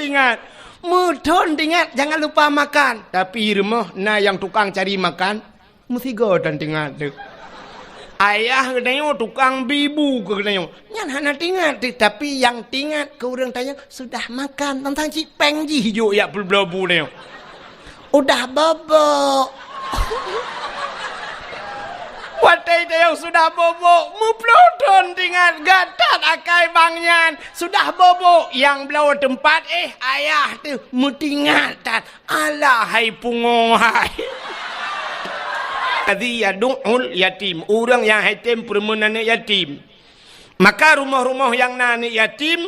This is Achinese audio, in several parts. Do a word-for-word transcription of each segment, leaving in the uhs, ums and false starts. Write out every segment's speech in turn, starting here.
Ingat, meuthon teuingat jangan lupa makan. Tapi rumoh na nyang tukang cari makan, meusigoe tan teuingat teuh. Ayah geutanyoe tukang bi bu keu geutanyoe. Nyan hana teuingat teuh, tapi nyang teuingat keu ureuëng tanyoe sudah makan, tantang cit péng jih jok jak peubloe bu tanyoe. Udah bobok. Watée tanyoe sudah bobok, meuploh thon teuingat, gata akai bang nyan. Sudah bobok, nyang bloe teumpat, eh, ayah teuh meuteuingat that. Alah hai pungo hai. Alladzi yadu'ul yatim, ureuëng nyang hai tem peureumeun aneuëk yatim. Maka rumoh-rumoh nyang na aneuëk yatim,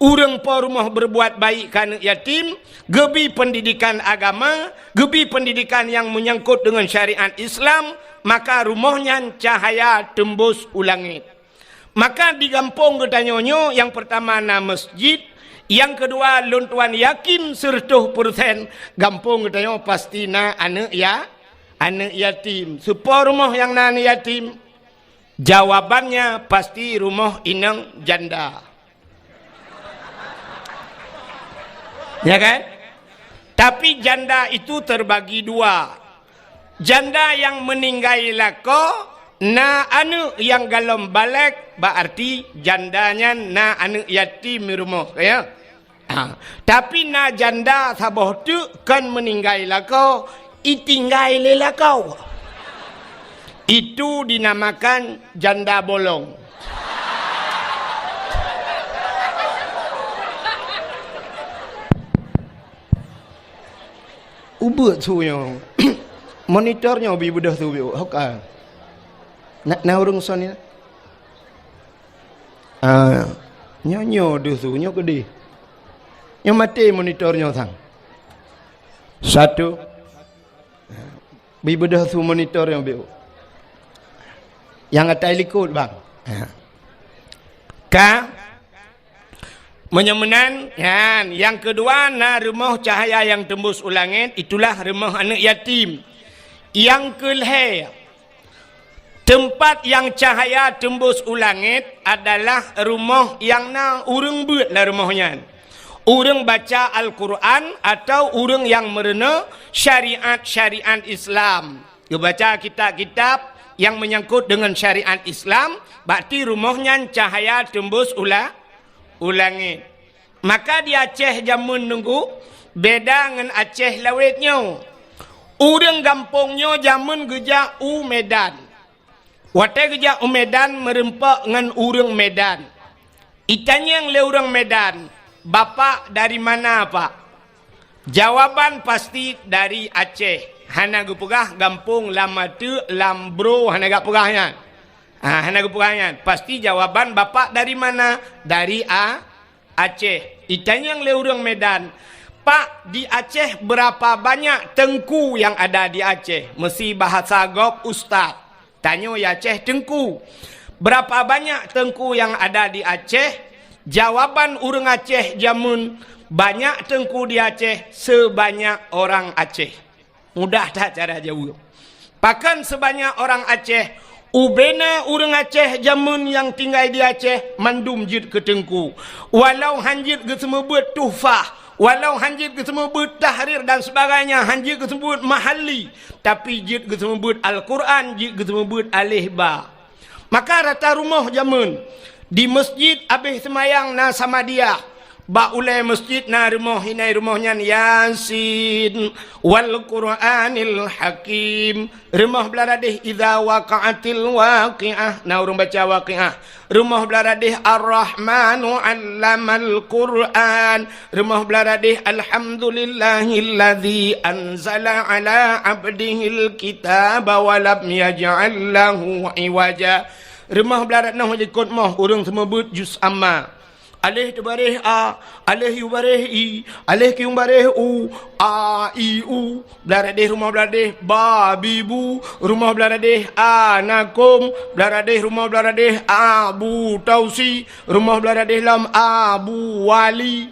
ureuëng po rumoh berbuat baik keu aneuëk yatim, geubi pendidikan agama, geubi pendidikan nyang menyangkut dengan syariat Islam, maka rumoh nyan cahaya teumbus u langét. Maka di gampông geutanyoe nyoe, nyang peurtama na masjid, nyang keudua lôn tuan yakin seureutôh peureusén gampông geutanyoe pasti na aneuëk ya, aneuëk yatim. Soe po rumoh nyang na aneuëk yatim? Jawabannya pasti rumoh inong janda. Ya kan? Tapi janda itu terbagi dua. Janda nyang meuninggai lakoe, na aneuëk nyang golom balek, bak arti janda nyan na aneuëk yatim di rumoh, ya. Ha, tapi na janda saboh teuk kon meuninggai lakoe, itinggai lé lakoe. Itu dinamakan janda bolong. Ubeuet su nyoe. Monitor nyoe bi beudôh su biôh. Hoka. Na, na ureuëng son ni. Ah, nyoe, nyoe deuh su, nyoe keudeh. Nyoe maté monitor nyoe sang. Satu. Bi beudôh su monitor nyoe biôh. Nyang atai likot, bang. Ha. Ka. Meunyoe meunan, nyan, nyang keudua na rumoh cahaya nyang teumbus u langét, itulah rumoh aneuëk yatim. Nyang keulhée, teumpat nyang cahaya teumbus u langét adalah rumoh nyang na ureuëng beuet lam rumoh nyan. Ureuëng baca Al-Qur'an atau ureuëng nyang meurunoe syariat-syariat Islam. Geubaca kitab-kitab nyang menyangkut dengan syariat Islam, bak ti rumoh nyan cahaya teumbus u la-, u langét. Maka di Aceh jameun nunggu beda ngon Aceh lawét nyoe. Ureuëng gampông nyoe jameun geujak u Medan. Watée geujak u Medan meureumpok ngon ureuëng Medan. Itanyong lé ureuëng Medan, "Bapak dari mana, Pak?" Jawaban pasti dari Aceh. Hana geupeugah gampông lam ateuk, lam bro, hana geupeugah nyan. Ah, hana geupeugah nyan. Pasti jawaban, "Bapak dari mana?" "Dari A-, Aceh." Itanyong lé ureuëng Medan, "Pak, di Aceh berapa banyak teungku yang ada di Aceh?" Meusi bahasa gob ustaz. Tanyoe di Aceh teungku. "Berapa banyak teungku yang ada di Aceh?" Jawaban ureuëng Aceh jameun, "Banyak teungku di Aceh sebanyak orang Aceh." Mudah that cara jaweueb. Pakon sebanyak orang Aceh? Ubena ureuëng Aceh jameun nyang tinggai di Aceh mandum jeuet keu teungku. Walau han jeuet geuseumeubeuet tuhfah, walau han jeuet geuseumeubeuet tahrir dan sebagainya, han jeuet geuseumeubeuet mahalli, tapi jeuet geuseumeubeuet Al-Qur'an, jeuet geuseumeubeuet aleh ba. Maka rata rumoh jameun, di masjid abéh seumayang na samadiah, bak ulée masjid na rumoh, inan rumoh nyan Yasin wal Qur'anil Hakim. Rumoh blah radeh Idza Waqa'atil Waqi'ah, na ureuëng baca Waqi'ah. Rumoh blah radeh Ar-Rahmanu 'Allamal Qur'an. Rumoh blah radeh, "Alhamdulillahilladzi anzala 'ala 'abdihil kitaba wa lam yaj'al lahu 'iwaja." Rumoh blah radeh noh likot moh ureuëng seumeubeuet juz amma. Aleh teubareh a, aleh yubareh i, aleh kiyubareh u, a, i, u. Blah radeh rumoh blah radeh ba, bi, bu. Rumoh blah radeh a, na, kom. Blah radeh rumoh blah radeh a, bu, tausi. Rumoh blah radeh lam a, bu, wali.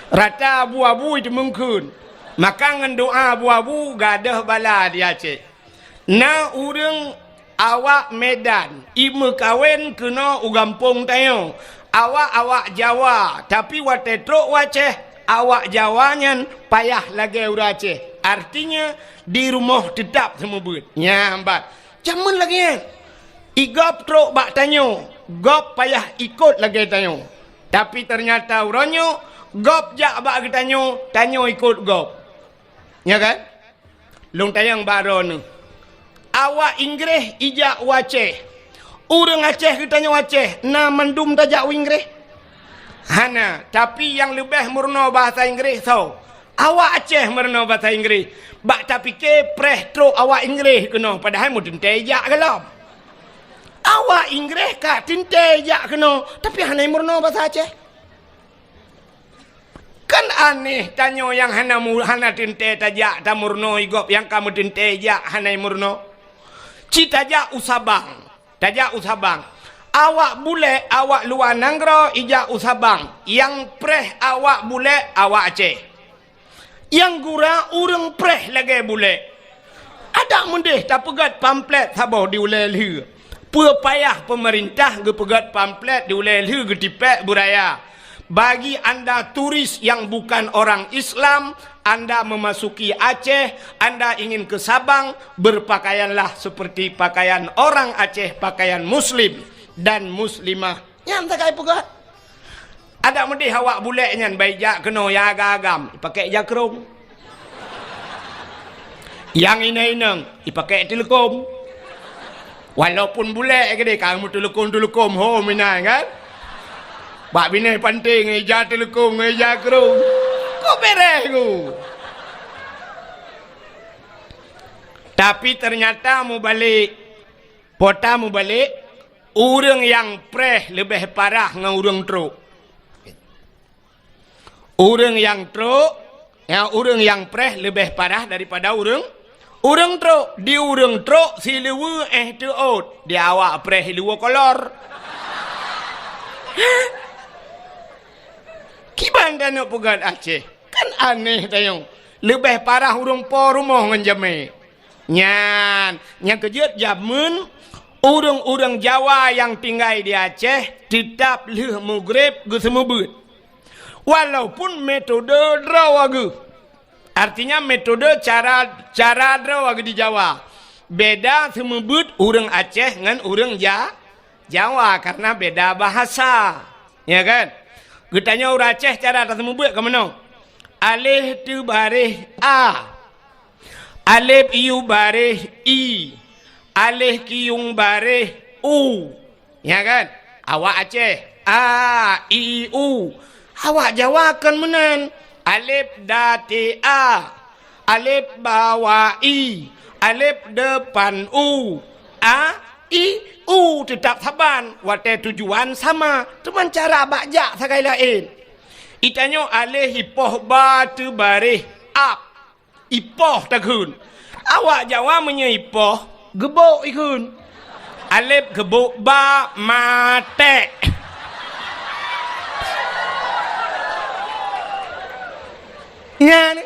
Rata abu-abu itu mungkin. Maka ngon doa abu-abu gadôh bala di Aceh. Na ureuëng awak Medan imeukawen keunoe u gampông tanyoe. Awak-awak Jawa, tapi watée trok u Aceh, awak Jawa nyan payah lagée ureuëng Aceh. Artinya, di rumoh teutap seumeubeuet. Nyan ban. Jameun lagée nyan. I gob trok bak tanyoe, gob payah ikot lagée tanyoe. Tapi teunyata uroe nyoe, gob jak bak geutanyoe, tanyoe ikot gob. Nya kan? Lôn tanyong bak droeneuh. Awak Inggréh ijak u Aceh. Ureuëng Aceh geutanyoe Aceh, na mandum tajak u Inggréh? Hana, tapi nyang leubeh meurunoe bahasa Inggréh soe? Awak Aceh meurunoe bahasa Inggréh. Bak tapike preh trok awak Inggréh keunoe, padahai meuteuntée jak gohlom. Awak Inggréh ka teuntée jak keunoe, tapi hana meurunoe bahasa Aceh. Kan aneh tanyoe nyang hana mu-, hana teuntée tajak tameurunoe i gob nyang ka meuteuntée jak hana meurunoe. Ci tajak u Sabang, tajak u Sabang. Awak bulek, awak luwa nanggroe ijak u Sabang. Nyang preh awak bulek, awak Aceh. Nyang gura ureuëng preh lagée bulek. Adak meudeh tapeugét pamflet saboh di ulée lheueh. Peue payah peumeurintah geupeugét pamflet di ulée lheueh geutipék beuraya. Bagi anda turis yang bukan orang Islam, anda memasuki Aceh, anda ingin ke Sabang, berpakaianlah seperti pakaian orang Aceh, pakaian muslim dan muslimah. Nyan sagai peugah. Adak meudeh awak bulek nyan bai jak keunoe nyang agam-agam, ipakée ija krong. Nyang inong-inong, ipakée teuleukom. Walaupun bulek keudeh ka meuteuleukom-teuleukom ho meunan kan. Bak binéh panté ngon ija teuleukom, ngon ija krong. Kok beres ku? Tapi teunyata mubalek, pota mubalek, ureuëng nyang preh leubeh parah ngon ureuëng trok. Ureuëng nyang trok, ya, ureuëng nyang preh leubeh parah daripada ureuëng, ureuëng trok. Di ureuëng trok siluweue éh teuôt, di awak preh siluweue kolor. Kiban tanyoe peugét Aceh? Kan aneh tanyoe. Leubeh parah ureuëng po rumoh ngon jamé. Nyan, nyang keujeuet jameun ureuëng-ureuëng Jawa nyang tinggai di Aceh teutap lheueh mugreb geuseumeubeuet. Walaupun metode droe geuh. Artinya metode cara, cara droe geuh di Jawa. Beda seumeubeuet ureuëng Aceh ngon ureuëng Ja-, Jawa karena beda bahasa. Ya kan? Geutanyoe ureuëng Aceh cara taseumeubeuet ka meunoe. Aleh teubareh a. Aleb iu bareh i. Aleh kiyueng bareh u. Ya kan? Awak Aceh. A, i, u. Awak Jawa kon meunan. Aleb dati a. Aleb bawa i. Aleb depan u. A, i, u teutap saban. Watée tujuan sama. Teuma cara bak jak sagai laén. Itanyoe aleh ipoh ba teubareh ab. Ipoh takheun. Awak Jawa meunyoe ipoh, geubok ikheun. Aleb geubok ba matek. Nyan.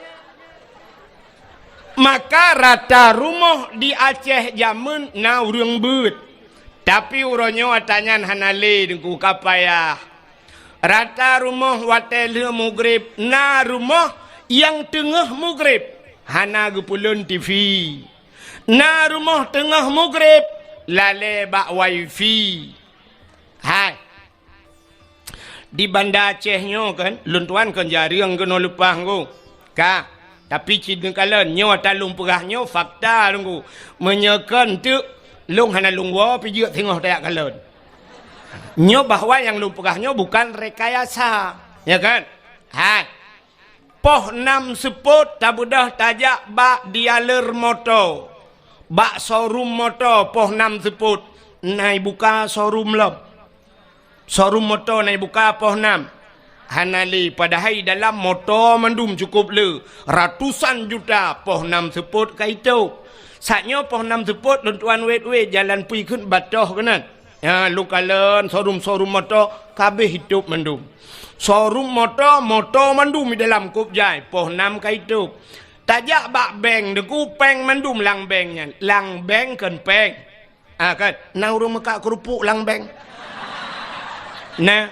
Maka rata rumoh di Aceh jameun na ureuëng beuet. Tapi uroe nyoe ata nyan hana lé Teungku, ka payah. Rata rumoh watée lheueh mugreb na rumoh nyang teungoh mugreb hana geupeulon TV. Na rumoh teungoh mugreb lalée bak wifi. Hai. Di Banda Aceh nyoe kan, lôn tuan kan jareueng keunoe leupah ngku. Ka, tapi cit neukalon nyoe ata lôn peugah nyoe fakta ngku. Meunyoe kon teuk lôn hana lôn woe pih jeuet singoh tajak kalon. Nyoe bahwa nyang lôn peugah nyoe bukan rekayasa, ya kan? Hai. Poh nam seupôt tabeudôh tajak bak dealer moto. Bak showroom moto poh nam seupôt na ibuka showroom lom. Showroom moto na ibuka poh nam. Hana lé, padahai dalam moto mandum cukôp le, ratusan juta poh nam seupôt ka itôb. Saat nyoe poh nam seupôt lôn tuan wét-wét jalan pui kheun batoh keunan. Ya, lôn kalon showroom-showroom moto kabéh itôb mandum. Showroom moto, moto mandum di dalam kôb jai, poh nam ka itôb. Tajak bak bank, Teungku, péng mandum lam bank nyan. Lam bank kon péng. Ah, kan? Na ureuëng meukat keurupuk lam bank. Nah,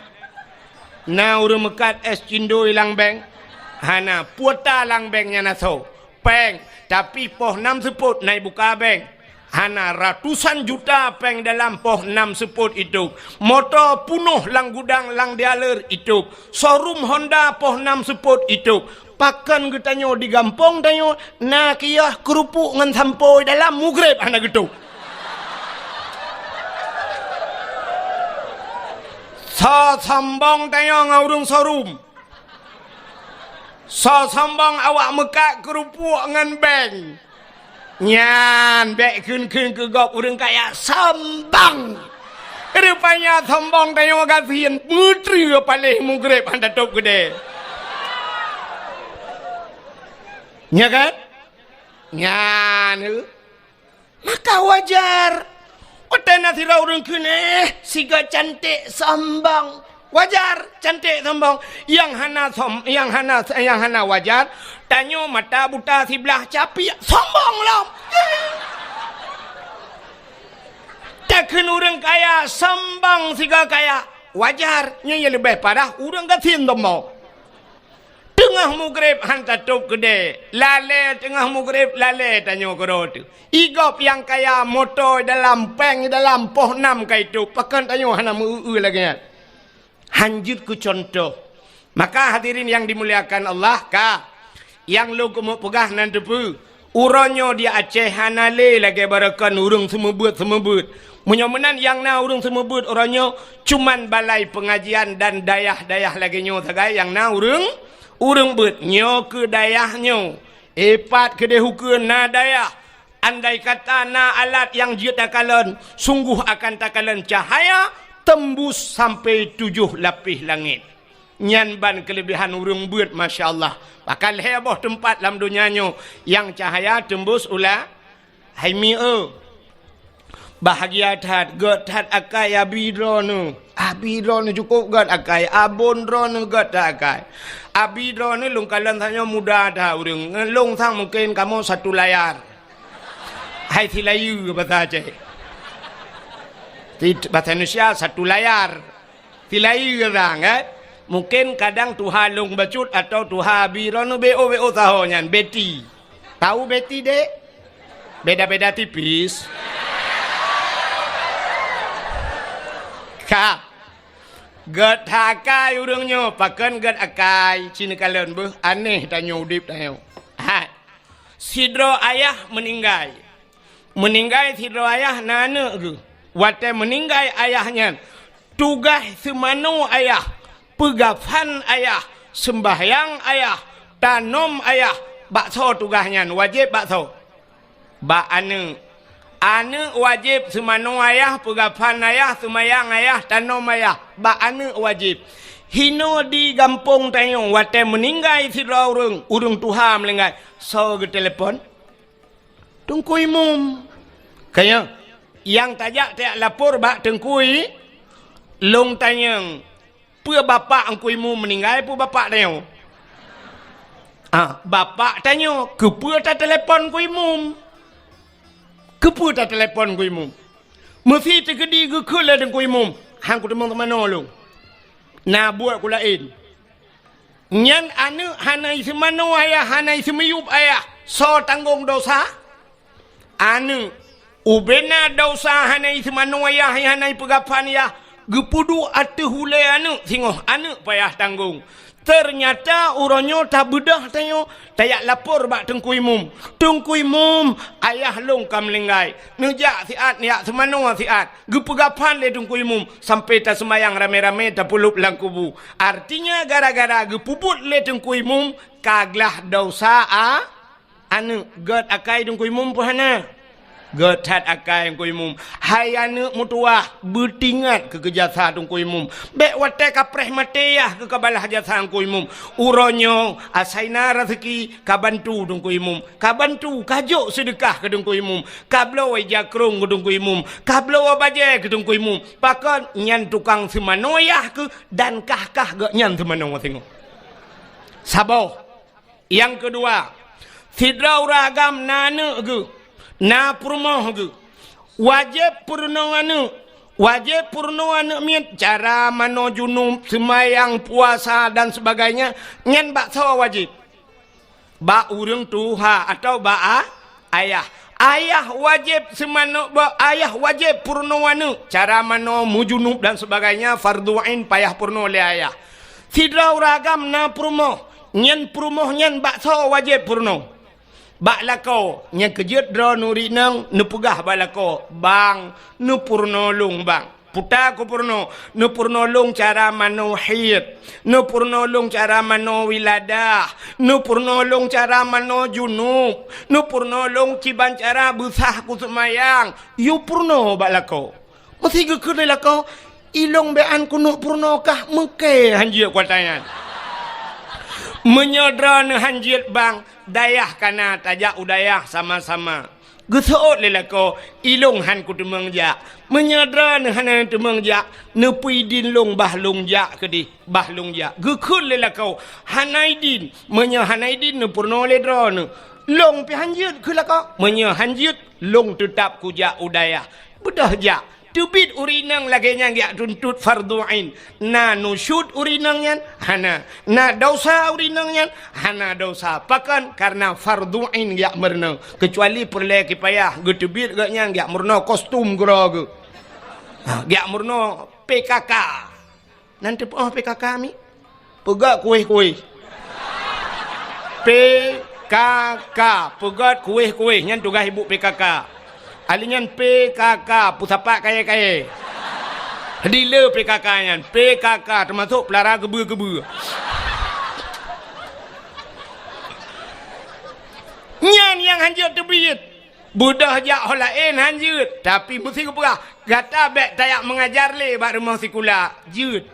Na ureuëng meukat es cindoi lam bank? Hana. Kuota lam bank nyan asoe? Péng, tapi poh nam seupôt na ibuka bank. Hana, ratusan juta péng dalam poh nam seupôt itôb. Moto punoh lam gudang lam dealer itôb. Showroom Honda poh nam seupôt itôb. Pakon geutanyoe di gampông tanyoe na kios keurupuk ngon sampoe dalam, mugreb hana geutôb. Soe sombong tanyoe ngon ureuëng showroom? Soe sombong awak meukat keurupuk ngon bank? Nyan bék kheun-kheun keu gob ureuëng kaya sombong. Rupanya sombong tanyoe gasien, meutreue paléh mugreb hana tôb keudè. Nya kan? Nyan. Maka wajar. Watée na sidroe ureuëng kheun, "Eh, sigoe cantik sombong." Wajar, cantik sombong. Nyang hana som-, nyang hana, nyang hana wajar, tanyoe mata buta siblah capiak, sombong lom. Takheun ureuëng kaya sombong sigoe kaya, wajar. Nyan nyang leubeh parah ureuëng gasien sombong. Teungoh mugreb hana tôb keudè, lalée teungoh mugreb lalée tanyoe keudroe teuh. Igob nyang kaya moto dalam, péng dalam, poh nam ka itôb, pakon tanyoe hana meu-eu lagée nyan? Hanjeuet keu cuntoh. Maka hadirin nyang dimuliakan Allah, ka nyang lôn keumeung peugah nan teupeue. Uroe nyoe di Aceh hana lé lagée baroekon ureuëng seumeubeuet-seumeubeuet. Meunyoe meunan nyang na ureuëng seumeubeuet uroe nyoe cuman balai peungajian dan dayah-dayah lagée nyoe sagai nyang na ureuëng, ureuëng beuet. Nyoe keu dayah nyoe, ipat keudeh ukeue na dayah. Andai kata na alat nyang jeuet takalon, sunggoh akan takalon cahya teumbus sampai tujoh lapéh langét. Nyan ban keuleubehan ureuëng beuet, masya Allah. Bahkan lhée boh teumpat lam donya nyoe nyang cahya teumbus u la-, hai mi eu. Bahgia that, gét that akai abi droeneuh. Abi droeneuh cukôp gét akai, abon droeneuh gét that akai. Abi droeneuh lôn kalon tanyoe muda that ureuëng. Ngon lôn sang mungken kamoe satu layar. Hai silayeue basa Aceh. Ti-, basa Indonesia satu layar. Silayeue sang, kan? Mungken kadang tuha lôn bacut atau tuha abi droeneuh B O, B O saho nyan, Betty. Tahu Betty, Dek? Beda-beda tipis. Ka. Gét that akai ureuëng nyoe, pakon gét akai, ci neukalon beuh, aneh tanyoe udeb tanyoe. Hai. Sidroe ayah meuninggai. Meuninggai sidroe ayah na aneuëk geuh. Watée meuninggai ayah nyan, tugaih seumanoe ayah, peugafan ayah, seumbahyang ayah, tanom ayah, bak soe tugaih nyan, wajéb bak soe? Bak aneuëk. Aneuëk wajéb seumanoe ayah, peugafan ayah, seumayang ayah, tanom ayah, bak aneuëk wajéb. Hinoe di gampông tanyoe watée meuninggai sidroe ureuëng, ureuëng tuha meuninggai, soe geutelepon? Teungku Imum. Kaya, nyang tajak tajak lapor bak Teungku I-, lôn tanyong, peue bapak Teungku Imum meuninggai, peue bapak tanyoe? Ah, bapak tanyoe, keupeue tatelepon Teungku Imum? Keupeue tatelepon Teungku Imum? Meusi teukeudi geukheun lé Teungku Imum, han kuteumong teumanoe lôn. Na buet ku laén. Nyan aneuëk hana iseumanoe ayah, hana iseumiyueb ayah, soe tanggong dosa? Aneuëk. Ubena dosa hana iseumanoe ayah, hana ipeugafan ayah, geupeuduek ateueh ulée aneuëk singoh, aneuëk payah tanggong. Teunyata uroe nyoe tabeudôh tanyoe, tajak lapor bak Teungku Imum. "Teungku Imum, ayah lôn ka meuninggai. Neujak siat, neujak seumanoe siat." Geupeugafan lé Teungku Imum, sampai taseumayang ramé-ramé tapeulop lam kubu. Artinya, gara-gara geupeubuet lé Teungku Imum, ka glah dosa a-, aneuëk. Gét akai Teungku Imum peue hana? Gét that akai Teungku Imum. Hai aneuëk meutuwah, beutingat keu, keu jasa Teungku Imum. Bék watée ka preh maté yah keu ka balaih jasa Teungku Imum. Uroe nyoe, asai na raseuki, ka bantu Teungku Imum. Ka bantu, ka jok seudeukah keu Teungku Imum. Ka bloe ija krông keu Teungku Imum, ka bloe bajée keu Teungku Imum. Pakon? Nyan tukang seumanoe yah keuh dan kah-kah geuh nyan seumanoe singoh. Saboh. Nyang keudua, sidroe ureuëng agam na aneuëk geuh, na peurumoh geuh. Wajéb peurunoe aneuëk, Wajéb peurunoe aneuëk miet, cara manoe junub, seumayang, puasa dan sebagainya, nyan bak soe wajéb? Bak ureuëng tuha atau bak a-, ayah. Ayah wajéb seumanoe ba-, ayah wajéb peurunoe aneuëk, cara manoe, meujunub dan sebagainya, fardhu ain payah peurunoe lé ayah. Sidroe ureuëng agam na peurumoh, nyan peurumoh nyan bak soe wajéb peurunoe? Bak lakoe. Nyang keujeuet droeneuh ureuëng inong neupeugah bak lakoe, "Bang, neupeurunoe lôn, Bang." Peue ta kupeurunoe? Neupeurunoe lôn cara manoe haid, neupeurunoe lôn cara manoe wiladah, neupeurunoe lôn cara manoe junub, neupeurunoe lôn kiban cara beusah kuseumayang. Yue peurunoe bak lakoe. Meusé geukheun lé lakoe, "Ilôn bék an keuneuk peurunoe kah, meuké hanjeuet kuatanyan." Meunyoe droeneuh hanjeuet, Bang, dayah kana tajak u dayah sama-sama. Geuseuôt lé lakoe, "Ilôn han kuteumeung jak." Meunyoe droeneuh hana teumeung jak, "Neupeue idin lôn bah lôn jak keudeh, bah lôn jak." Geukheun lé lakoe, "Hana idin." Meunyoe hana idin, neupeurunoe lé droeneuh, "Lôn pih hanjeuet," kheun lakoe. "Meunyoe hanjeuet, lôn teutab kujak u dayah." Beudôh jak. Teubiet ureuëng inong lagée nyan geujak tuntot fardhu ain. Na nusyuz ureuëng inong nyan? Hana. Na desya ureuëng inong nyan? Hana desya. Pakon? Kareuna fardhu ain geujak meurunoe. Keucuali peureulée kipayah, geuteubiet gobnyan geujak meurunoe kostum keudroe geuh. Ha, geujak meurunoe P K K. Nan teupeue P K K mi? Peugét kueh-kueh. P K K, peugét kueh-kueh, nyan tugaih ibu P K K. Ahli nyan P K K, peusapat kayée-kayée. Dealer P K K nyan, P K K teumasok peulara geubeue-geubeue. Nyan nyang hanjeuet teubiet. Beudôh jak ho laén hanjeuet, tapi meusé geupeugah, "Gata bék tajak meungajar lé bak rumoh sikula," jeuet.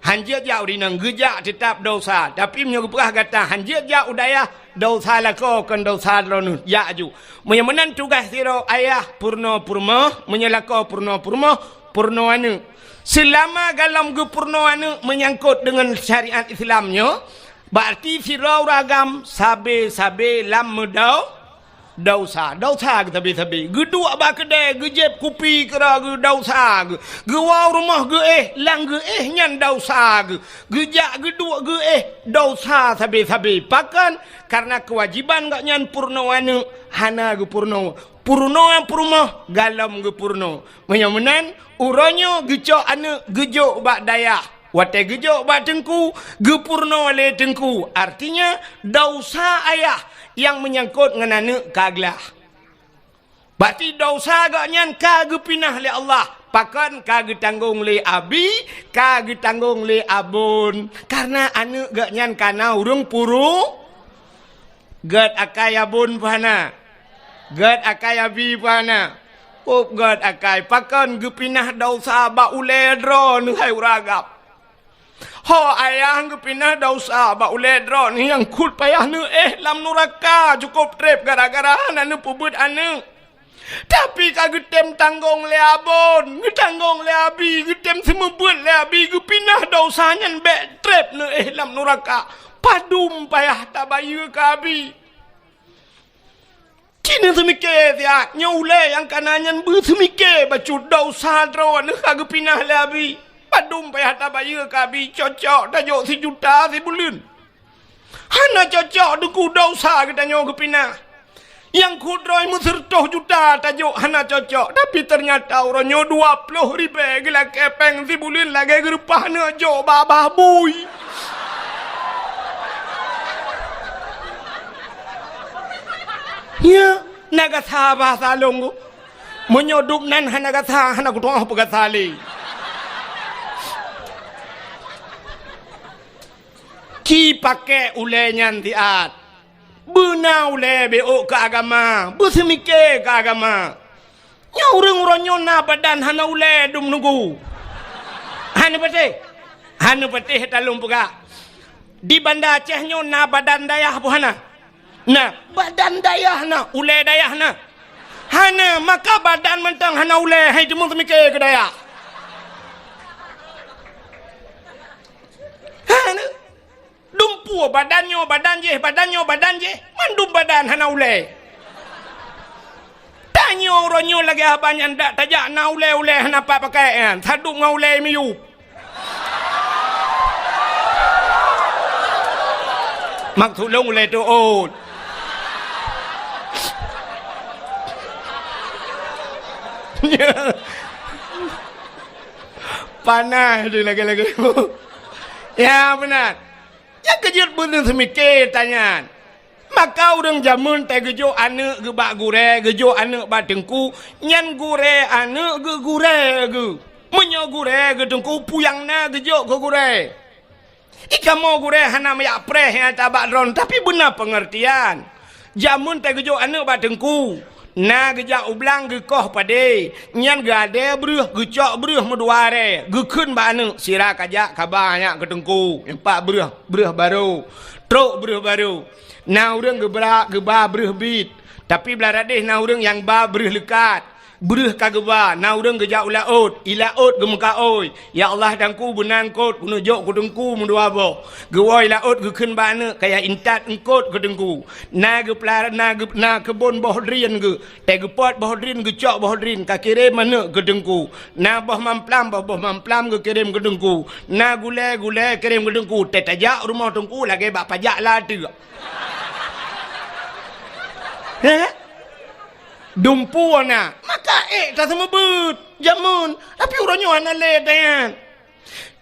Hanjeuet jak u rinang, geujak teutab desya. Tapi meunyoe geupeugah gata hanjeuet jak u dayah, desya lakoe kon desya droeneuh, jak aju. Meunyoe meunan tugaih sidroe ayah peurunoe peurumoh, meunyoe lakoe peurunoe peurumoh, peurunoe aneuëk. Seulama golom geupeurunoe aneuëk meunyangkot deungon syariat Islam nyoe, berarti sidroe ureuëng agam sabe-sabe lam meudau-, desya, desya geuh sabe-sabe. Geuduek bak keudée, geujieb kupi keudroe geuh desya geuh. Geuwoe u rumoh geuéh, lam geuéh nyan desya geuh. Geujak geuduek geuéh, desya sabe-sabe. Pakon? Kareuna keuwajéban gobnyan peurunoe aneuëk hana geupeurunoe. Peurunoe peurumoh golom geupeurunoe. Meunyoe meunan, uroe nyoe geucok aneuëk geujok bak dayah. Watée geujok bak teungku, geupeurunoe lé teungku. Artinya, desya ayah nyang meunyangkot ngon aneuëk ka glah. Berarti desya gobnyan ka geupinah lé Allah. Pakon? Ka geutanggong lé abi, ka geutanggong lé abon. Kareuna aneuëk gobnyan ka na ureuëng puru-, gét akai abon peue hana? Gét akai abi peue hana? Kok gét akai, pakon geupinah desya bak ulée droeneuh hai ureuëng agam? Ho ayah geupinah desya bak ulée droeneuh nyang kheueh payah neuéh lam nuraka cukôp treb gara-gara hana neupeubuet aneuëk. Tapi ka geutem tanggong lé abon, geutanggong lé abi, geutem seumeubeuet lé abi, geupinah desya nyan bék treb neuéh lam nuraka. Padum payah tabayeue keu abi. Ci neuseumiké siat, nyoe ulée nyang kana nyan beuseumike bacut desya droeneuh ka geupinah lé abi. Padum payah tabayeue keu abi, cocok tajok sijuta sibuleuen. Hana cocok, teungku, desya geutanyoe geupinah. Nyang kheueh droe meuseureutoh juta tajok hana cocok, tapi teunyata uroe nyoe dua ploh ribée geulakée péng sibuleuen lagée geureupah neuh jok bak babah bui. Ya, na gasa basa lôn ku. Meunyoe dum nan hana gasa, hana kutu'oh peugasa lé. Ci pakék ulée nyan siat. Beuna ulée beuôk keu agama, beuseumike keu agama. Nyoe ureuëng uroe nyoe na badan hana ulée dum nunggu. Hana patéh. Hana patéh talôn peugah. Di Banda Aceh nyoe na badan dayah peue hana? Na, badan dayah na, ulée dayah na. Hana, maka badan mantong hana ulée, hai teuma seumike keu dayah. Hana. Dumpeue badan nyoe, badan jéh, badan nyoe, badan jéh, mandum badan hana ulée. Ta Nyoe uroe nyoe lagèe haba nyan dak tajak na ulèe-ulèe hana pat pakai nyan, sadub ngon ulèe miyueb. Maksud lôn ulèe teuôt. Panas di lagèe-lagèe. Ya, beuna. Nyang keujeuet beuneuh seumike tanyan. Maka ureueng jameun teuh geujok aneuk geuh bak gurèe, geujok aneuk bak teungku, nyan gurèe aneuk geuh gurèe geuh. Meunyoe gurèe geuh teungku, peue nyang na geujok keu gurèe. Di kamoe gurèe hana meuyak preh nyang tabak droen, tapi beuna peungeurtian. Jameun teuh geujok aneuk bak teungku, na geujak u blang geukoh padé, nyan geuadée breuh, geucok breuh meudua rée, geukheun bak aneuk, sira kajak kaba nyak keu teungku, nyang pat breuh, breuh barô, trok breuh barô. Na ureueng geubra-, geuba breuh bit, tapi blah radeh na ureueng nyang ba breuh leukat. Breuh ka geuba, na ureueng geujak u laôt, i laôt geumeukaôi, "Ya Allah, teungku, beuna eungkôt keuneuk jok keu teungku meudua boh." Geuwoe i laôt geukheun bak aneuk, kajak intat eungkôt keu teungku. Na geupeulara-, na geu-, na keubon boh drien geuh, teuh geupot boh drien, geucok boh drien, ka kirém aneuk keu teungku. Na boh mamplam, boh, boh mamplam geukirém keu teungku. Na gulée, gulée kirém keu teungku. Teuh tajak rumoh teungku lagée bak pajak lateuk. Heh? Dumpeue na, maka ék taseumeubeuet jameun, tapi uroe nyoe hana lé tanyan.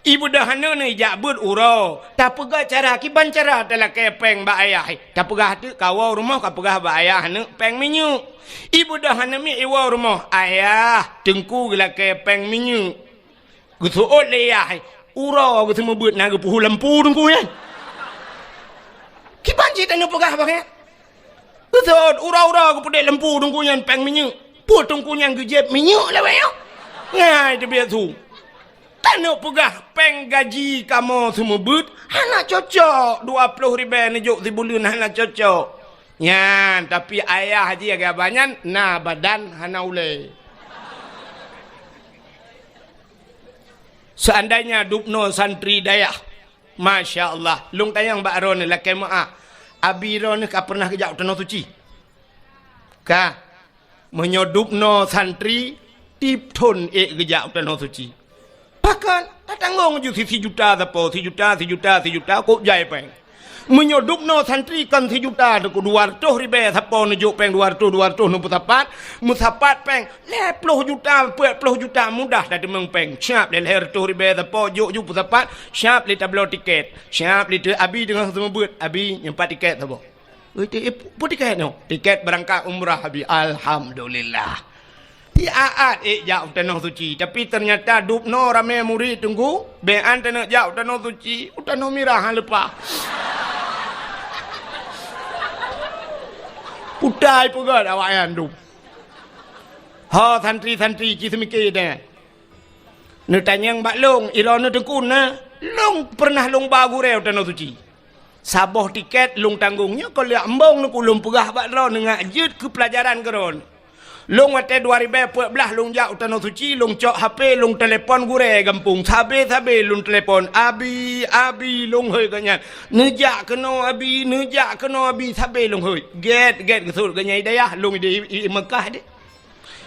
Ibeudôh aneuk nyoe jak beuet uroe, tapeugah cara kiban cara talakée péng bak ayah. Tapeugah teuk kawoe rumoh kapeugah bak ayah aneuk péng minyeuk. Ibeudôh aneuk miet iwoe rumoh, "Ayah, teungku geulakée péng minyeuk." Geuseuôt lé yah, uroe geuseumeubeuet na geupeuhu lampu teungku nyan. Kiban cit taneuk peugah bak nyan. Geuseuôt uroe-uroe geupeudék lampu teungku nyan péng minyeuk. Peue teungku nyan geujieb minyeuk lawét nyoe? Ngai teubiet su. Taneuk peugah péng gaji kamoe seumeubeuet hana cocok, dua ploh ribée neujok sibuleuen hana cocok. Nyan, tapi ayah jih lagée haba nyan na badan hana ulée. Seandainya dubnoe santri dayah, masya Allah, lôn tanyong bak droeneuh lakée meu'ah, abi droeneuh ka peureunah geujak u Tanoh Suci? Ka. Meunyoe dubnoe santri, tieb thon ék geujak u Tanoh Suci. Pakon, tatanggong ju si, sijuta sapo, sijuta, sijuta, sijuta, kok jai péng. Meunyoe dubnoe santri kon sijuta teungku, dua reutôh ribée sapo neujok péng dua reutôh, dua reutôh neupeusapat, meusapat péng lhée ploh juta, peuet ploh juta mudah tateumeung péng. Siab lé lhée reutôh ribée sapo jok ju peusapat, siab lé tabloe tiket. Siab lé teu abi teungoh seumeubeuet, abi nyoe pat tiket saboh. Ui, ti-, pu-, peue tiket nyoe? Tiket beurangkat umrah, abi. Alhamdulillah. Ti aat ék jak u Tanoh Suci, tapi teunyata dubnoe ramé murit teungku, bék an taneuk jak u Tanoh Suci, u Tanoh Mirah han leupah. Putai peugét awaknyan dum. Ho santri-santri ci seumike deh. Neutanyong bak lôn, iroe neuteukun na, lôn peureunah lôn ba gurée u Tanoh Suci. Saboh tiket lôn tanggong nyoe kon lheueh embong neukeu lôn peugah bak droe neungak jeuet keu peulajaran keu droe. Lôn watée dua ribée peuet blaih lôn jak u Tanoh Suci, lôn cok H P, lôn telepon gurée gampông, sabe-sabe lôn telepon, "Abi, abi," lôn hôi geuh nyan. "Neujak keunoe abi, neujak keunoe abi," sabe lôn hôi. Gét-gét geuseuôt geuh nyan i dayah, lôn di, i, i Meukah deh.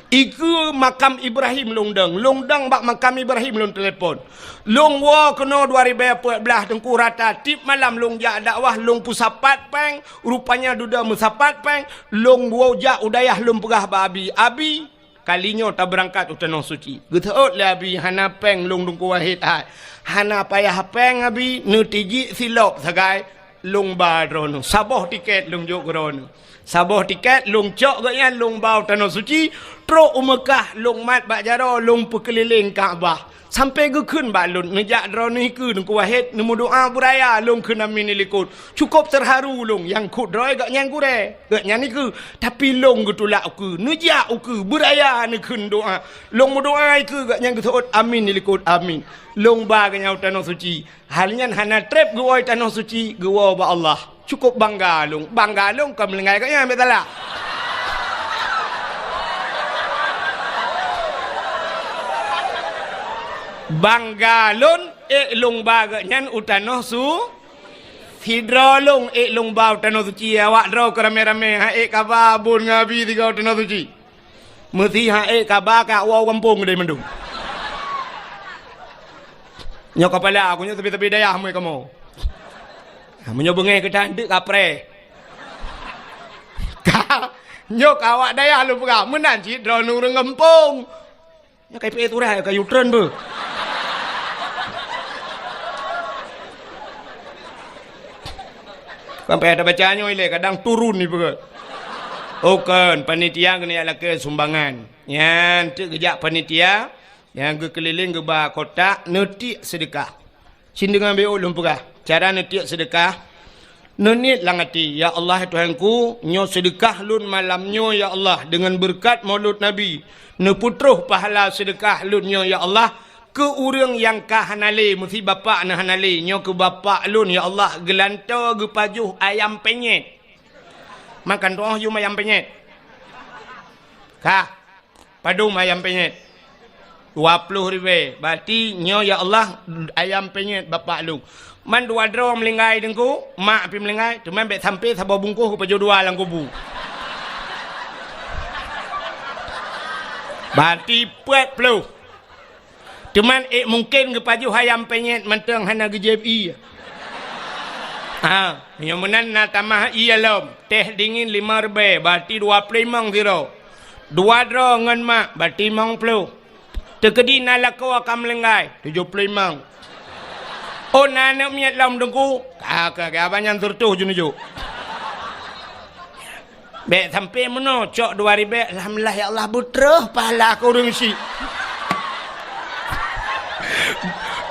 Ikeue makam Ibrahim lôn dong. Lôn dong bak makam Ibrahim lôn telepon. Lôn woe keunoe dua ribée peuet blaih teungku rata tieb malam lôn jak dakwah lôn peusapat péng, rupanya dudoe meusapat péng, lôn woe jak u dayah lôn peugah bak abi, "Abi, kali nyoe tabeurangkat u Tanoh Suci." Geuseuôt lé abi, "Hana péng lôn Teungku Wahid hai." "Hana payah péng abi, neutijik silop sagai." Lôn ba droeneuh, saboh tiket lôn jok keu droeneuh. Saboh tiket lôn cok geuh nyan lôn ba u Tanoh Suci, trok u Meukah lôn mat bak jaroe lôn peukeulileng Ka'bah. Sampoe geukheun bak lôn, "Neujak droeneuh ikeue Teungku Wahid, neumeudoa beuraya." Lôn kheun, "Amin," di likot. Cukôp teuharu lôn, nyang kheun droe geuh nyan gurée, geuh nyan ikeue. Tapi lôn geutulak ukeue, "Neujak ukeue, beuraya neukheun doa." Lôn meudoa ikeue geuh nyan geuseuôt, "Amin," di likot, "Amin." Lôn ba geuh nyan u Tanoh Suci. Hal nyan hana treb geuwoe Tanoh Suci, geuwoe bak Allah. Cukôp bangga lôn. Bangga lôn kon meulinggai geuh nyan, bék salah. Bangga lôn ék lôn ba geuh nyan u Tanoh Su-, sidroe lôn ék lôn ba u Tanoh Suci, awak droe keu ramé-ramé, han ék kaba bôn ngon abi sigoe u Tanoh Suci. Meusi hana ék kaba ka woe gampông deh mandum. Nyoe kapala aku nyoe sabe-sabe dayah meukamoe. Ha, meunyoe beungéh keu tan deuk kapreh. Ka, nyoe ka awak dayah lôn peugah, meunan cit droeneuh ureuëng gampông. Nyoe ka ipeuet urai ka yutreun beuh. Sampai ada baca nyoe ilée kadang turun ni peugah. Oh kan, panitia keuneuk lakée sumbangan. Nyan teuk geujak panitia, nyang geukeulileng geuba kotak neutiek seudeukah. Cit deungon beuh lôn peugah, cara neutiek seudeukah. Neuniet lam até, "Ya Allah, Tuhanku, nyoe seudeukah lôn malam nyoe, ya Allah, deungon beureukat Maulud Nabi. Neupeutroh pahala seudeukah lôn nyoe, ya Allah, keu ureuëng nyang ka hana lé, meusi bapak na hana lé, nyoe keu bapak lôn, ya Allah, geulantoe geupajoh ayam penyet." Makan tuoh yum ayam penyet. Kah. Padum ayam penyet? Dua ploh ribée. Berarti nyoe, ya Allah, ayam penyet bapak lôn. Man dua droe meulinggai Teungku, mak pih meulinggai, teuma bék sampai saboh bungkôh geupajoh dua lam kubu. Berarti peuet ploh. Teuma ék mungken geupajoh ayam penyet mantong hana geujieb ié. Ha, nyoe meunan na tamah ié lom. Teh dingin lima ribée, berarti dua ploh limong sidroe. Dua droe ngon mak, berarti limong ploh. Teukeudi na lakoe ka meulinggai, tujoh ploh limong. Oh, na aneuëk miet lom Teungku? Ka, ka, ka, abang nyan seureutôh jeuneujok. Bék sampai meunoe, cok dua ribée, alhamdulillah ya Allah, beutroh pahala keu ureuëng syiek.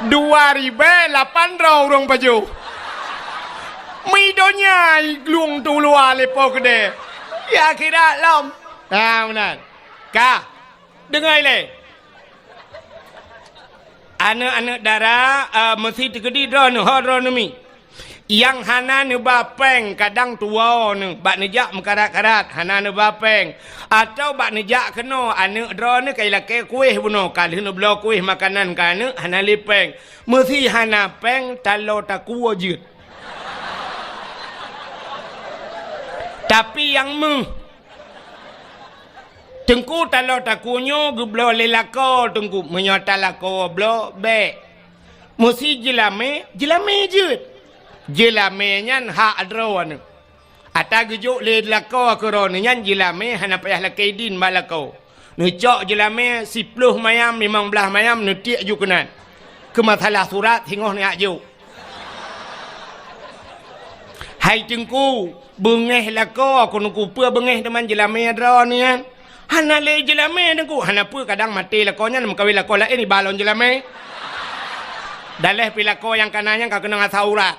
Dua ribée lapan droe ureuëng pajoh. Meudonya iglueng tu luwa lé po keudeh. Ya akhirat lom. Nah, meunan. Ka. Deungoe lé. Aneuëk-aneuëk dara, eh, meusi teukeudi droeneuh, ho droeneuh mi. Nyang hana neuba péng kadang tuwoe neuh, bak neujak meukarat-karat, hana neuba péng. Atawa bak neujak keunoe, aneuëk droeneuh ka ilakée kueh bunoe, ka lheueh neubloe kueh makanan keu aneuëk, hana lé péng. Meusi hana péng, taloe takue jeuet. Tapi nyang meuh, Teungku, taloe takue nyoe geubloe lé lakoe Teungku. Meunyoe talakoe bloe, bék. Meusi jeulamé, jeulamé jeuet. Jeulamé nyan hak droeneuh. Ata geujok lé lakoe keu droeneuh nyan jeulamé hana payah lakée idin bak lakoe. Neucok jeulamé siploh mayam, limong blaih mayam, neutiek ju keunan. Keu masalah surat singoh neujak jok. Hai Teungku, beungéh lakoe, keuneuk kupeue beungéh teuma jeulamé droeneuh nyan. Hana lé jeulamé Teungku, hana peue kadang maté lakoe nyan meukawen lakoe laén iba lom jeulamé. Daleh pih lakoe nyang kana nyan ka keunong asa urat.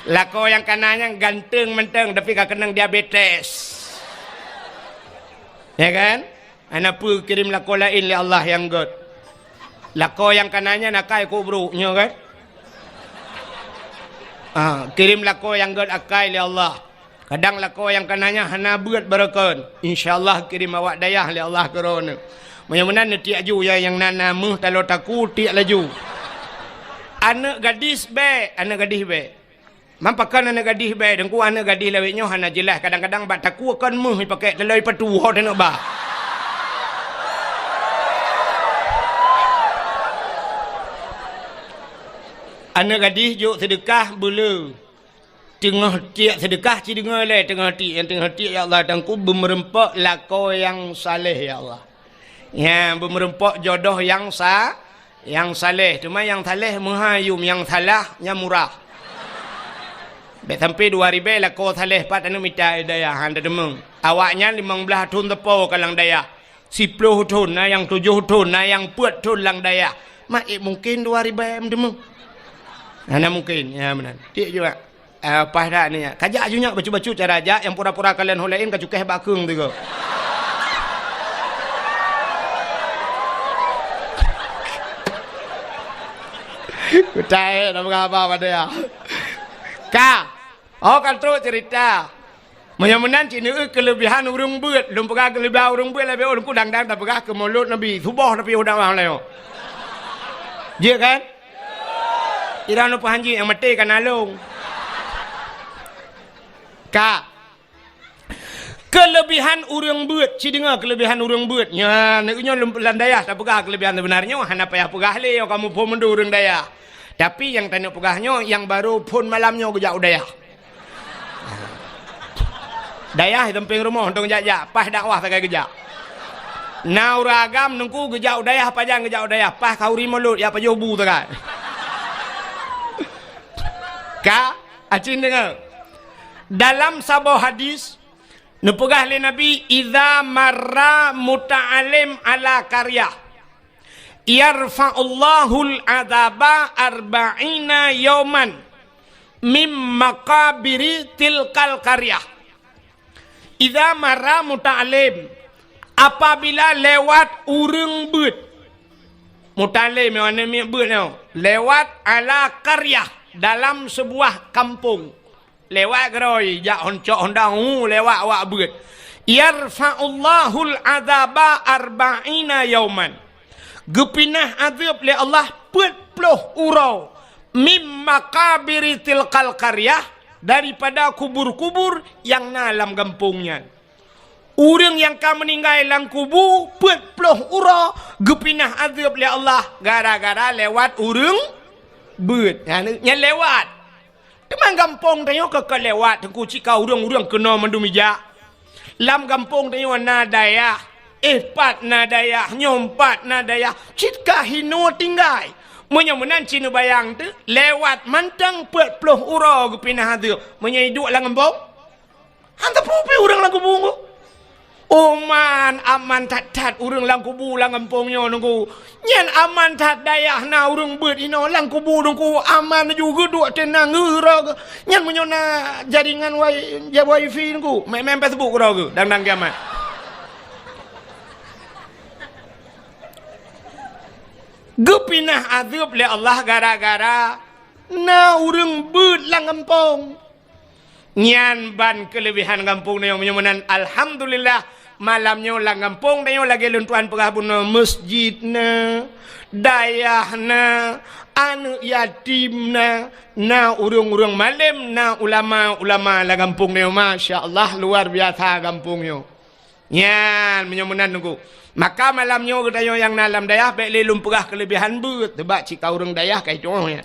Lakoe nyang kana nyan ganteng mantong tapi ka keunong diabetes. Ya kan? Hana peue kirém lakoe laén lé Allah nyang gét. Lakoe nyang kana nyan akai keu brok nyoe kan? Ah, kirém lakoe nyang gét akai lé Allah. Kadang lakoe nyang kana nyan hana beuet barokon. Insya Allah kirém awak dayah lé Allah keu droeneuh. Meunyoe meunan neutiek ju ya nyang na, na meuh taloe takue tiek laju. Aneuëk gadis bék, aneuëk gadis bék. Man pakon aneuëk gadih bék, Teungku, aneuëk gadih lawét nyoe hana jeulaih, kadang-kadang bak takue kon meuh ipakék taloe ipatu ho teuneuk ba. Aneuëk gadih jok seudeukah beuleu. Teungoh tiek seudeukah ci deungoe lé, teungoh tiek, nyang teungoh tiek, "Ya Allah, Teungku beumeureumpok lakoe nyang saleh, ya Allah." Nyan beumeureumpok jodoh nyang sa-, nyang saleh. Teuma nyang saleh meuhai yum, nyang salah nyan murah. Bék sampai dua ribée lakoe saleh pat aneuëk mita dayah hana teumeung. Awaknyan limong blaih thon teupo ka lam dayah. Siploh thon, na nyang tujoh thon, na nyang peuet thon lam dayah. Ma ék mungken dua ribée meuteumé? Hana mungken. Ya meunan. Tiek juga. Eh, paih that ni, ya. Kajak ju nyak bacut-bacut cara jak nyang pura-pura kalon ho laén ka cukéh bak keueng tiga. Kutai, nak peugah apa pada ya? Ka. Oh, ka trok cerita. Meunyoe meunan cit neueu keuleubihan ureuëng beuet, lôn peugah keuleubihan ureuëng beuet lagée ulôn kudang-dang tapeugah keu mulod Nabi, suboh tapi udang wah layo. Jeuet kan? Irang lôn peuhanji nyang maté ka nalong. Ka. Keuleubihan ureuëng beuet, ci deungoe keuleubihan ureuëng beuet. Nyan, nyoe lom lam dayah tapeugah keuleubihan, seubeunarnyoe hana payah peugah lé, nyoe kamoe phon mandum ureuëng dayah. Tapi nyang taneuk peugah nyoe, nyang barô phon malam nyoe geujak u dayah. Dayah di sampéng rumoh, untông jak-jak, paih dakwah sagai geujak. Na ureuëng agam Teungku geujak u dayah, pajan geujak u dayah, paih khanduri mulod, jak pajoh bu sagai. Ka, aci deungoe. Dalam saboh hadis, neupeugah lé Nabi, "Idza marra muta'allim ala qaryah, yarfa'ullahul adzaba arba'ina yauman mim maqabiri tilkal qaryah." Idza marra muta'allim, apabila lewat ureuëng beuet. Muta'allim nyoe, aneuk miet beuet nyoe, lewat ala qaryah, dalam sebuah kampung. Lewat keudroe, jak hon-, cok honda, hu, lewat awak beuet. "Yarfa'ullahul adzaba arba'ina yauman." Geupinah azeueb lé Allah peuet ploh uroe, "mim maqabiri tilkal qaryah", daripada kubur-kubur nyang na lam gampông nyan. Ureuëng nyang ka meuninggai lam kubu peuet ploh uroe geupinah azeueb lé Allah gara-gara lewat ureuëng beuet. Nyan, nyan lewat. Teuma gampông tanyoe ka, ka lewat, Teungku, cit ka ureuëng-ureuëng keunoe mandum ijak. Lam gampông tanyoe na dayah, éh pat na dayah, nyoe pat na dayah, cit ka hinoe tinggai. Meunyoe meunan ci neubayang teuk, lewat mantong peuet ploh uroe geupinah azeueb. Meunyoe iduek lam gampông, hana teupeu pih ureuëng lam kubu nyoe. Oman, aman that-that ureuëng lam kubu lam gampông nyoe Teungku. Nyan aman that dayah na ureuëng beuet inoe lam kubu Teungku. Aman ju geuduek teunang geura. Nyan meunyoe na jaringan wai-, ja wifi Teungku. Main-main Facebook keudroe geu, dang-dang kiamat. Geupinah azeueb lé Allah gara-gara na ureuëng beuet lam gampông. Nyan ban keuleubehan gampông tanyoe meunyoe meunan. Alhamdulillah, malam nyoe lam gampông tanyoe lagée lôn tuan peugah bunoe, meuseujid na, dayah na, aneuëk yatim na, na ureuëng-ureuëng malém, na ulama-ulama lam gampông tanyoe. Masya Allah, luar biasa gampông nyoe. Nyan, meunyoe meunan Teungku. Maka malam nyoe geutanyoe nyang na lam dayah bék lé lôn peugah keuleubehan beuet, teubak cit ka ureuëng dayah ka ituoh nyan.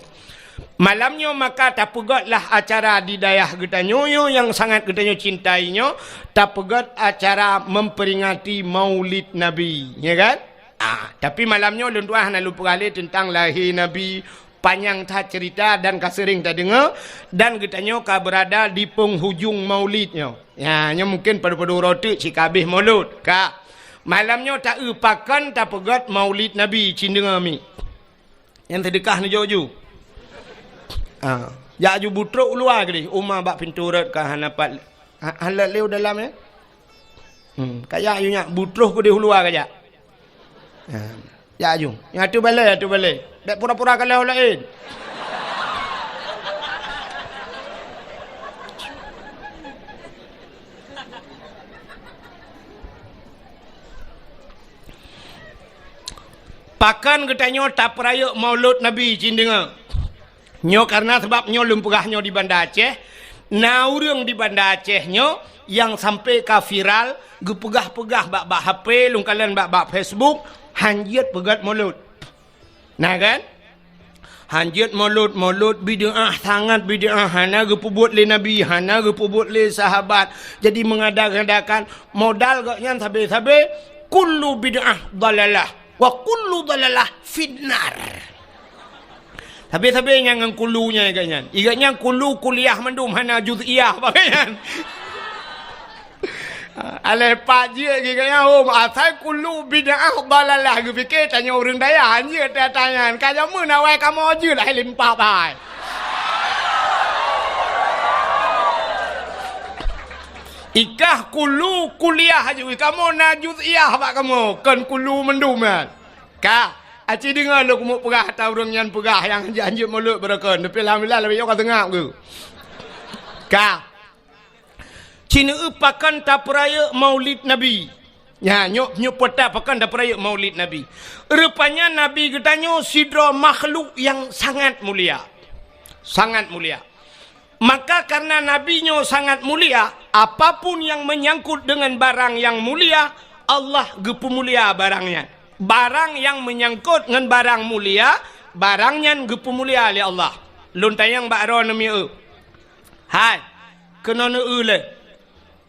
Malam nyoe maka tapeugötlah acara di dayah geutanyoe nyoe nyang sangat geutanyoe cintai nyoe, tapeugöt acara memperingati Maulid Nabi, ya kan? Ah, tapi malam nyoe lôn tuan hana lôn peugah lé teuntang lahé Nabi, panyang that cerita dan ka seuring tadeungoe, dan geutanyoe ka beurada di penghujung Maulid nyoe. Ya, nyoe mungken padub-padub uroe teuk cit ka habéh Maulud. Ka. Malam nyoe ta-eu pakon tapeugöt Maulid Nabi, ci deungoe mi. Nyang seudeukah neujok ju. Ha. Jak ju butrok u luwa keudeh, uma bak pintoe rot ka hana pat. Ha, hana lé u dalam, ya? Hmm, ka jak ju nyak butrok keudeh u luwa ka jak. Ha. Jak ju. Nyang ateueh balée, ateueh balée. Bék pura-pura kalon laén. Pakon geutanyoe tapeurayeuk Maulud Nabi, ci deungoe. Nyoe karena sabab nyoe lôn peugah nyoe di Banda Aceh, na ureuëng di Banda Aceh nyoe nyang sampai ka viral, geupeugah-peugah bak, bak H P, lôn kalon bak, bak Facebook, han jeuet peugöt Maulud. Na kan? Han jeuet Maulud, Maulud bid'ah, sangat bid'ah, hana geupeubuet lé Nabi, hana geupeubuet lé sahabat. Jadi mengada-ngadakan modal gobnyan sabe-sabe, kullu bid'ah dalalah. Wa kullu dalalah finnar. Sabe-sabe nyang ngon kulu nyan igat nyan. Igat nyan kulu kuliah mandum hana juz'iyah bak nyan. Alah pat jeuet igat nyan, oh, asai kulu bid'ah dalalah, geupike tanyoe ureuëng dayah, anjeuet tanya. Ka jameun awai kamoe jeuet hai limpah bai. Ikah kulu kuliah aju, kamoe na juz'iyah bak kamoe, kon kulu mandum nyan. Ka, aci deungoe lôn keumeung peugah ata ureuëng nyan peugah nyang hanjeuet-hanjeuet Maulud beureukan. Tapi alhamdulillah lagée nyoe ka seungab geuh. Ka. Ci neueu pakon tapeurayeuk Maulid Nabi. Nya, nyoe, nyoe peuta pakon tapeurayeuk Maulid Nabi. Rupanya Nabi geutanyoe sidroe makhluk nyang sangat mulia. Sangat mulia. Maka karena Nabi nyoe sangat mulia, apapun yang menyangkut dengan barang yang mulia, Allah geupeumulia barang nyan. Barang yang menyangkut ngon barang mulia, barang nyan geupeumulia lé Allah. Lôn tanyong bak droeneuh mieu. Hai, keunoe neueu lé.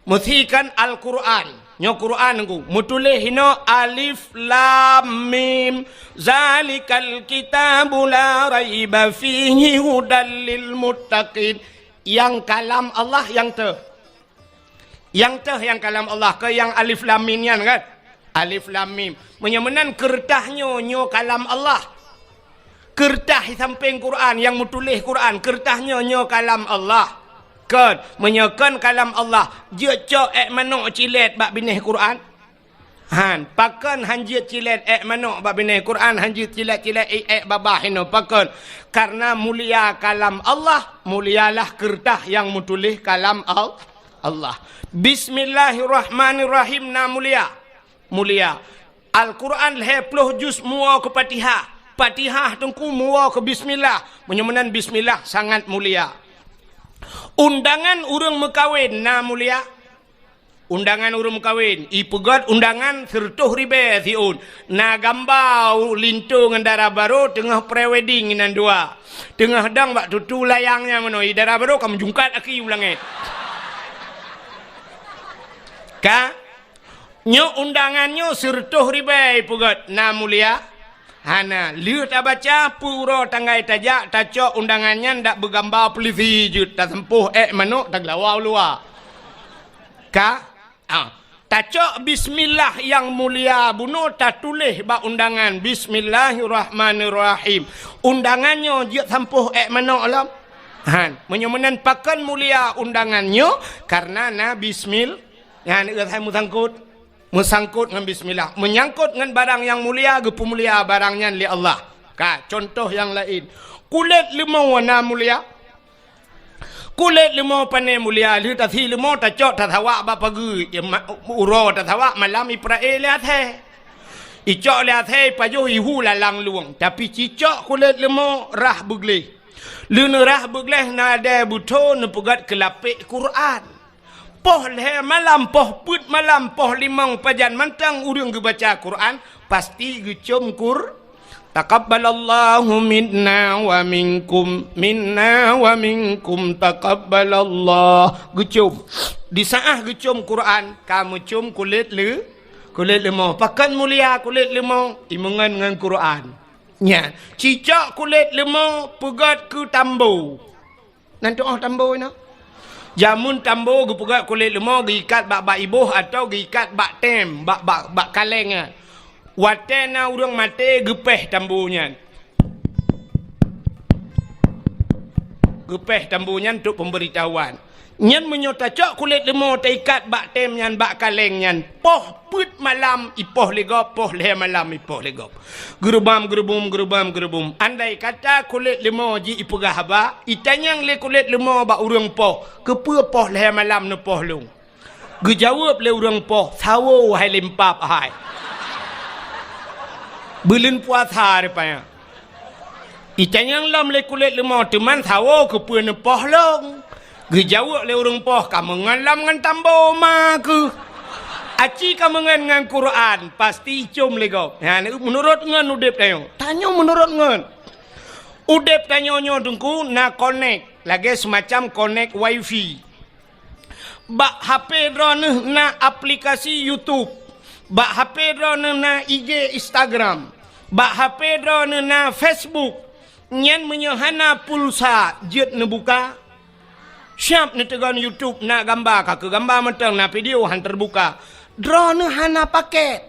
Meusikan Al-Qur'an. Nyoe Qur'an ku, meutuléh hinoe alif lam mim. Zalikal kitabu la raiba fihi hudal lil muttaqin. Nyang kalam Allah nyang teuh. Nyang teuh nyang kalam Allah, keu nyang alif lam mim nyan kan? Alif lam mim. Meunyoe meunan keureutah nyoe, nyoe kalam Allah. Keureutah di sampéng Qur'an, nyang meutuléh Qur'an, keureutah nyoe, nyoe kalam Allah. Kon, meunyoe kon kalam Allah, jeuet cok ék manok cilét bak binéh Qur'an? Han, pakon han jeuet cilét ék manok bak binéh Qur'an, han jeuet cilét-cilét ék, ék babah hinoe, pakon? Karena mulia kalam Allah, mulialah keureutah nyang meutuléh kalam Al-, Allah. Bismillahirrahmanirrahim na mulia. Mulia. Al-Qur'an lhée ploh juz muwoe keu Fatihah. Fatihah teungku muwoe keu bismillah. Meunyoe meunan bismillah sangat mulia. Undangan ureuëng meukawen na mulia. Undangan ureuëng meukawen, ipeugét undangan sireutôh ribée siôn. Na gamba linto ngon dara barô teungoh pre-wedding inan dua. Teungoh dong bak tutu layang nyan meunoe, i dara barô ka meujungkat aki u langét. Ka? Nyoe undangan nyoe sireutôh ribée ipeugét, na mulia? Hana. Lheueh tabaca, peue uroe tanggai tajak, tacok undangan nyan dak beugamba peulisi jeuet, taseumpôh ék manok, tageulawa u luwa. Ka? Ah. Tacok bismillah nyang mulia bunoe tatuléh bak undangan, Bismillahirrahmanirrahim. Undangan nyoe jeuet sampoh ék manok lom? Han. Meunyoe meunan pakon mulia undangan nyoe, karena na bismil-, nyan, eh, hai meusangkot. Meusangkot ngon bismillah. Meunyangkot ngon barang nyang mulia, geupeumulia barang nyan lé Allah. Ka, contoh nyang laén. Kulét leumô na mulia? Kulét leumô pane mulia, lheueh tasi leumô tacok tasawak bak pageue, ya, ma-, uroe tasawak malam iprae lé asèe. Icok lé asèe ipajoh ihu lalang lueng, tapi cicok kulét leumô rhah beugleh. Lheueh neurhah beugleh nadée beutho neupeugét keu lapék Quran. Poh lhée malam, poh peuet malam, poh limong pajan mantong ureuëng geubaca Quran, pasti geucom Qur-, "Taqabbalallahu minna wa minkum, minna wa minkum, taqabbalallah." Geucom. Di saat geucom Quran, ka meucom kulét le-, kulét leumô. Pakon mulia kulét leumô? Imeungon ngon Quran. Nyan, cicok kulét leumô peugét keu tambo. Nan tuoh tambo inoe. Jameun tambo geupeugét kulét leumô geuikat bak, bak iboh atawa geuikat bak tem, bak, bak, bak kaleng nyan. Watée na ureuëng maté geupéh tambo nyan. Geupéh tambo nyan untuk pemberitahuan. Nyan meunyoe tacok kulét leumô taikat bak tem nyan, bak kaleng nyan, poh peuet malam ipoh lé gob, poh lhée malam ipoh lé gob. Geurubam, geurubum, geurubam, geurubum. Andai kata kulét leumô jih ipeugah haba, itanyong lé kulét leumô bak ureuëng poh, "Keupeue poh lhée malam neupoh lôn?" Geujaweueb lé ureuëng poh, "Sawo hai limpab hai. Buleuen puasa rupanya." Itanyong lom lé kulét leumô, "Teuma sawo keupeue neupoh lôn?" Geujaweueb lé ureuëng poh, "Kameungon lom ngon tambo ma keuh. Aci kameungon ngon Quran, pasti icom lé gob." Nyan, meunurot ngon udeb tanyoe. Tanyoe meunurot ngon. Udeb tanyoe nyoe teungku na konek, lagée seumacam konek wifi. Bak H P droeneuh na aplikasi YouTube. Bak H P droeneuh na I G, Instagram. Bak H P droeneuh na Facebook. Nyan meunyoe hana pulsa, jeuet neubuka? Siab neuteugon YouTube, na gamba, ka keu gamba mantong, na video han teubuka. Droeneuh hana paket.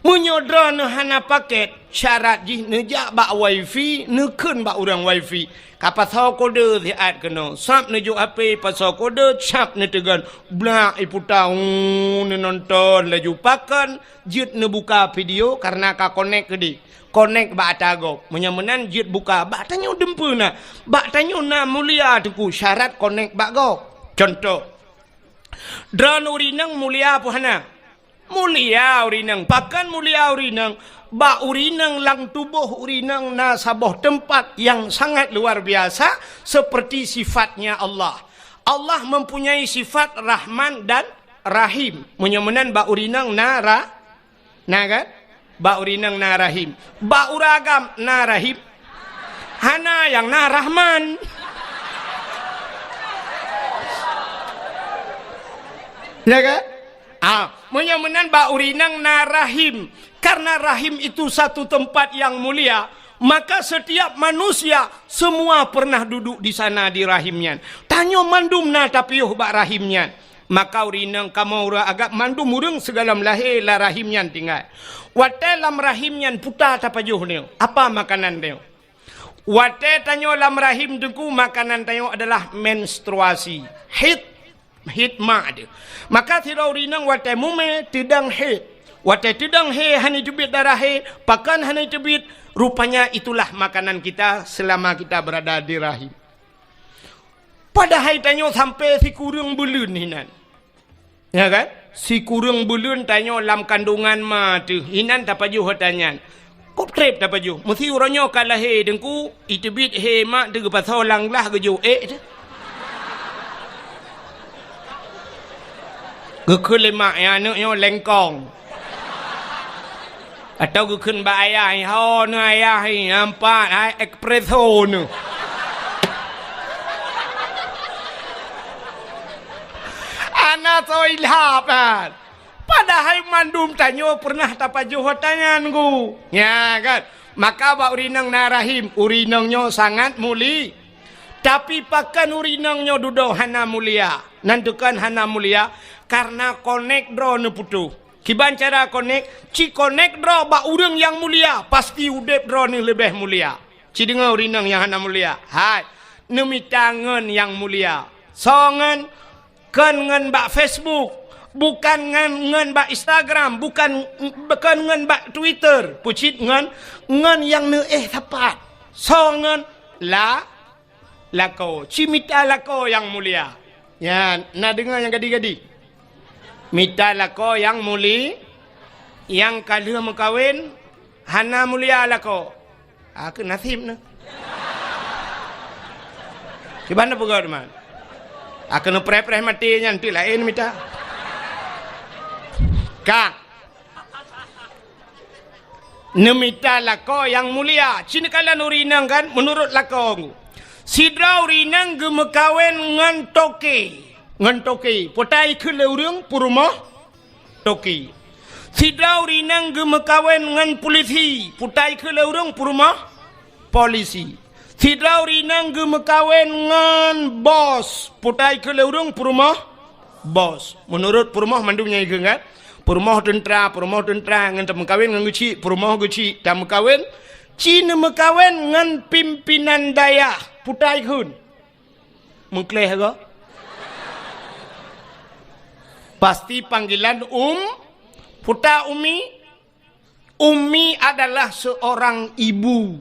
Meunyoe droeneuh hana paket, syarat jih neujak bak wifi, neukheun bak ureuëng wifi. Ka pasoe kode siat keunoe, sab neujok H P, pasoe kode, sab neuteugon, blak iputa, uu, neunonton laju. Pakon? Jeuet neubuka video karena ka konek keudeh. Konek bak ata gob. Meunyoe meunan jeuet buka, bak tanyoe dumpeue na. Bak tanyoe na mulia teungku, syarat konek bak gob. Contoh, droeneuh ureuëng inong mulia peue hana? Mulia ureuëng inong. Pakon mulia ureuëng inong? Bak ureueng inong lam tuboh ureueng inong na saboh teumpat nyang sangat luar biasa, seperti sifatnya Allah. Allah mempunyai sifat Rahman dan Rahim. Meunyoe meunan bak ureueng inong na ra-, na kan? Bak ureueng inong na Rahim. Bak ureueng agam na Rahim. Hana, nyang na Rahman. Ya kan? Ah, meunyoe meunan bak ureueng inong na Rahim. Karena Rahim itu satu tempat yang mulia, maka setiap manusia semua pernah duduk di sana di Rahim nyan. Tanyoe mandum na tapiôh bak Rahim nyan. Maka ureueng inong kamoe ureueng agam mandum ureueng sigohlom lahé lam Rahim nyan tinggai. Watée lam Rahim nyan peue tapajoh nyoe? Apa makanan nyoe? Watée tanyoe lam Rahim Teungku, makanan tanyoe adalah menstruasi. Haid, haid mak teuh. Maka sidroe ureueng inong watée mumé teudong haid. Watée teudong haid hana teubiet darah haid, pakon hana teubiet, rupanya itulah makanan kita selama kita berada di Rahim. Padahai tanyoe sampai sikureueng buleuen hinan. Ya kan? Sikureueng buleuen tanyoe lam kandungan ma teuh, inan tapajoh ata nyan. Kok treb tapajoh? Meusi uroe nyoe ka lahé Teungku, iteubiet hé mak teuh geupasoe lam glah geujok ék teuh. Geukheun lé mak, "Ya, aneuk nyoe lengkong." Atau geukheun bak ayah, "Ho neuh ayah, hai, nampak, hai, espresso neuh." Hana soe ilham, kan? Padahai mandum tanyoe pernah tapajoh ata nyan, Teungku. Ya, kan? Maka bak ureueng inong na Rahim, ureueng inong nyoe sangat muli-, tapi pakon ureueng inong nyoe dudoe hana mulia? Nan tukon hana mulia, karena konek droe neuputôh. Kiban cara konek, ci konek droe bak ureueng nyang mulia, pasti udeb droe neuh leubeh mulia. Ci deungoe ureueng inong nyang hana mulia. Hai, neumita ngon nyang mulia. Soe ngon? Kon ngon bak Facebook, bukan ngon, ngon bak Instagram, bukan, kon ngon bak Twitter, peucit ngon, ngon nyang neuéh sapat. Soe ngon? La-, lakoe. Ci mita lakoe nyang mulia. Nyan, na deungoe nyang gadi-gadi? Mita lakoe nyang muli-, nyang ka lheueh meukawen, hana mulia lakoe. Ah, keu naseb neuh. Kiban neupeugah teuma. Ah, keu neupreh-preh maté nyan, teuk laén mita. Ka. Neumita lakoe nyang mulia. Ci neukalon ureueng inong kan, meunurot lakoe. Sidroe ureueng inong geumeukawen ngon toke. Ngon toke. Peue ta ikheun lé ureueng? Peurumoh toke. Sidroe ureueng inong geumeukawen ngon pulisi. Peue ta ikheun lé ureueng? Peurumoh polisi. Sidroe ureueng inong geumeukawen ngon bos. Peue ta ikheun lé ureueng? Peurumoh bos. Meunurot peurumoh mandum nyang ikheun kan? Peurumoh teuntra, peurumoh teuntra ngon tameukawen ngon geuchik, peurumoh geuchik tameukawen. Ci neumeukawen ngon pimpinan dayah. Peue ta ikheun? Meukleh goe. Pasti panggilan um-, peue ta ummi? Ummi adalah seorang ibu.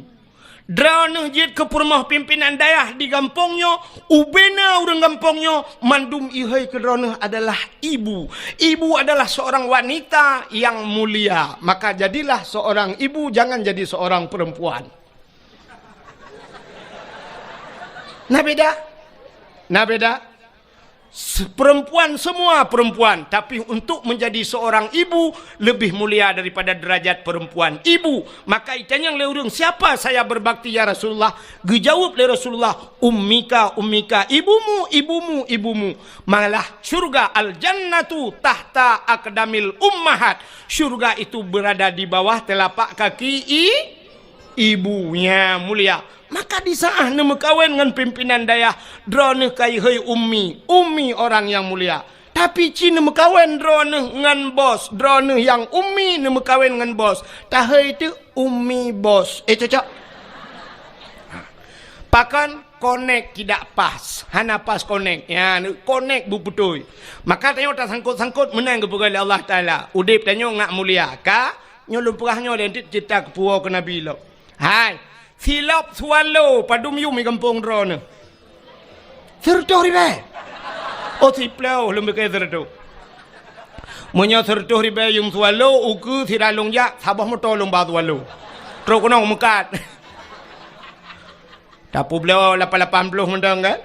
Droeneuh jeuet keu peurumoh pimpinan dayah di gampông nyoe, ubena ureueng gampông nyoe, mandum ihôi keu droeneuh adalah ibu. Ibu adalah seorang wanita yang mulia. Maka jadilah seorang ibu, jangan jadi seorang perempuan. Na beda? Na beda? Se-, perempuan, semua perempuan, tapi untuk menjadi seorang ibu lebih mulia daripada derajat perempuan. Ibu, maka itanyong lé ureueng, "Siapa saya berbakti, ya Rasulullah?" Geujaweueb lé Rasulullah, "Ummika, ummika, ibumu, ibumu, ibumu." Malah syurga, al-jannatu tahta aqdamil ummahat. Syurga itu berada di bawah telapak kaki i-, ibu. Nyan mulia. Maka di saat neumeukawen ngon pimpinan dayah, droeneuh ka ihôi ummi. Ummi orang yang mulia. Tapi ci neumeukawen droeneuh ngon bos, droeneuh nyang ummi neumeukawen ngon bos. Tahôi teuk ummi bos. Eh, cocok? Pakon konek tidak pas. Hana pas konek. Ya, konek beubeutôi. Maka tanyoe tasangkot-sangkot meunan geupeugah lé Allah Taala. Udeb tanyoe ngat mulia. Ka? Nyoe lôn peugah nyoe lé, enteuk ceurita keupuwoe keu Nabi lom. Hai, silop swallow padum yum i gampông droeneuh? Sireutôh ribèe. Oh, siplôh lôn beuke sireutôh. Meunyoe sireutôh ribèe yum Swallow, ukeue sira lôn jak, saboh moto lôn ba Swallow. Trok keunoe meukat. Tapeubloe lapan lapan ploh mantong kan?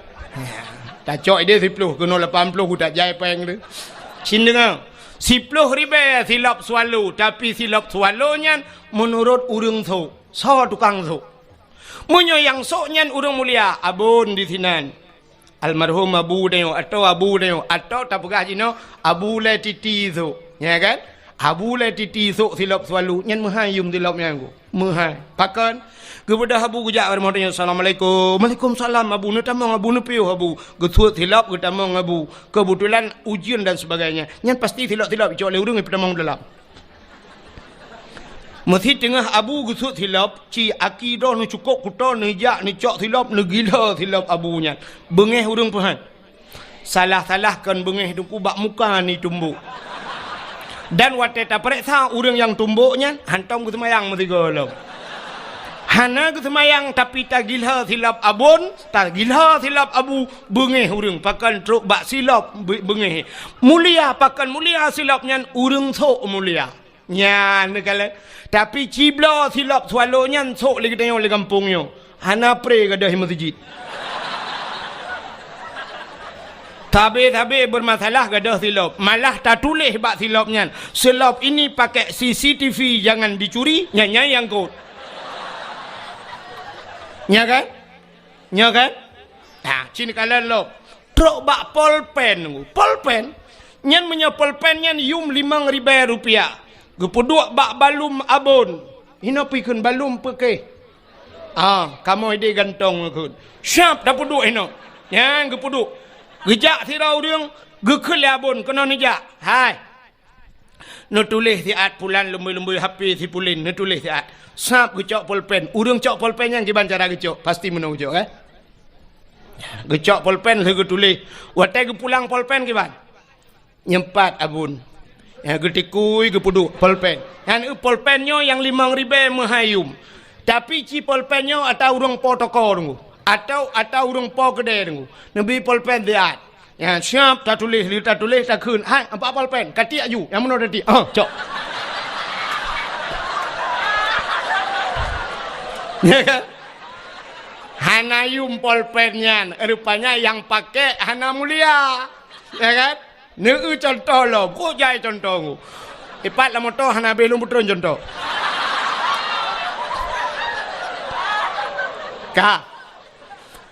Tacok idéh siploh, keunoe lapan ploh, ku tajai péng tu. Cit deungoe, siploh ribèe silop Swallow, tapi silop Swallow nyan meunurot ureueng sôk. Soe tukang sôk? Meunyoe nyang sôk nyan ureueng mulia, Abon disinan. Almarhum Abu tanyoe, atau Abu tanyoe, atau tapeugah jinoe Abu Lé Titi sôk, ya kan? Abu Lé Titi sôk silop Swallow, nyan meuhai yum silop nyan ku. Meuhai. Pakon? Geubeudôh Abu geujak bak rumoh tanyoe, "Assalamualaikum." "Waalaikumsalam, Abu." "Neutamong, Abu, neupiôh, Abu." Geusuet silop, geutamong Abu. Keubeutulan ujeuen dan sebagainya. Nyan pasti silop-silop icok lé ureueng ipeutamong dalam. Meusi teungoh Abu geusuet silop, ci aki droe neucukôp kuto, neujak neucok silop, neugila silop Abu nyan. Beungéh ureueng peuhan. Salah-salah kon beungéh teungku, bak muka neutumbok. Dan watée tapareksa ureueng nyang tumbok nyan, hantom geuseumayang meusigoe lom. Hana geuseumayang, tapi tagila silop Abon, tagila silop Abu, beungéh ureueng, pakon trok bak silop be-, beungéh. Mulia, pakon mulia silop nyan, ureueng sôk mulia. Nyan neukalon. Tapi cibloe silop Swallow nyan sôk lé geutanyoe lé gampông nyoe. Hana pré gadôh meuseujid. Sabe-sabe beurmasalah gadôh silop. Malah tatuléh bak silop nyan, "Silop ini pakai C C T V, jangan dicuri." Nyan, nyan nyang kot. Nya kan? Nyoe kan? Nah, cit neukalon lom. Trok bak polpen. Polpen? Nyan meunyoe polpen nyan yum limong ribèe rupiah. Geupeuduek bak balum Abon. Hinoe pih kheun balum peukéh. Ah, kamoe idéh gantong kheun. Siap tapeuduek hinoe. Nyan geupeuduek. Geujak sidroe ureueng, geukheun lé Abon keunoe neujak. Hai. Neutuléh siat pulan leumbôi-leumbôi H P si pulan, neutuléh siat. Sab geucok polpen. Ureueng cok polpen nyan kiban cara geucok. Pasti meunoe geucok, eh? Geucok polpen lheueh geutuléh. Watée geupulang polpen kiban? Nyempat Abon. Ya, geutikui geupeuduek polpen. Nyan eu polpen nyoe nyang limong ribèe meuhai yum. Tapi ci polpen nyoe ata ureueng po toko deungoe. Atau ata ureueng po keudè deungoe. Neubi polpen siat. Nyan siap tatuléh, lheueh tatuléh takheun, "Hai, ampat polpen, katiek aju, nyang meunoe tatiek." Ah, cok. Ya kan? Hana yum polpen nyan, rupanya nyang pakék hana mulia. Ya kan? Neueu cuntoh lom, kok jai cuntoh ngu. Ipat lam moto hana abéh lôn peutron cuntoh. Ka.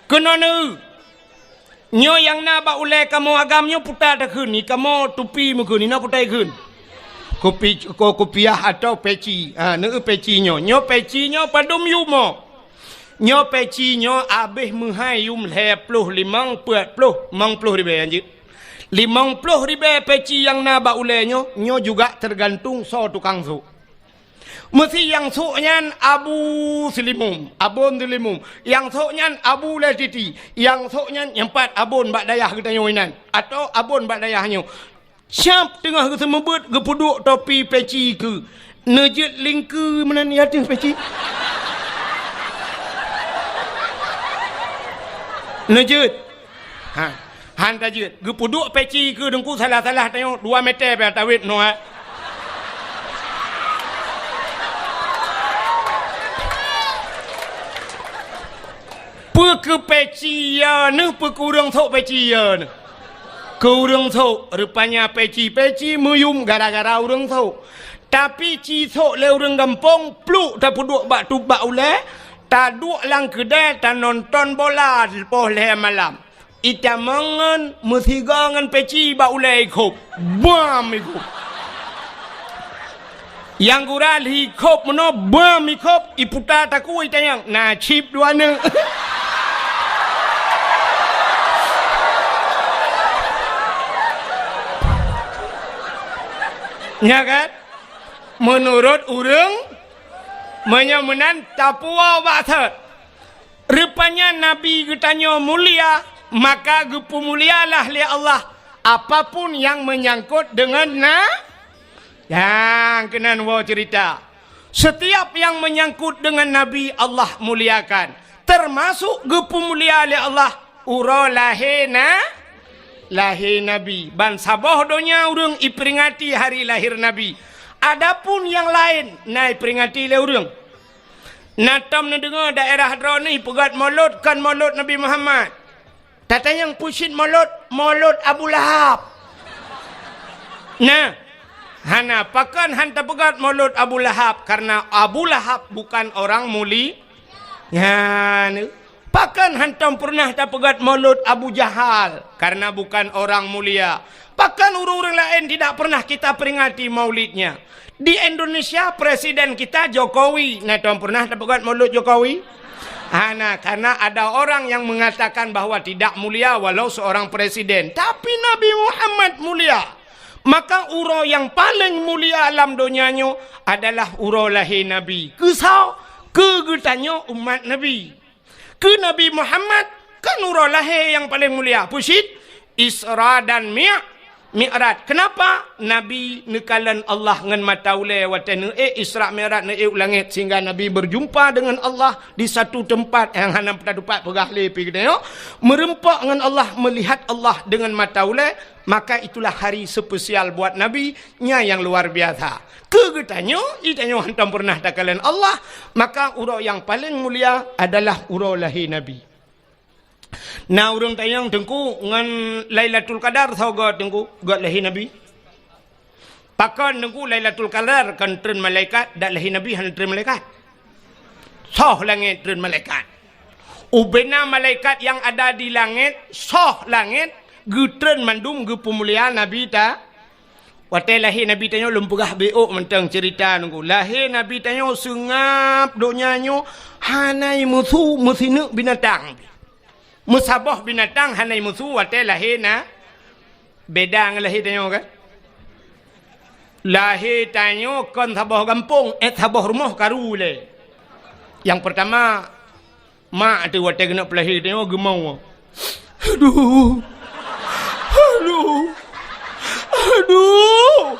Keunoe neueu. Nyoe nyang na bak ulée kamoe agam nyoe puta takheun, i kamoe tupi meukeun, inoe puta ikheun. Kupi-, ko-, kupiah atau peci. Ha, neueu peci nyoe. Nyoe peci nyoe padum yum mo. Nyoe peci nyoe abéh meuhai yum lhée ploh, limong, peuet ploh, limong ploh ribée anjeut. Limong ploh ribée peci nyang na bak ulée nyoe, nyoe juga teugantung soe tukang sôk. Meusi nyang sôk nyan Abu Seulimum, Abon Seulimum. Nyang sôk nyan Abu Lé Titi. Nyang sôk nyan nyang pat Abon bak dayah geutanyoe inan, atau Abon bak dayah nyoe. Siap teungoh geuseumeubeuet geupeuduek topi peci keu neujeuet lingkeu meunan i ateueh peci. Neujeuet. Ha. Han tajeuet. Geupeuduek peci keu deungku salah-salah tanyoe dua meter pih tawét noe. Peu keu peci ya neuh, peu keu ureueng sôk peci ya neuh. Keu ureueng sôk, rupanya peci-peci meuyum gara-gara ureueng sôk. Tapi ci sôk lé ureueng gampông, pluk tapeuduek bak tub bak ulée, taduek lam keudée tanonton bola poh lhée malam. Itamong ngon meusigoe ngon peci bak ulée ikhôb. Bam ikhôb. Nyang gura lheueh ikhôb meunoe, bam ikhôb, iputa takue itanyong, na cit dua neuk. Nya kan? Meunurot ureueng, meunyoe meunan tapuwoe bak sot. Rupanya Nabi geutanyoe mulia, maka geupeumulialah lé Allah apapun nyang meunyangkot deungon na-, nyang keunan woe ceurita. Setiap nyang meunyangkot deungon Nabi, Allah muliakan, teumasok geupeumulia lé Allah uroe lahé na-, Lahé Nabi. Ban saboh donya ureuëng iperingati hari lahir Nabi. Adapun nyang laén na iperingati lé ureuëng. Na tom neudeungoe daerah droeneuh peugét molot, kon molot Nabi Muhammad. Tatanyong peue cit molot, molot Abu Lahab. Nah, hana, pakon han tapeugét molot Abu Lahab, karena Abu Lahab bukan orang muli-, nyan. Pakon hantom pernah tapeugét molot Abu Jahal, karena bukan orang mulia. Pakon ureuëng-ureuëng laén tidak pernah kita peringati maulidnya. Di Indonesia, presiden kita Jokowi, na tom pernah tapeugét molot Jokowi? Hana, karena ada orang yang mengatakan bahwa tidak mulia walau seorang presiden. Tapi Nabi Muhammad mulia. Maka uroe nyang paleng mulia lam donya nyoe adalah uroe lahé Nabi. Keu soe? Keu geutanyoe umat Nabi. Keu Nabi Muhammad kan uroe lahé nyang paleng mulia. Peue cit? Isra dan Mi-, Mi'raj. Kenapa? Nabi neukalon Allah ngon mata ulée watée neuék Isra Mi'raj, neuék u langét, sehingga Nabi berjumpa dengan Allah di satu tempat nyang hana meutupat peugah lé pih geutanyoe. Meureumpok ngon Allah, melihat Allah dengan mata ulée, maka itulah hari spesial buat Nabi, nyan nyang luar biasa. Keu geutanyoe, geutanyoe hantom pernah takalon Allah, maka uroe nyang paleng mulia adalah uroe lahé Nabi. Na ureuëng tanyong, "Teungku, ngon Lailatul Qadar soe göt, Teungku?" "Göt lahé Nabi." "Pakon, Teungku, Lailatul Qadar kon treun malaikat, dak lahé Nabi hana treun malaikat?" "Soh langét treun malaikat. Ubena malaikat nyang ada di langét, soh langét, geutreun mandum geupeumulia Nabi ta-" Watée lahé Nabi tanyoe lôn peugah bék mantong ceurita nunggu. Lahé Nabi tanyoe seungab donya nyoe hana meusu meusineuk binatang. Meusaboh binatang hana meusu watée lahé na-, beda ngon lahé tanyoe kan? Lahé tanyoe kon saboh gampông, eh, saboh rumoh karu lé. Nyang peurtama, mak teuh watée keuneuk peulahé tanyoe geumoe. Aduh. Aduh. Aduh.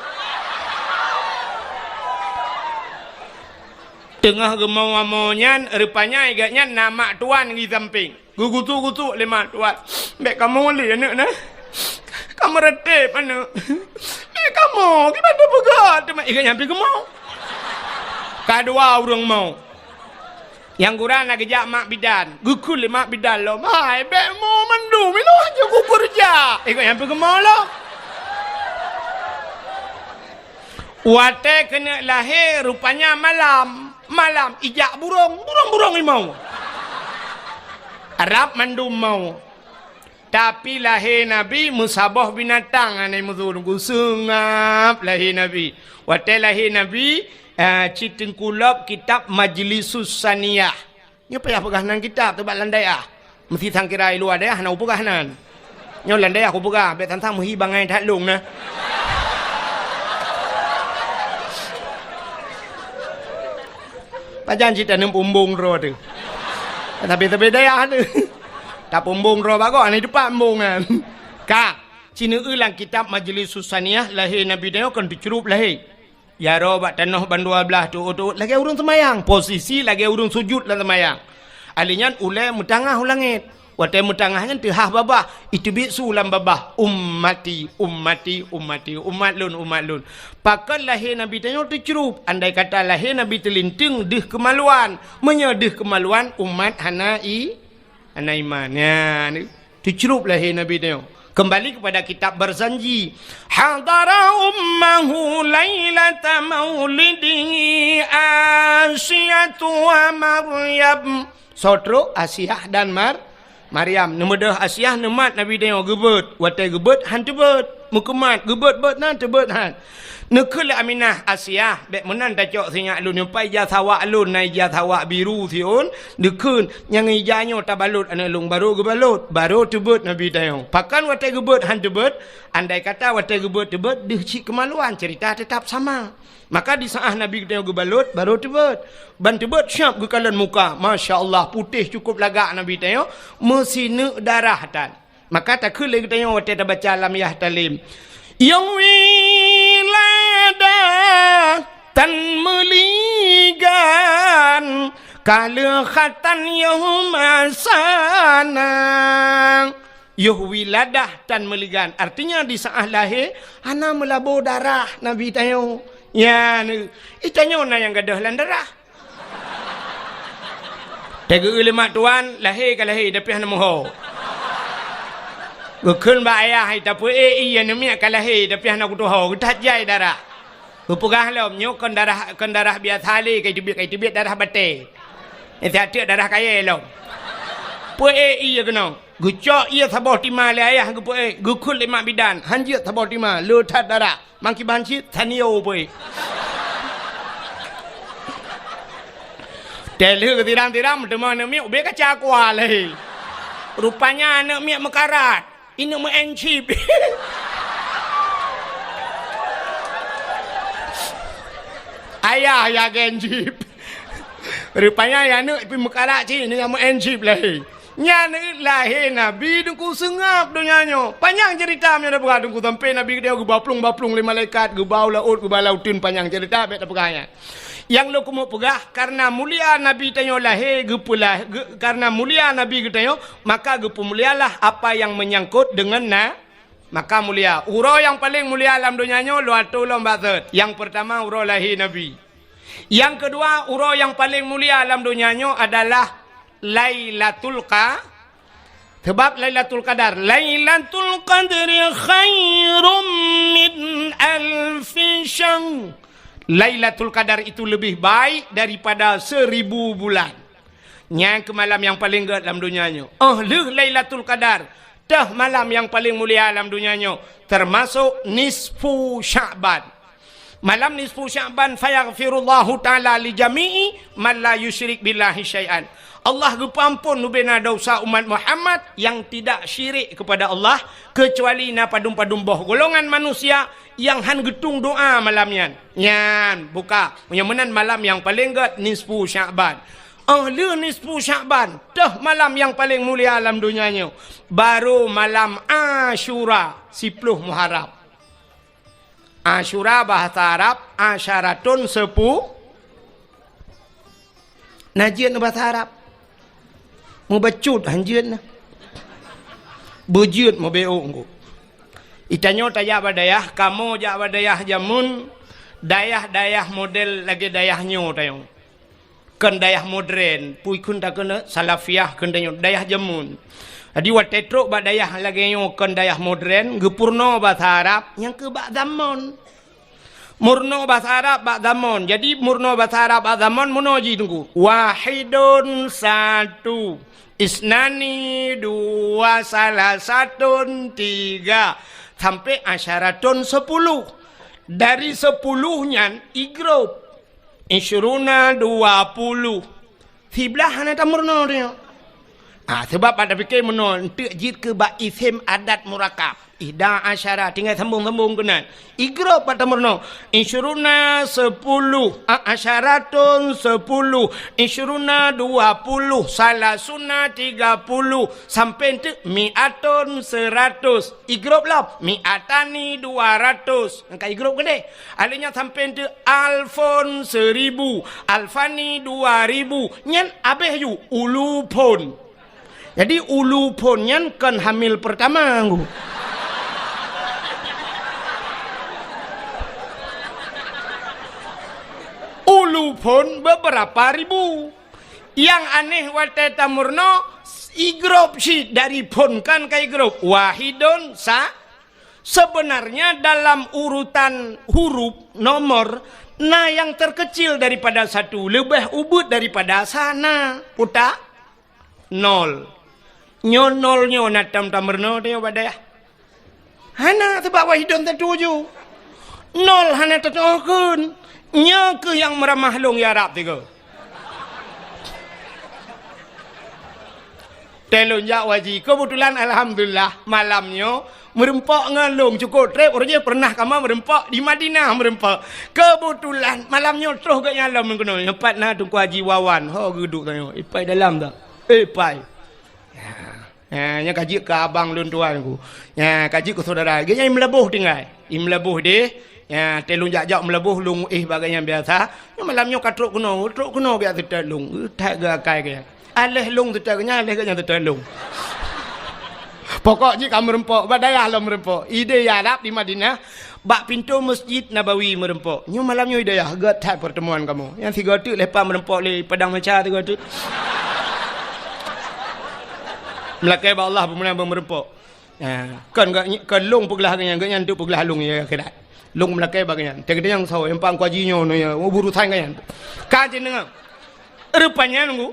Teungoh geumoe-moe nyan, rupanya gobnyan na mak tuan di sampéng. Geugusu-gusu lé mak tuan. "Bék kamoe lé aneuk na. Kamoe reuteb aneuk. Bék kamoe, kiban tapeugah teuma igat nyang pih geumoe." Ka dua ureuëng moe. Nyang gura na geujak mak bidan. Geukheun lé mak bidan lom, "Hai, bék moe mandum, ilôn hana kukeureuja." Igat nyang pih geumoe lom. Watée keuneuk lahé, rupanya malam. Malam ijak burông, burông-burông imoe. Rab mandum moe. Tapi lahé Nabi meusaboh binatang hana meusu, seungab lahé Nabi. Watée lahé Nabi, eh, cit teungku lop kitab Majlisus Saniyah. Nyoe payah peugah nan kitab teuh bak lam dayah. Meusi sangkira i luwa dayah hana kupeugah nan. Nyoe lam dayah kupeugah, bék sang-sang meuhi bangai that lông na. Pajan cit taneum peumbong droe teuh. Tapi-tapi dayah teuh. Tapeumbong droe bak gob, hana teupeu embong nyan. Ka, sineuk lam kitab Majlisus Saniyah lahé Nabi nyoe kon teucrueb lahé. Jaroe bak tanoh bandua blaih teuôt-teuôt lagée ureuëng seumayang, posisi lagée ureuëng sujut lam seumayang. Ali nyan ulée meutangah u langét. Watée meutangah nyan teuhah babah, iteubiet su lam babah, "Ummati, ummati, ummati, umat lôn, umat lôn." Pakon lahé Nabi tanyoe teucrueb, andai kata lahé Nabi teulinteung deuh keumaluan. Meunyoe deuh keumaluan, umat hana i-, hana iman. Nyan. Teucrueb lahé Nabi nyoe. Kembali kepada kitab Barzanji. Hadara ummahu lailata maulidihi Asiyatu wa Maryam. Soe trok? Asiah dan Mar-, Maryam. Neumeudoh Asiah neumat Nabi nyoe geubeuet. Watée geubeuet, han teubeuet. Meukeumat, geubeuet-beuet nan teubeuet han. Neukheun lé Aminah, "Asiah, bék meunan tacok sinyak lôn nyoe, pai ija sawak lôn na ija sawak biru siôn." Neukheun, "Nyang ija nyoe tabalot aneuk lôn." Barô geubalot, barô teubeuet Nabi tanyoe. Pakon watée geubeuet han teubeuet? Andai kata watée geubeuet teubeuet, deuh cit keumaluan, ceurita teutap sama. Maka di saát Nabi tanyoe geubalot, barô teubeuet. Ban teubeuet siab geukalon muka. Masya Allah, putéh cukôp lagak Nabi tanyoe, meusineuk darah tan. Maka takheun lé geutanyoe watée tabaca lam Yahtalem, "Nyang wilada tan meuligan, ka lheueh khatan yoh masana." Yoh wiladah tan meuligan. Artinya, di saat lahé, hana meulabô darah Nabi tanyoe. Nyan, i tanyoe na nyang gadôh lam darah. Tageu lé mak tuan, lahé ka lahé, tapi hana meuho. Geukheun bak ayah, "Hai, tapeuék ié, aneuk miet ka lahé, tapi hana kutuho, geuthat jai darah." Geupeugah lom, "Nyoe kon darah, kon darah biasa lé, ka iteubiet, ka iteubiet darah batée. Nyan siat teuk darah kayée lom." Peuék ié keunoe. Geucok ié saboh tima lé ayah geupeuék, geukheun lé mak bidan, han jeuet saboh tima, le that darah. Mangkiban cit, tanio peuék. Teuh lheueh geusiram-siram, teuma aneuk miet ubé kaca kuah lé. Rupanya aneuk miet meukarat. Ineuk meu'en chip. Ayah ya gen chip. Rupanya ya aneuk pi meukarat cit, ineuk meu'en chip lé. Nyan lahé Nabi Teungku seungab donya nyoe. Panyang ceurita meunyoe tapeugah Teungku, sampoe Nabi geutanyoe geuba plueng-ba plueng lé malaikat, geuba u laôt, geuba lam uteuen, panyang ceurita, bék tapeugah nyan. Nyang lôn keumeung peugah, kareuna mulia Nabi tanyoe lahé, geupeulah-, geu-, kareuna mulia Nabi geutanyoe, maka geupeumulialah apa nyang meunyangkot deungon na-, maka mulia. Uroe nyang paleng mulia lam donya nyoe, lôn atô lom bak thot. Nyang peurtama, uroe lahé Nabi. Nyang keudua, uroe nyang paleng mulia lam donya nyoe adalah Lailatul Qa-, sebab Lailatul Qadar, "Lailatul Qadri khairum min alfi syahr." Lailatul Qadar itu lebih baik daripada seribu bulan. Nyan keuh malam nyang paleng gét lam donya nyoe. Óh lheueh Lailatul Qadar, teuh malam nyang paleng mulia lam donya nyoe, teumasok nisfu Sya'ban. Malam nisfu Sya'ban, "Fayaghfirullahu ta'ala li jami'i man la yusyrik billahi syai'an." Allah geupeuamphon bubena desya umat Muhammad nyang tidak syirik kepada Allah, keucuali na padum-padum boh golongan manusia nyang han geutueng doa malam nyan. Nyan, buka. Meunyoe meunan malam nyang paleng gét nisfu Sya'ban. Óh lheueh nisfu Sya'ban, teuh malam nyang paleng mulia lam donya nyoe, barô malam Asyura, siploh Muharram. Asyura bahasa Arab, asyaratun sepu-, na jeuet bahasa Arab. Mubacut han jeuet na. Beujeuet meubeuk ngku. Itanyoe tajak bak dayah, kamoe jak bak dayah jameun, dayah-dayah model lagée dayah nyoe tanyoe. Kon dayah modern, pui kheun takheun Salafiyah kheun tanyoe, dayah jameun. Jadi watée trok bak dayah lagée nyoe kon dayah modern, geupeurunoe basa Arab, nyang keu bak zamon. Meurunoe basa Arab bak zamon. Jadi meurunoe basa Arab bak zamon meunoe jih Teungku. Wahidun satu, isnani dua, salasatun tiga, sampai asyaratun sepuluh. Dari sepuluh nyan igrop. Isyruna dua puluh. Siblaih hana tameurunoe tanyoe. Ah, sebab bak tapike meunoe, enteuk jeuet keu bak isem adat murakab. Ihda asyara, tinggai sambong-sambong keunan. Igrop bak tameurunoe. Isyruna sepuluh, a, asyaratun sepuluh, isyruna dua puluh, salasuna tiga puluh, sampai enteuk mi'atun seratus. Igrop lom, mi'atani dua ratus. Nyang ka igrop keudeh. Aleuh nyan sampai enteuk alfon seribu, alfani dua ribu. Nyan abéh ju ulufon. Jadi ulufon nyan kon hamil pertama ngku. Ulufon beberapa ribu. Nyang aneh watée tameurunoe, igrop cit dari fon kan ka igrop. Wahidun sa-, Sebenarnya dalam urutan huruf, nomor, na nyang terkecil daripada satu, leubeh ubit daripada sana. Utak? Nol. Nyoe nol nyoe na tam-tam meurunoe tanyoe bak dayah. Hana, sebab wahidun tatuju. Nol hana tatuju kheun. Nyoe keuh nyang meuramah lôn ya Rab tiga. Tée lôn jak haji, keubeutulan alhamdulillah malam nyoe meureumpok ngon lôn cukôp treb, uroe jih pernah kamoe meureumpok di Madinah meureumpok. Keubeutulan malam nyoe troh geuh nyan lom keunoe, nyoe pat na Teungku Haji Wawan, ho geuduek tanyoe, ipai dalam dak? Eh, pai. Ya, ya, nyan ka jeuet keu abang lôn tuan ku. Ya, ka jeuet keu syedara. Geuhnyan i Meulaboh tinggai. I Meulaboh deh. Ya, tée lôn jak-jak Meulaboh lôn éh bak geuhnyan biasa. Nyoe malam nyoe ka trok keunoe, trok keunoe geujak seutôt lôn. That geuakai geuhnyan. Aléh lôn seutôt geuhnyan, aléh geuhnyan seutôt lôn. Pokok jih ka meureumpok, bak dayah lom meureumpok. Ide Arab di Madinah, bak pintoe Masjid Nabawi meureumpok. Nyoe malam nyoe ide yah, gét that pertemuan kamoe. Nyang sigoe teuk leupah meureumpok lé padang macha sigoe teuk. Meulakée bak Allah peue meunan meureumpok. Ha, kon gét, kon lôn peuglah geuhnyan, geuhnyan teuk peuglah lôn ya akhirat. Lôn meulakée bak geuhnyan. Teukeudeh nyang soe, nyang pang kuaji nyoe, nyoe ya, urusan geuhnyan. Ka jeuet deungoe. Rupanya nunggu.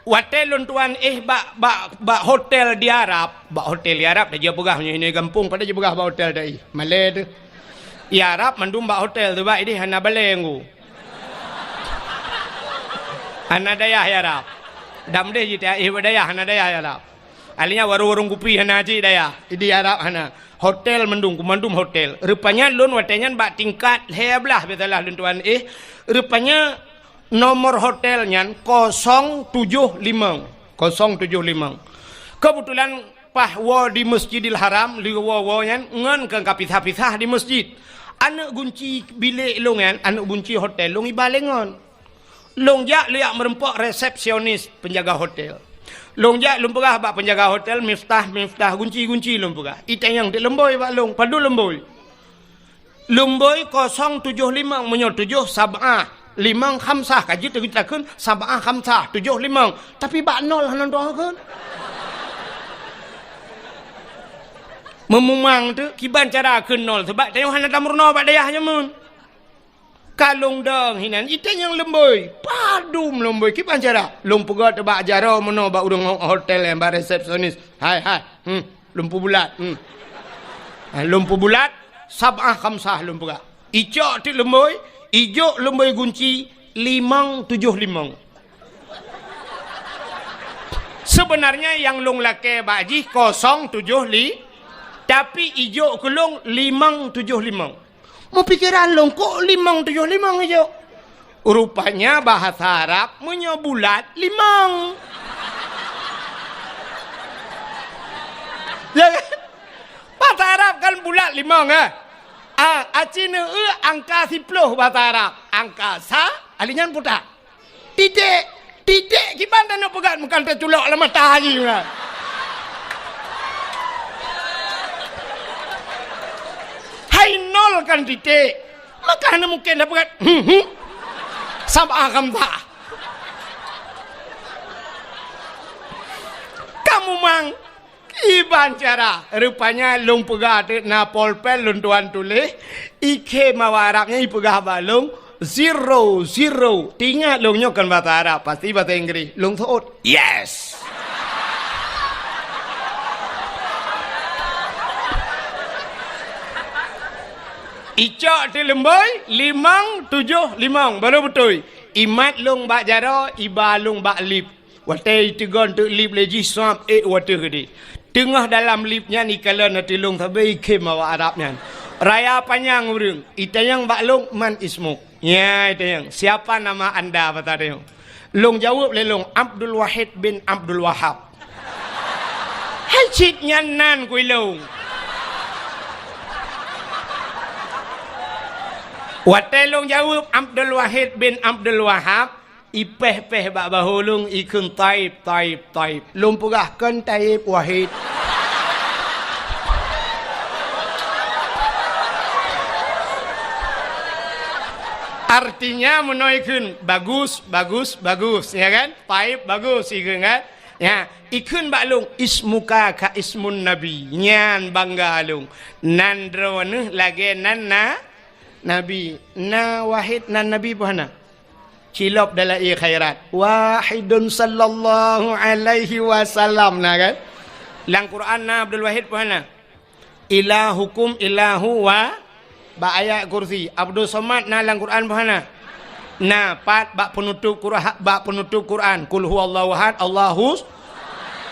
Watée lôn tuan éh bak, bak, bak hotel di Arab, bak hotel di Arab, dah jipeugah meunyoe gampông, padahai jipeugah bak hotel dah éh. Malée teuh. Di Arab mandum bak hotel teuh, bak idéh hana balée ngu. Hana dayah di Arab. Dam deh jita éh bak dayah, hana dayah di Arab. Akhirnya warong-warong kupi hana cit dayah. Di Arab hana. Hotel mandum, mandum hotel. Rupanya lôn watée nyan bak tingkat lhée blaih biasalah lôn tuan éh. Rupanya nomor hotel nyan kosong tujoh limong. Kosong tujoh limong. Keubeutulan paih woe di Masjidil Haram, lheueh woe-woe nyan ngon keu ka pisah-pisah di masjid. Aneuëk gunci bilék lôn nyan, aneuëk gunci hotel lôn iba lé ngon. Lôn jak lôn jak meureumpok resepsionis penjaga hotel. Lôn jak lôn peugah bak penjaga hotel, "Miftah, Miftah, gunci, gunci," lôn peugah. Itanyong teuk leumbôi bak lôn, padub leumbôi. Leumbôi kosong tujoh limong, meunyoe tujoh sab'ah, limong khamsah, ka jeuet takheun sab'ah khamsah, tujoh limong. Tapi bak nol hana dong kheun. Meumumang teuk, kiban cara kheun nol, sabab tanyoe hana tameurunoe bak dayah nyoe meunan. Ka lôn dong hinan, itanyong leumbôi. Padub leumbôi, kiban cara? Lôn peugah teuk bak jaroe meunoe bak ureuëng ho-, hotel nyan, bak resepsionis. "Hai, hai, hmm, lôn peubulat, hmm." Ha, lôn peubulat, sab'ah khamsah lôn peugah. Icok teuk leumbôi, ijok leumbôi gunci, limong tujoh limong. Sebenarnya nyang lôn lakée bak jih kosong tujoh li, tapi ijok keu lôn limong tujoh limong. Meupikeran lôn, kok limong tujoh limong ijok? Rupanya bahasa Arab meunyoe bulat, limong. Ya kan? Bahasa Arab kan bulat, limong, eh? Ah, aci neueu angka siploh bahasa Arab. Angka sa, alinyan putak. Titék, titék kiban taneuk peugah, meukan taculok lam mata jih meunan. Hai nol kan titék. Maka hana mungken tapeugah, hmm, hmm. Sab'ah khamsah. Kamu mang Kiban cara, rupanya lôn peugah teuk na polpen lôn tuan tuléh, ikhém awak Arab nyan ipeugah bak lôn, "Zero, zero." Teuingat lôn nyoe kon basa Arab, pasti basa Inggréh. Lôn seuôt, "Yes!" Icok teuk leumbôi, limong tujoh limong, baru beutôi. Imat lôn bak jaroe, iba lôn bak lip. Watée iteugon teuk lip lé jih, suab ék u ateueh keudeh. Teungoh dalam lip nyan ikalon ateueh lôn sabe ikhém awak Arab nyan. Raya panyang ureuëng, itanyong bak lôn, "Man ismuk?" Nya itanyong, "Siapa nama anda?" basa tanyong. Lôn jaweueb lé lôn, "Abdul Wahid bin Abdul Wahab." Hai cit nyan nan kui lôn. Watée lôn jaweueb, "Abdul Wahid bin Abdul Wahab," ipéh-péh bak bahô lôn, ikheun, "Taib, taib, taib." Lôn peugah, "Kon taib, Wahid." Artinya meunoe ikheun, "Bagus, bagus, bagus," ya kan? "Taib, bagus," ikheun kan? Ya, ikheun bak lôn, "Ismuka ka ismun Nabi." Nyan bangga lôn. Nan droeneuh lagée nan na Nabi. Na Wahid nan Nabi peue hana? Cilop dalam ie khairat. Wahidun sallallahu alaihi wasallam, na kan? Lam Quran na Abdul Wahid peue hana? Ilahukum ilahu wa, bak ayat kursi. Abdul Somad na lam Quran peue hana? Na, pat bak penutup Qur'an, bak penutup Quran. Qul huwallahu ahad, Allahus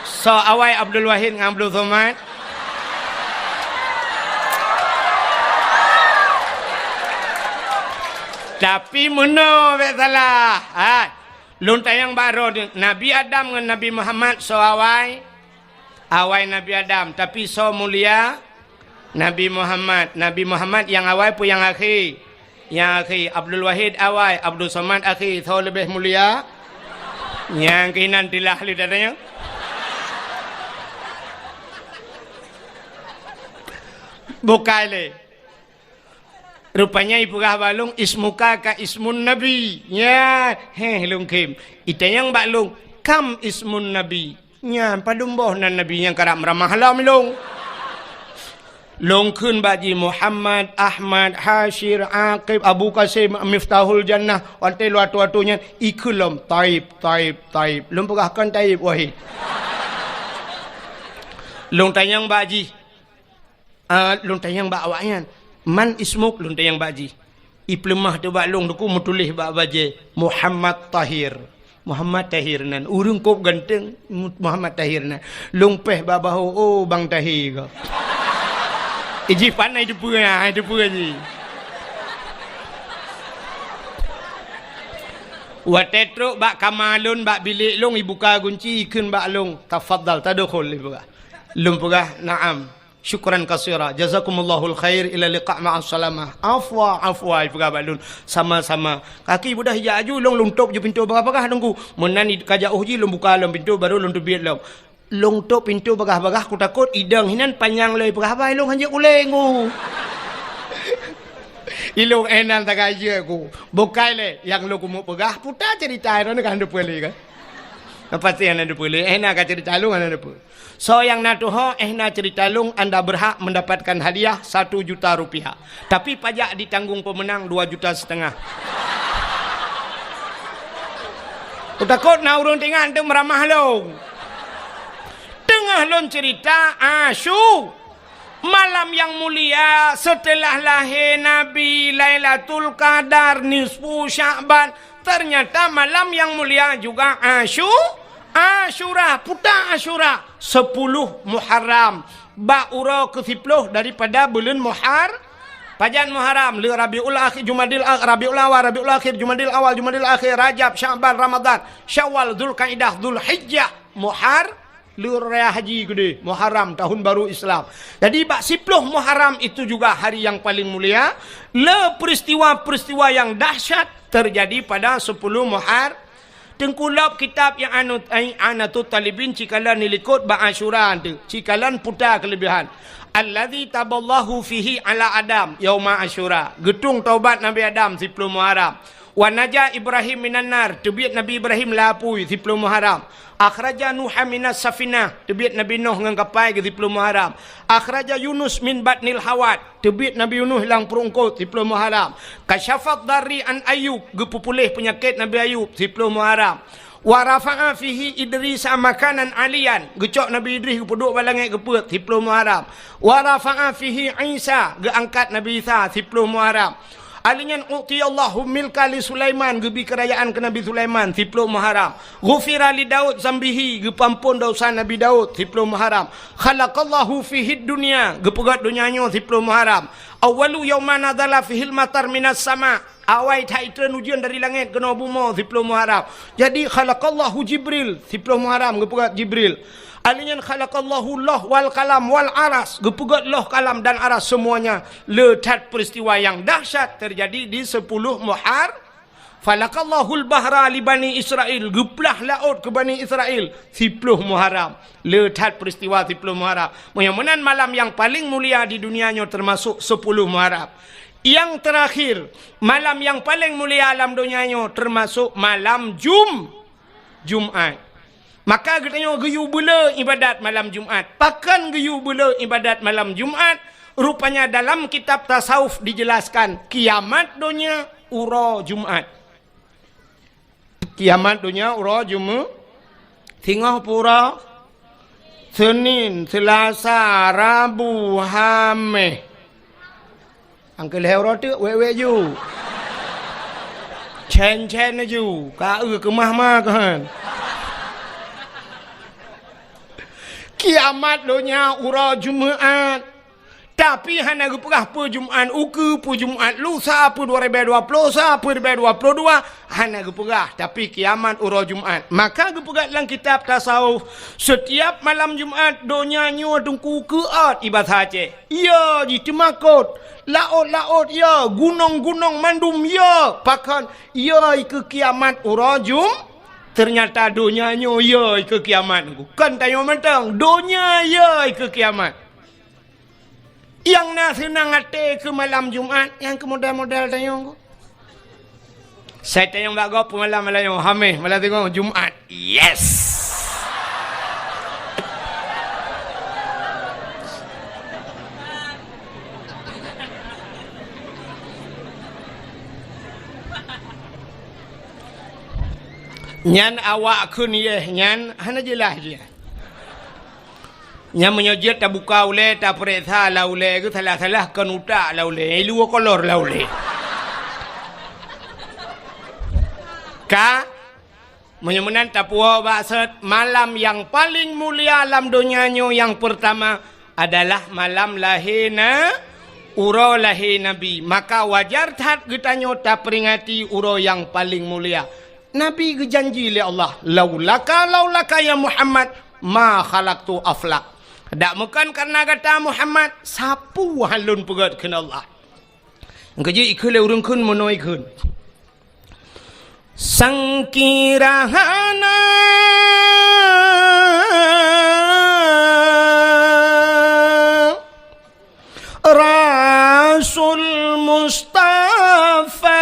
Soe awai Abdul Wahid ngon Abdul Somad? Tapi meunoe bék salah. Ha. Lôn tanyong bak droeneuh, Nabi Adam ngon Nabi Muhammad soe awai? Awai Nabi Adam, tapi soe mulia? Nabi Muhammad. Nabi Muhammad nyang awai peue nyang akhé? Nyang akhé, Abdul Wahid awai, Abdul Somad akhé, soe leubeh mulia? Nyang keunan tilah lé tatanyong. Bukai lé. Rupanya ipeugah bak lôn, "Ismuka ka ismun Nabi." Nya, heh lôn khém. Itanyong bak lôn, "Kam ismun Nabi?" Nyan padum boh nan Nabi nyang karab meuramah lom lôn. Lôn kheun bak jih, Muhammad, Ahmad, Hasyir, Aqib, Abu Qasim, Miftahul Jannah, watée lôn atoe-atoe nyan, ikheun lom, "Taib, Taib, Taib." Lôn peugah, "Kon Taib, wahé." Lôn tanyong bak jih, Ah, lôn tanyong bak awaknyan, "Man ismuk?" Lôn tanyong bak jih. Ipeuleumah teuh bak lôn, teungku, meutuléh bak bajée, "Muhammad Tahir." Muhammad Tahir nan. Ureuëng kôb ganteng, Mu-, Muhammad Tahir nan. Lôn péh bak bahô, "Oh, Bang Tahir ka." Eh, jih pan ai teupeue, ai teupeue jih. Watée trok bak kama lôn, bak bilék lôn, ibuka gunci, ikheun bak lôn, "Tafadhal, tadkhul," ipeugah. Lôn peugah, "Na'am." "Syukran katsira. Jazakumullahul khair. Ila liqa ma'as salamah." "Afwa, afwa," ipeugah bak lôn. "Sama-sama." Kaki beudah ijak aju, lôn, lôn tôp ju pintoe bagah-bagah, teungku. Meunan i-, ka jauh jih, lôn buka lom pintoe, baru lôn teubiet lom. Lôn tôp pintoe bagah-bagah, kutakot idong hinan panyang lé ipeugah haba, ilôn hanjeuet ulée, teungku. Ilôn éh nan tagajeuet, ku. Bukai lé, nyang lôn keumeung peugah, puta ceurita droeneuh ka hana peue lé, kan? Pasti hana peue lé, éh na ka ceurita lôn hana peue. Soe nyang na tuho, éh na ceurita lôn, anda berhak mendapatkan hadiah satu juta rupiah. Tapi pajak ditanggong pemenang dua juta setengah. Kutakot na ureuëng teuingat teuk meuramah lôn. Teungoh lôn ceurita, Asyu-, malam nyang mulia setelah lahé Nabi, Lailatul Qadar, nisfu Sya'ban, Ternyata malam nyang mulia juga Asyu-, Asyura, puta Asyura, sepuluh Muharram, bak uroe keusiploh daripada buleuen Muhar-, pajan Muharram, le Rabiul Akhir, Jumadil Ak-, Rabiul Awal, Rabiul Akhir, Jumadil Awal, Jumadil Akhir, Rajab, Sya'ban, Ramadan, Syawal, Zulkaidah, Zulhijjah, Muhar-, Lheueh raya haji keudeh, Muharram, tahun baru Islam. Jadi, bak siploh Muharram itu juga hari yang paling mulia. Le peristiwa-peristiwa yang dahsyat terjadi pada sepuluh Muhar-, Teungku lop kitab nyang anu, ai, I'anatut Talibin, cikalon dilikot bak Asyura tu, cikalon puta keulebihan. Allazi taballahu fihi ala Adam yauma Asyura. Geutung taubat Nabi Adam siploh Muharram. Wa naja Ibrahim minan nar, teubiet Nabi Ibrahim lam apui siploh Muharram. Akhraja Nuha minas safinah, teubiet Nabi Nuh ngon kapai geuh siploh Muharram. Akhraja Yunus min batnil hawat, teubiet Nabi Yunus lam pruet eungkôt siploh Muharram. Kasyafad darri an Ayub, geupeupuléh peunyakét Nabi Ayub siploh Muharram. Wa rafa'a fihi Idrisa makanan aliyan, geucok Nabi Idris geupeuduek bak langét geupeuet siploh Muharram. Wa rafa'a fihi Isa, geuangkat Nabi Isa siploh Muharram. Alheuh nyan, "U'tiyallahu milka li Sulaiman," geubi keurajaan keu Nabi Sulaiman, siploh Muharram. "Ghufira li Daud zambihi," geupeuamphon desya Nabi Daud, siploh Muharram. "Khalaqallahu fihid dunya," geupeugét donya nyoe, siploh Muharram. "Awwalu yauma nazala fihil matar minas sama," awai that itreun ujeuen dari langét keunoe bumoe, siploh Muharram. Jadi, "Khalaqallahu Jibril," siploh Muharram, geupeugét Jibril. Alheuh nyan, "Khalaqallahu Loh wal Kalam wal Aras," geupeugét Loh, Kalam, dan Aras, semuanya. Le that peristiwa yang dahsyat terjadi di sepuluh Muhar-, "Falaqallahul bahra li Bani Israil," geuplah laôt keu Bani Israil siploh Muharram. Le that peristiwa siploh Muharram. Meunyoe meunan, malam yang paling mulia di dunia nyoe termasuk sepuluh Muharram. Yang terakhir, malam yang paling mulia lam donya nyoe termasuk malam Jum-, Jumat. Maka geutanyoe geuyue beuleu ibadat malam Jumat. Pakon geuyue beuleu ibadat malam Jumat? Rupanya dalam kitab tasawuf dijelaskan, kiamat donya uroe Jumat. Kiamat donya uroe Jumat. Singoh pura, Senin, Selasa, Rabu, Hameh. Angkeu lhèe uroe teuk, wèk-wèk ju. Cen-cen ju, ka eu keumah ma keuhan. Kiamat donya uroe Jumat. Tapi hana geupeugah peue Jumat ukeue, peue Jumat lusa, peue dua ribèe dua ploh sa, peue ribèe dua ploh dua, hana geupeugah. Tapi kiamat uroe Jumat. Maka geupeugah lam kitab tasawuf, setiap malam Jumat donya nyoe teungku keuôt, i basa Aceh. Yo, jiteumakot. Laôt-laôt yo, gunong-gunong mandum yo. Pakon yo ikeue kiamat uroe Jum-, ternyata donya nyoe yo ikeue kiamat. Kon tanyoe mantong, donya yo ikeue kiamat. Nyang na seunang até keu malam Jumat, nyang keu model-model tanyoe. Sai tanyong bak gob peumalam malam nyoe, Hameh, malam teungoh Jumat. Yes! Nyan awak kheun yeh nyan hana jeulaih jih. Nyan meunyoe jeuet tabuka ulée, tapeuriksa lam ulée geuh salah-salah kon utak lam ulée, luweue kolor lam ulée. Ka, meunyoe meunan tapuwoe bak sot, malam nyang paleng mulia lam donya nyoe nyang peurtama adalah malam lahé na, uroe lahé Nabi. Maka wajar that geutanyoe taperingati uroe nyang paleng mulia. Nabi geujanji lé Allah, "Laulaka, laulaka ya Muhammad, ma khalaqtu aflak." Dak meukon kareuna gata Muhammad, sapeue han lôn peugét kheun Allah. Nyang keujeuet ikheun lé ureuëng kheun meunoe kheun. Sangkira hana Rasul Mustafa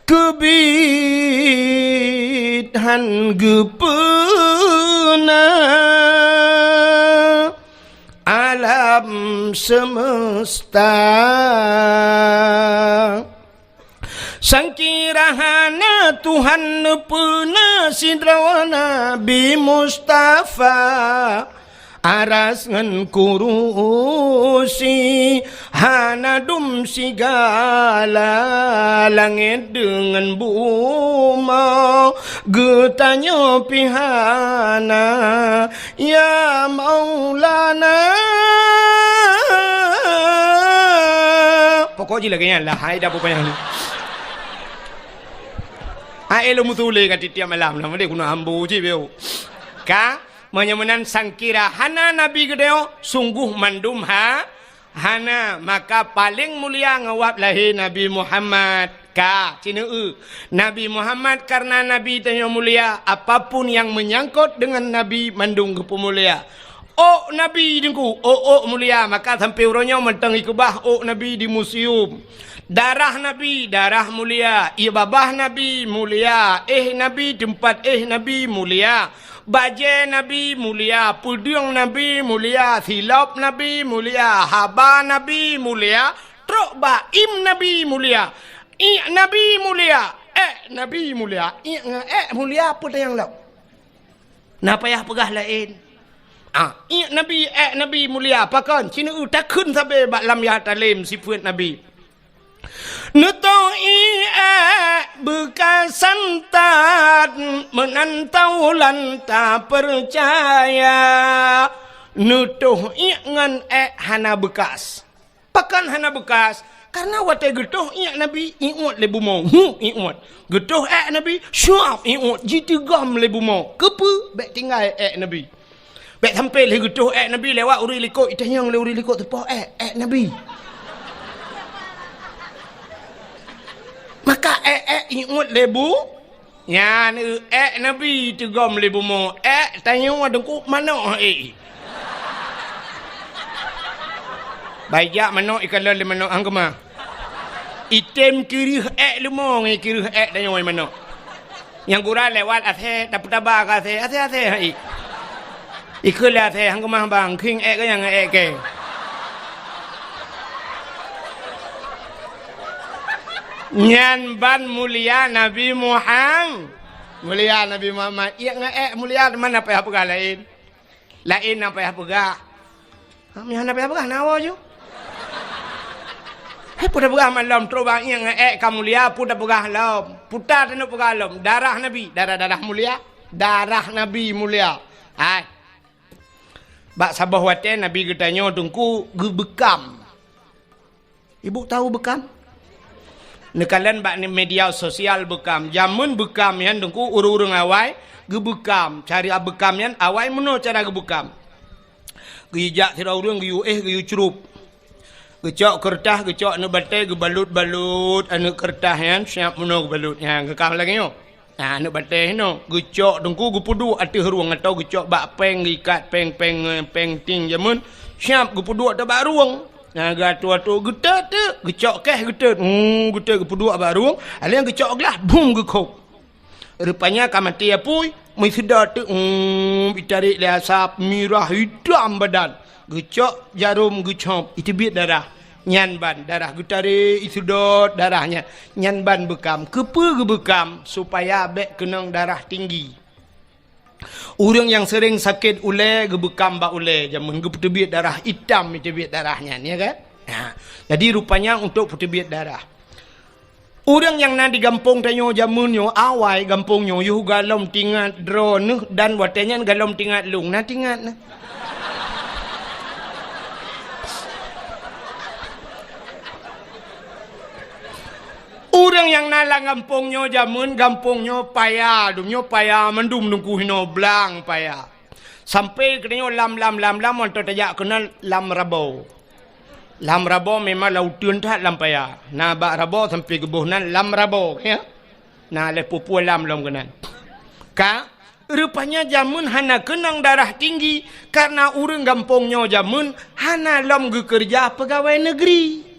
keubiet han geupeuna alam seumeusta. Sangkira hana Tuhan neupeuna sidroe Nabi Mustafa, aras ngon kurusi hana dum sigala, langét deungon bumoe geutanyoe pih hana. Ya Maulana. Pokok jih lagée nyan lah, hai dah pokok nyan. Hai lôn meutuléh ka tiep-tiep malam lah, meudeh guna ambo cit beu. Ka, meunyoe meunan sangkira hana Nabi geutanyoe, sungguh mandum ha, hana, maka paleng mulia ngon wab lahé Nabi Muhammad. Ka, cineu eu. Nabi Muhammad kareuna Nabi tanyoe mulia, apapun nyang meunyangkot deungon Nabi mandum geupeumulia. Ôk Nabi Teungku, ôk-ôk mulia, maka sampoe uroe nyoe mantong ikeubah ôk Nabi di museum. Darah Nabi, darah mulia. Ié babah Nabi mulia. Éh Nabi, teumpat éh Nabi mulia. Bajée Nabi mulia, peudeueng Nabi mulia, silop Nabi mulia, haba Nabi mulia, trok bak im Nabi mulia, iék Nabi mulia, ék Nabi mulia. Iék ngon ék mulia peue teunyang lom. Na payah peugah laén. Ah, iék Nabi, ék Nabi mulia, pakon? Cineu eu takheun sabe bak lam Yatalem sifeuet Nabi. Neutoh iék ék beukasan that, meunan taulan tapeucaya. Neutoh iék ngon ék hana beukas. Pakon hana beukas? Kareuna watée geutoh iék Nabi, iuet lé bumoe, hu iuet. Geutoh ék Nabi, syuab iuet, jiteugom lé bumoe. Keupeue? Bék tinggai ék Nabi. Bék sampoe lheueh geutoh ék Nabi lewat ureuëng likot, itanyong lé ureuëng likot teupoh ék, ék Nabi. Maka ék-ék iuet lé bu, nyan eu ék Nabi teugom lé bumoe, ék tanyoe Teungku manok ék. Baijak manok ikalon lé manok hang keumah. Item kireuh ék leumo ngon kireuh ék tanyoe manok. Nyang gura lewat asée, tapeutaba keu asée, asée-asée hai. Ikheun lé asée, hang keumah bang, khieng ék keu nyang ék kée. Nyan ban mulia Nabi Muham-, mulia Nabi Muhammad. Iék ngon ék mulia, teuma na payah peugah laén. Laén na payah peugah. Ha, meunyo hana payah peugah, na woe ju. Hai, peue tapeugah malom, trok bak iék ngon ék ka mulia, peue tapeugah lom. Peue ta taneuk peugah lom, darah Nabi, darah-darah mulia, darah Nabi mulia. Hai. Bak saboh watée Nabi geutanyoe Teungku geubeukam. Ibu tahu beukam? Neukalon bak media sosial beukam. Jameun beukam nyan Teungku ureuëng-ureuëng awai geubeukam. Cara beukam nyan awai meunoe cara geubeukam. Geujak sidroe ureuëng geuyue éh geuyue crup. Geucok keureutah, geucok aneuëk batée, geubalot-balot aneuëk keureutah nyan, siab meunoe geubalot nyan. Geukam lagée nyoe. Nah, aneuk batèe inoe, geucok teungku geupeuduek ateueh rueng atau geucok bak péng, geuikat péng-péng, péng ting jameun, siap geupeuduek ateueh bak rueng. Nah, geuatoe-atoe geutot teuk, geucok kèh geutot. Hmm, geutot geupeuduek bak rueng, alèh geucok glah, bum geukhôb. Rupanya ka maté apui, meuseudot teuk, hmm, jitarek lé asap, mirah, itam badan. Geucok jarôm geucop, iteubiet darah. Nyan ban darah geutarek, iseudot darah nyan. Nyan ban beukam. Keupeue geubeukam? Supaya bèk keunong darah tinggi. Ureuëng nyang seuréng sakét ulèe geubeukam bak ulèe, jameun geupeuteubiet darah itam, iteubiet darah nyan, ya kan? Ha. Jadi rupanya untuk peuteubiet darah. Ureuëng nyang na di gampông tanyoe jameun nyoe, awai gampông nyoe yoh galom tingat droeneuh dan watèe nyan galom tingat lôn na tingat na. Ureuëng nyang na lam gampông nyoe jameun, gampông nyoe paya, dum nyoe paya mandum teungku hinoe blang paya. Sampai keunoe lam, lam, lam, lam, mantong tajak keunan lam Rabo. Lam Rabo memang lam uteuen that lam paya. Na bak Rabo sampai geuboh nan lam Rabo, ya. Na lé pupue lam lom keunan. Ka, rupanya jameun hana keunong darah tinggi, karena ureuëng gampông nyoe jameun hana lom geukeureuja peugawai neugri.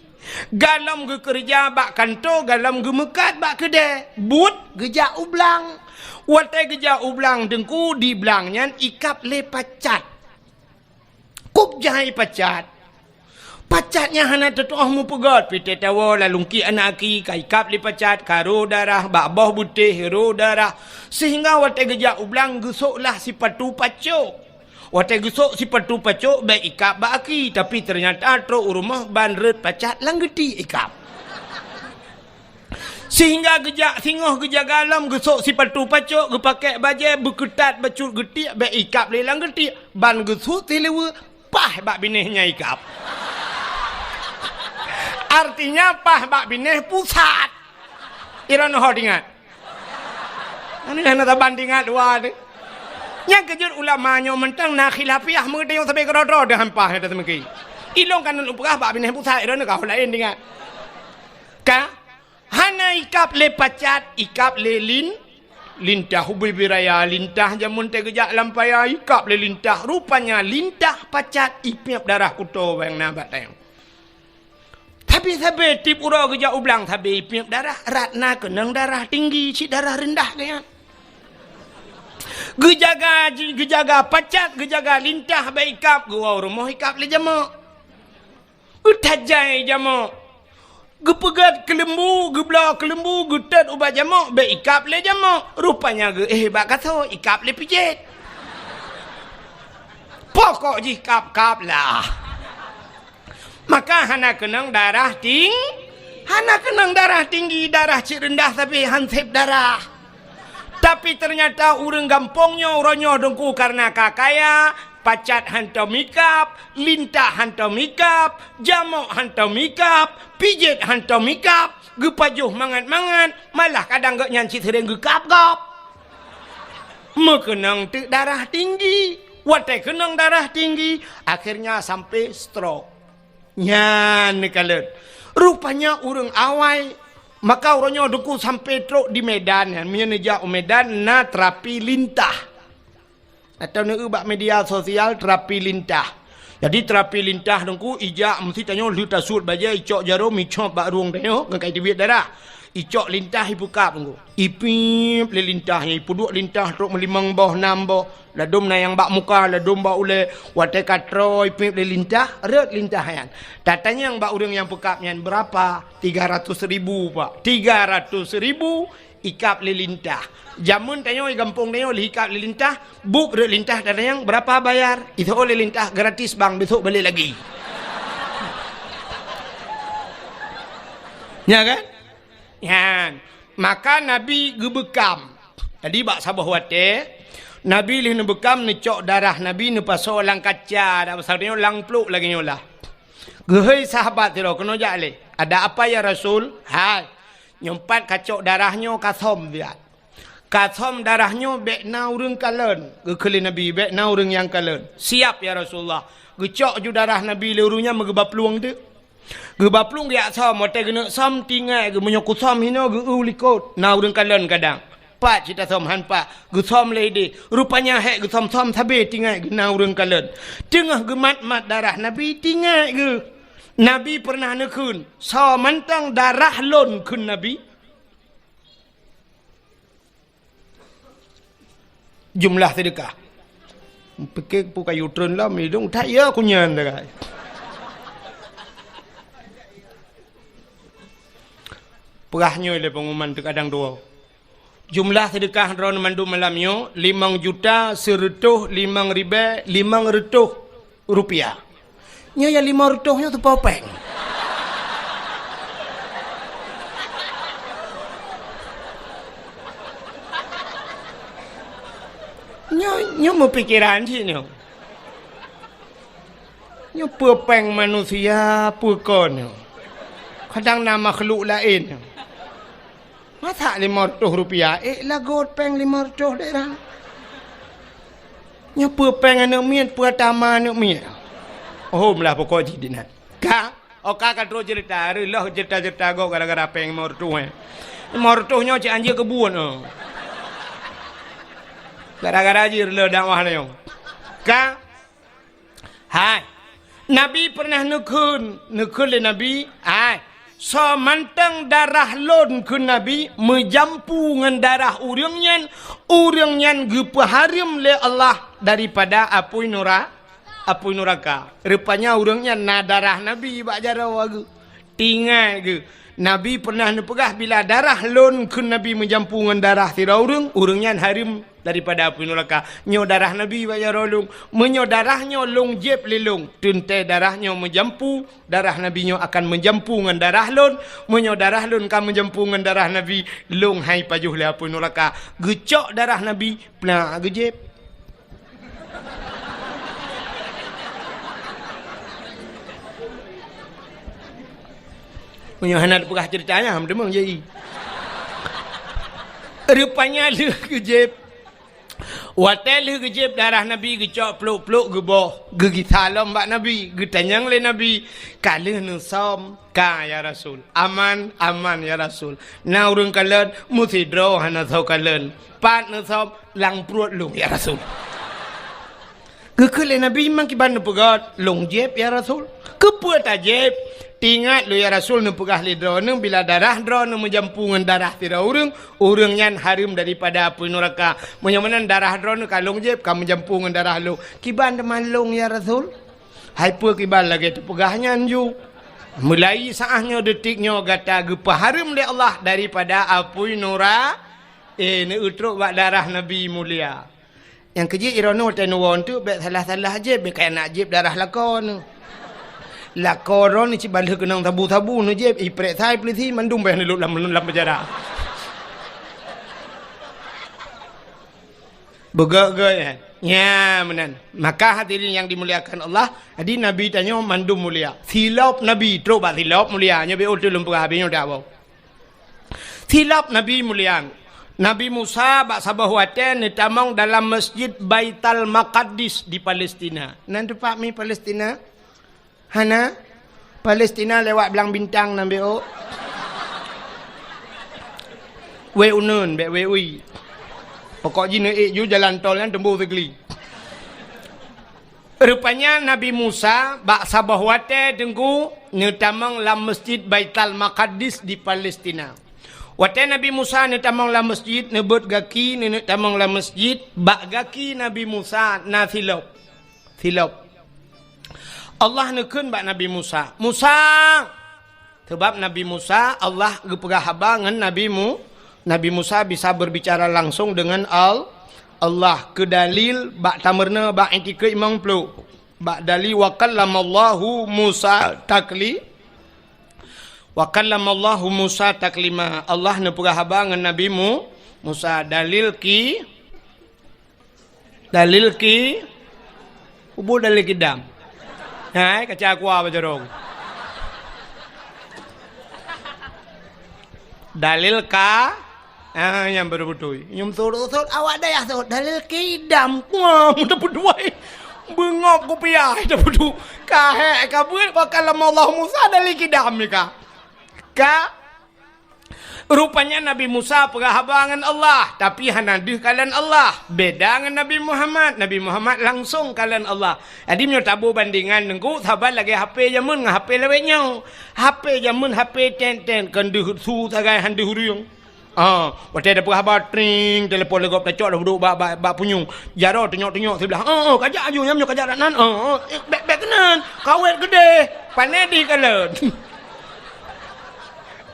Galom geukeureuja bak kantô, galom geumeukat bak keudè, buet geujak u blang. Watèe geujak u blang teungku, di blang nyan ikab lé pacat. Kub jai pacat. Pacat nyan hana teutoh meupeugöt, pih teuh tawoe lalungki aneuk aki ka ikab lé pacat, ka rô darah, bak boh beutéh rô darah, sehingga watèe geujak u blang geusoklah sipatu pacok. Watèe geusok sipatu pacok bèk ikab bak aki, tapi teunyata trok u rumoh ban rhot pacat lam geuti ikab. Sehingga geujak singoh geujaga lom geusok sipatu pacok, geupakèk bajèe beukeutat bacut geutiek bèk ikab lé lam geutiek, ban geusut sileue paih bak binéh nyang ikab. Artinya paih bak binéh pusat. Iron ho tingat. Anu hana saban tingat dua tu. Nyang keujeuet ulama nyoe mantong na khilafiah meungeuteueng sabe keudroe-droe deuh hampah nyang teumeuki. Ilong kanan upeugah bak binéh pusat iron ka laén tingat. Ka hana ikab lé pacat, ikab lé lin, lintah ubé biraya, lintah jameun teugeujak lam paya, ikab lé lintah. Rupanya lintah pacat ipiep darah kuto bang na bak tayong. Tapi sabe tiep uroe geujak u blang sabe ipiep darah, rot na keunong darah tinggi, cit darah reundah geuyan. Geujaga, geujaga pacat, geujaga lintah bèk ikab, geuwoe rumoh ikab lé jamok. Geutajai jamok. Geupeugöt keuleumbu, geubloe keuleumbu, geutot ubat jamok, bèk ikab lé jamok. Rupanya geuéh bak kaso, ikab lé pijet. Pokok jih kab-kab lah. Maka hana keunong darah ting-, hana keunong darah tinggi, darah cit reundah sabe han sép darah. Tapi teunyata ureuëng gampông nyoe uroe nyoe teungku kareuna ka kaya, pacat hantom ikab, lintah hantom ikab, jamok hantom ikab, pijet hantom ikab, geupajoh mangat-mangat, malah kadang gobnyan cit seuréng geukab gob. Meukeunong teuk darah tinggi. Watèe keunong darah tinggi, akhirnya sampai stroke. Nyan neukalon. Rupanya ureuëng awai, maka uroe nyoe teungku sampai trok di Medan nyan. Meunyoe neujak u Medan na terapi lintah. Atau neueu bak media sosial terapi lintah. Jadi terapi lintah teungku ijak meusti tanyoe lheueh tasuet bajèe icok jarôm icop bak rueng tanyoe ngon ka iteubiet darah. Icok lintah ipeukab teungku. Ipiep lé lintah nyan, ipeuduek lintah trok meulimong boh, nam boh. Ladôm na nyang bak muka, ladôm bak ulèe. Watèe ka troe ipiep lé lintah, rhot lintah nyan. Tatanyong bak ureuëng nyang peukab nyan, "Berapa?" "Tiga ratus ribu, Pak." Tiga ratus ribu ikab lé lintah. Jameun tanyoe di gampông tanyoe lheueh ikab lé lintah, buet rhot lintah tatanyong, "Berapa bayar?" Iseuôt lé lintah, "Gratis, Bang, besok balik lagi." Nya kan? Nyan. Maka Nabi geubeukam. Jadi bak saboh watèe, Nabi lheueh neubeukam, neucok darah Nabi neupasoe lam kaca, dak pasal nyoe lam pluek lagèe nyoe lah. Geuhôi sahabat sidroe, "Keunoe jak lé. Ada apa ya Rasul?" "Hai, nyoe pat kacok darah nyoe kasöm siat. Kasöm darah nyoe bèk na ureuëng kalon." Geukheun lé Nabi, "Bèk na ureuëng nyang kalon." "Siap ya Rasulullah." Geucok ju darah Nabi lé ureuëng nyan meugeuba plueng teuk. Geuba plueng geujak söm, watèe geuneuk söm tinggai geuh, meunyoe kusöm hinoe geu-eu likot, na ureuëng kalon kadang. Pat cit tasöm, han pat. Geusöm lé idéh. Rupanya hék geusöm-söm sabé tingat geuh na ureuëng kalon. Teungoh geumat-mat darah Nabi, tingat geuh. Nabi peureunah neukheun, "Soe mantong darah lôn," kheun Nabi. Jumlah seudeukah. Pike peue kayu treun lom, idong that ya kunyan dah. Peugah nyoe lé pengumuman teugadang dua. Jumlah seudeukah droeneuh mandum malam nyoe limong juta seureutôh limong ribèe limong reutôh rupiah. Nyoe nyang limong reutôh nyoe teupeu péng. Nyoe, nyoe meupikeran cit nyoe. Nyoe peue péng manusia, peue kon nyoe. Kadang na makhluk laén nyoe. Masa limong reutôh rupiah, ék lagot péng limong reutôh dera. Nyoe peue péng aneuk miet, peue tama aneuk miet. Oh, meulah pokok jih dinan. Ka, oh ka, ka trok ceurita, reuloh ceurita-ceurita gob gara-gara péng limong reutôh, eh. Limong reutôh nyoe cit anjeuk keubuet, oh. Gara-gara jih reuloh dakwah nyoe. Ka, Hai, Nabi peureunah neukheun, neukheun lé Nabi, "Hai, soe mantong darah lôn," kheun Nabi, "meujampu ngon darah ureuëng nyan, ureuëng nyan geupeuhareuem lé Allah daripada apui nura-, apui nuraka." Rupanya ureuëng nyan na darah Nabi bak jaroe geuh. Tingat geuh, Nabi peureunah neupeugah, "Bila darah lôn," kheun Nabi, "meujampu ngon darah sidroe ureuëng, ureuëng nyan hareuem daripada apui nuraka." Nyoe darah Nabi bak jaroe lôn. Meunyoe darah nyoe lôn jieb lé lôn, teuntée darah nyoe meujampu, darah Nabi nyoe akan meujampu ngon darah lôn. Meunyoe darah lôn ka meujampu ngon darah Nabi, lôn hai pajoh lé apui nuraka. Geucok darah Nabi, plak geujieb. Meunyoe hana teupeugah ceurita nyan, meuteumong jai. Rupanya lheueh geujieb. Watée lheueh geujieb darah Nabi geucok plôk-plôk geuboh, geugisa lom bak Nabi, geutanyong lé Nabi, "Ka lheueh neusöm?" "Ka, ya Rasul." "Aman?" "Aman, ya Rasul." "Na ureuëng kalon?" "Meusidroe hana soe kalon." "Pat neusöm?" "Lam pruet lôn, ya Rasul." Geukheun lé Nabi, "Memang kiban neupeugah lôn jieb, ya Rasul." "Keupeue tajieb?" "Tingat lôn, ya Rasul, neupeugah lé droeneuh, bila darah droeneuh meujampu ngon darah sidroe ureuëng, ureuëng nyan hareuem daripada apui nuraka. Meunyoe meunan darah droeneuh ka lôn jieb, ka meujampu ngon darah lôn. Kiban teuma lôn, ya Rasul?" "Hai peue kiban lagée teupeugah nyan ju? Mulai saát nyoe, detik nyoe gata geupeuhareuem lé Allah daripada apui nura-, eh, neutrok bak darah Nabi mulia." Nyang keujeuet droeneuh watée neuwoe teuk bék salah-salah jieb, bék kaya nak jieb darah lakoe neuh. Lakoe droeneuh cit ban lheueh keunong sabu-sabu neujieb, iprek sai peulisi mandum payah neulok lam, lam penjara. Beugét-gét, eh. Nya meunan. Maka hadirin yang dimuliakan Allah, jadi Nabi tanyoe mandum mulia. Silop Nabi, trok bak silop mulia. Nyoe bék ulôn peugah habéh nyoe dak boh. Silop Nabi mulia. Nabi Musa bak saboh watée neutamong dalam Masjid Baital Maqaddis di Palestina. Nan teumpat mi Palestina? Hana? Palestina lewat Blang Bintang nan bék ôk. Wée uneun, bék wée ui. Pokok jih neuék ju jalan tol nyan teumbôh Sigli. Rupanya Nabi Musa bak saboh watée teungku neutamong lam Masjid Baital Maqaddis di Palestina. Watée Nabi Musa neutamong lam masjid, neubeuet gaki neuneuk tamong lam masjid, bak gaki Nabi Musa na silop. Silop. Allah neukheun bak Nabi Musa, "Musa!" Sabab Nabi Musa, Allah geupeugah haba ngon Nabi Mu-, Nabi Musa bisa berbicara langsung dengan Al-, Allah. Keu dalil bak tameurunoe bak i'tikeuet limong plôh. Bak dalil, "Wa kallamallahu Musa takli-, wa kallamallahu Musa taklima." Allah neupeugah haba ngon Nabi Mu-, Musa. Dalil ki-, Dalil ki-, ubôh dalil kidam. Hai, kaca aqua bajarong. Dalil ka, ah, nyang baru beutôi. Nyum sot-sot awak dayah sot. Dalil kidam. Wah, mudah beutôi. Beungop kupiah, dah beutôi. Ka hék, ka beuet, wa kallamallahu Musa dalil kidam ni ka. Ka, Rupanya Nabi Musa peugah haba ngon Allah, tapi hana deuh kalon Allah. Beda ngon Nabi Muhammad. Nabi Muhammad langsong kalon Allah. Jadi meunyoe taboh bandengan Teungku, saban lagée H P jameun ngon H P lawét nyoe. H P jameun H P tet-tet, kon deuh su sagai han deuh ureuëng. Ah, watée tapeugah haba, tring, telepon lé gob tacok, dah duek bak, bak, bak punyueng. Jaroe tunyok-tunyok siblah. "Oh, oh, kajak aju, nyan nyoe kajak dak nan. Oh, oh, eh, bék, bék keunan. Kawét geudeh. Pané di kalon."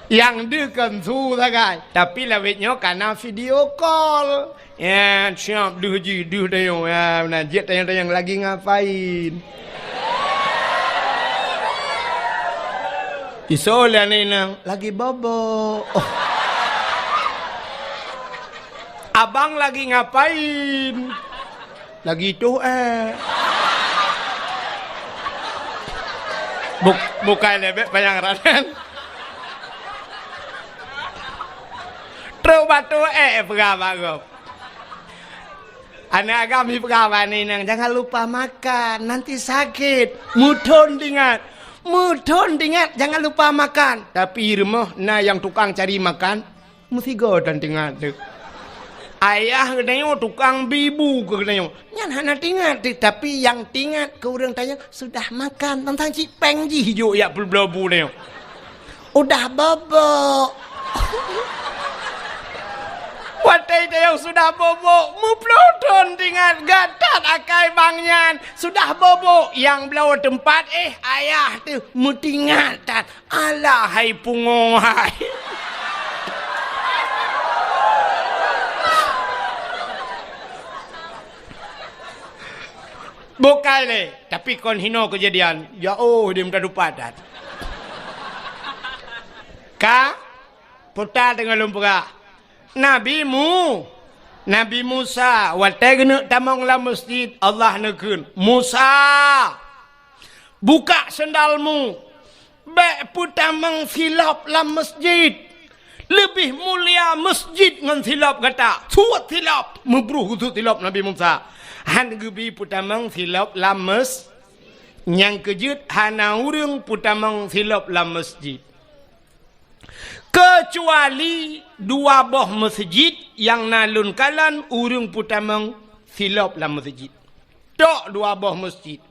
Nyang deuh kon su sagai. Tapi lawét nyoe kana video call. Ya, siap deuh jih, deuh tanyoe. Ya, na jeuet tanyong-tanyong lagi ngapain. Isoe lé aneuk inong, lagi bobo. Oh. Abang lagi ngapain? Lagi tuh, eh. Buk-, bukai lebek panyang ranan. Trok batu, eh, peugah bak gob. Aneuk agam ipeugah bak aneuk inong, "Jangan lupa makan, nanti sakit." Meuthon tingat. Meuthon tingat, jangan lupa makan. Tapi rumoh na nyang tukang cari makan, meusigoe tan tingat teuk. Ayah geutanyoe tukang bi bu keu geutanyoe. Nyan hana tingat teuk, tapi nyang tingat keu ureuëng tanyoe sudah makan, tantang cit péng jih jok jak peubloe bu tanyoe. Udah bobok. Watée tayong sudah bobok, meuploh thon tingat gatat akai bang nyan. Sudah bobok, nyang bloe teumpat, eh, ayah teuh meutingat that. Alah hai pungo hai. Bukai lé, tapi kon hinoe keujadian. Ya oh, di muka dupat dat. Ka puta teungoh lôn peugah. Nabi Mu, Nabi Musa, watée geuneuk tamong lam meuseujid, Allah neukheun, "Musa, buka sendalmu." Bék peutamong silop lam meuseujid. Leubeh mulia meuseujid ngon silop gata. Suet silop. Meubruh geusuet silop Nabi Musa. Han geubi peutamong silop lam meus-, nyang keujeuet hana ureuëng peutamong silop lam meuseujid. Keucuali dua boh meuseujid nyang na lôn kalon ureuëng peutamong silop lam meuseujid. Tok dua boh meuseujid.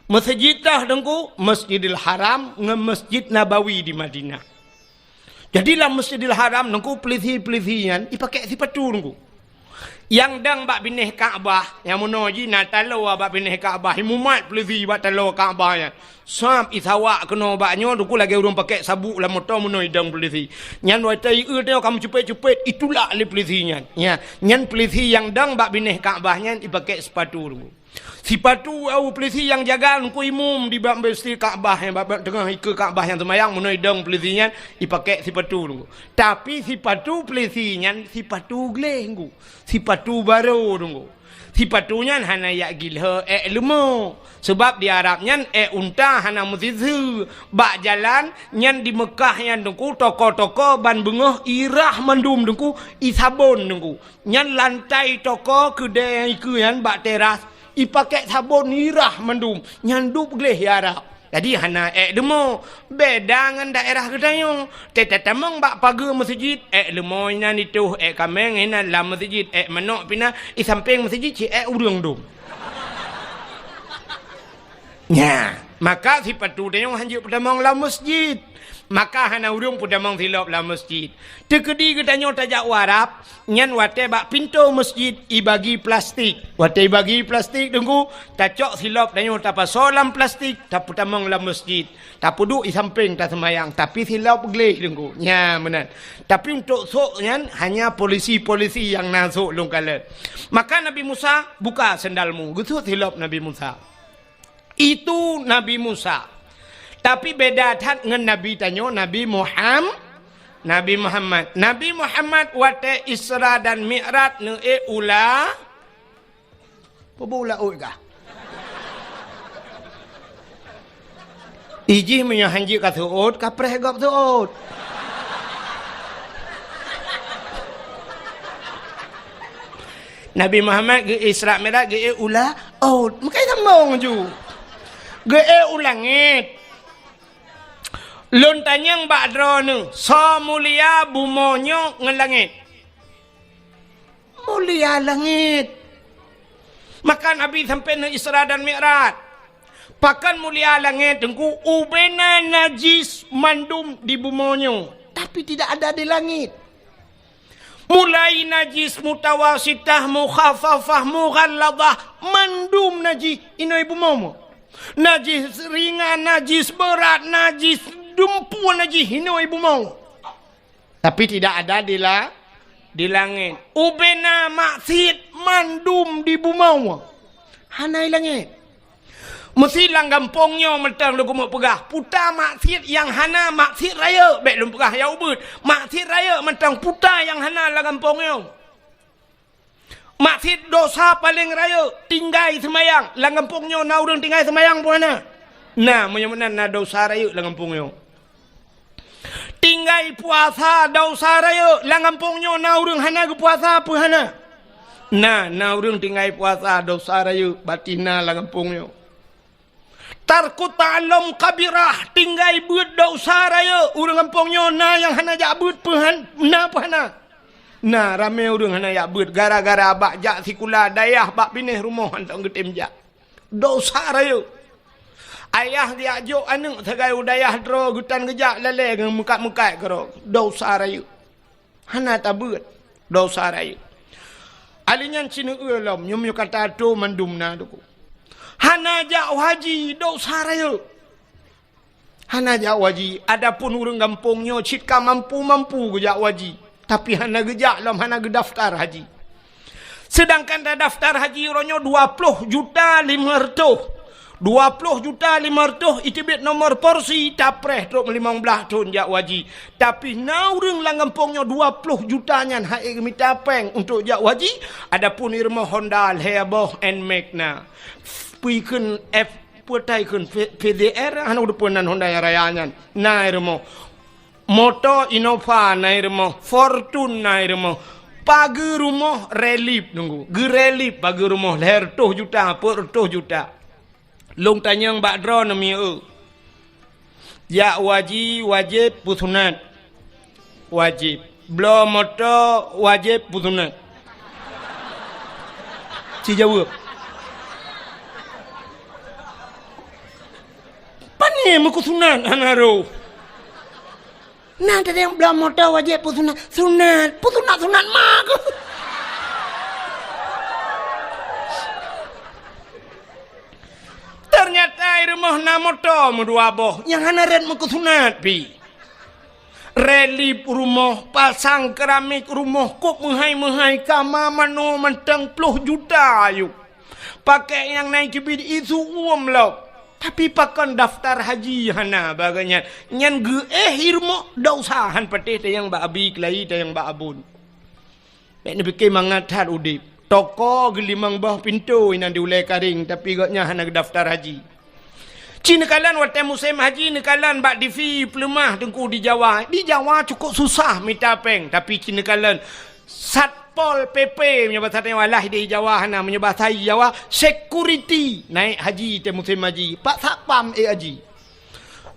Meuseujid tah Teungku, Masjidil Haram ngon Masjid Nabawi di Madinah. Jadi lam Masjidil Haram Teungku, peulisi-peulisi nyan ipakék sipatu Teungku. Nyang dong bak binéh Ka'bah, nyang meunoe jih na taloe bak binéh Ka'bah, imumat peulisi bak taloe Ka'bah nyan. Sab isawak keunoe bak nyoe Teungku lagée ureuëng pakék sabuk lam moto meunoe idong peulisi. Nyan watée ieu nyoe ka meucupet-cupet, itulak lé peulisi nyan. Ya, nyan peulisi nyang dong bak binéh Ka'bah nyan ipakék sipatu Teungku. Sipatu, au, peulisi nyang jaga Teungku imum di bak meuseujid Ka'bah nyan, bak, bak teungoh ikeue Ka'bah nyang seumayang, meunoe idong peulisi nyan ipakék sipatu Teungku. Tapi sipatu peulisi nyan sipatu gleh Teungku. Sipatu barô Teungku. Sipatu nyan hana jak gilhô ék leumo. Seubab di Arab nyan ék unta hana meusiseue. Bak jalan nyan di Meukah nyan Teungku toko-toko ban beungoh irah mandum Teungku, isabon Teungku. Nyan lantai toko keudée nyang ikeue nyan bak teras, ipakék sabon irah mandum, nyan dub gleh ya Arab. Jadi hana ék leumo, beda ngon daerah geutanyoe. Teutamong bak pageue meuseujid, ék leumo inan itoh, ék kaméng inan lam meuseujid, ék manok pih na, i sampéng meuseujid ci ék ureuëng dum. Nya, maka sipatu tanyoe hanjeuet peutamong lam meuseujid. Maka hana ureuëng peutamong silop lam meuseujid. Teukeudi geutanyoe tajak u Arab, nyan watée bak pintoe meuseujid ibagi plastik. Watée ibagi plastik Teungku, tacok silop tanyoe tapasoe lam plastik, tapeutamong lam meuseujid. Tapeuduek i sampéng taseumayang, tapi silop gleh Teungku. Nya meunan. Tapi untuk sôk nyan hanya polisi-polisi nyang na sôk lôn kalon. Maka Nabi Musa, "Buka sendalmu." Geusuet silop Nabi Musa. Itu Nabi Musa. Tapi beda that ngon Nabi tanyoe, Nabi Muham-, Nabi Muhammad. Nabi Muhammad watée Isra dan Mi'raj neuék u la-, peue bu laôt kah? Ijih meunyoe hanjeuet ka seuôt, ka preh gob seuôt. Nabi Muhammad geu Isra Mi'raj geu-ék u laôt, meukai sambong ju. Geu-ék u langét. Lôn tanyong bak droeneuh, soe mulia bumoe nyoe ngon langét? Mulia langét. Maka Nabi sampoe na Isra dan Mi'raj. Pakon mulia langét, Teungku? Ubena najis mandum di bumoe nyoe, tapi tidak ada di langit. Mulai najis mutawasitah, mukhaffafah, mughalladah, mandum najis inoe bumoe. Najis ringan, najis beurat, najis dumpue, najis inoe bumoe. Tapi tidak ada di la-, di langét. Ubena maksiet mandum di bumoe. Hana i langét. Meusi lam gampông nyoe mantong lôn keumeung peugah, puta maksiet nyang hana, maksiet rayeuk, bék lôn peugah nyang ubit. Maksiet rayeuk mantong puta nyang hana lam gampông nyoe. Maksiet dosa paleng rayeuk, tinggai seumayang. Lam gampông nyoe na ureuëng tinggai seumayang peue hana? Na, meunyoe meunan na dosa rayeuk lam gampông nyoe. Tinggai puasa dosa rayeuk, lam gampông nyoe na ureuëng hana geupuasa peue hana? Na, na ureuëng tinggai puasa dosa rayeuk, batina lam gampông nyoe. Tarkut ta'allum kabirah, tinggai beuet dosa rayeuk, ureuëng gampông nyoe na nyang hana jak beuet peue han-, na peue hana? Na, ramé ureuëng hana jak beuet gara-gara bak jak sikula dayah bak binéh rumoh hana geutem jak. Dosa rayeuk. Ayah geujak jok aneuëk sagai u dayah droe geutan geujak lalé ngon meukat-meukat keudroe. Dosa rayeuk. Hana tabeuet. Dosa rayeuk. Ali nyan sineue lom, nyoe meunyoe ka tato mandum na Teungku. Hana jak haji, dosa rayeuk. Hana jak haji. Adapun ureuëng gampông nyoe cit ka mampu-mampu geujak haji, tapi hana geujak lom, hana geudaftar haji. Seudangkan tadaftar haji uroe nyoe dua ploh juta limong reutôh. Dua ploh juta limong reutôh iteubiet nomor porsi, tapreh trok limong blaih thon jak haji. Tapi na ureuëng lam gampông nyoe dua ploh juta nyan han ék geumita péng untuk jak haji, adapun i rumoh Honda lhée boh Nmax na. Pui kheun F Peue tai kheun P-, P D R, hana udeupeue nan Honda nyang raya nyan. Na i rumoh. Moto Innova na i rumoh, Fortuner na i rumoh. Pageue rumoh relief Teungku. Geurelief pageue rumoh lhée reutôh juta, peuet reutôh juta. Lôn tanyong bak droeneuh mieu. Jak haji wajéb peue sunat? Wajéb. Bloe moto wajéb peue sunat? Ci jaweueb. Pane meukeusunat hana roh? Na teudeung bloe moto wajéb peue sunat? Sunat. Peue sunat-sunat mak? Teunyata i rumoh na moto meudua boh nyang hana rot meukeusunat pih. Relief rumoh, pasang keramik rumoh, kôp meuhai-meuhai, kama manoe mantong ploh juta ayue. Pakèk nyang na i keubiet isu uem lom. Tapi pakon daftar haji hana bak geuh nyan. Nyan geuéh i rumoh, dosa han patéh tanyong bak abi keulayi, tanyong bak abon. Bék neupike mangat that udeb. Toko geulimong boh pintoe inan di ulée Karéng, tapi gobnyan hana geudaftar haji. Ci neukalon watée musém haji neukalon bak T V peuleumah Teungku di Jawa. Di Jawa cukôp susah mita péng, tapi ci neukalon Satpol P P meunyoe basa tanyoe, alah di Jawa hana, meunyoe basa Jawa security naik haji teuh musém haji, pak satpam ék haji.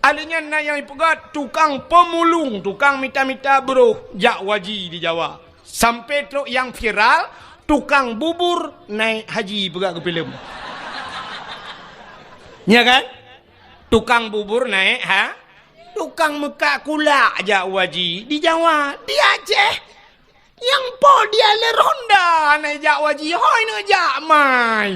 Ahli nyan na nyang ipeugah tukang peumulung, tukang mita-mita broh jak haji di Jawa. Sampai trok nyang viral, tukang bubur naik haji peugah keu filem. Nya kan? Tukang bubur naik ha? Tukang meukat kulak jak haji di Jawa, di Aceh. Nyang po dia lé ronda na jak haji, hôi neujak mai.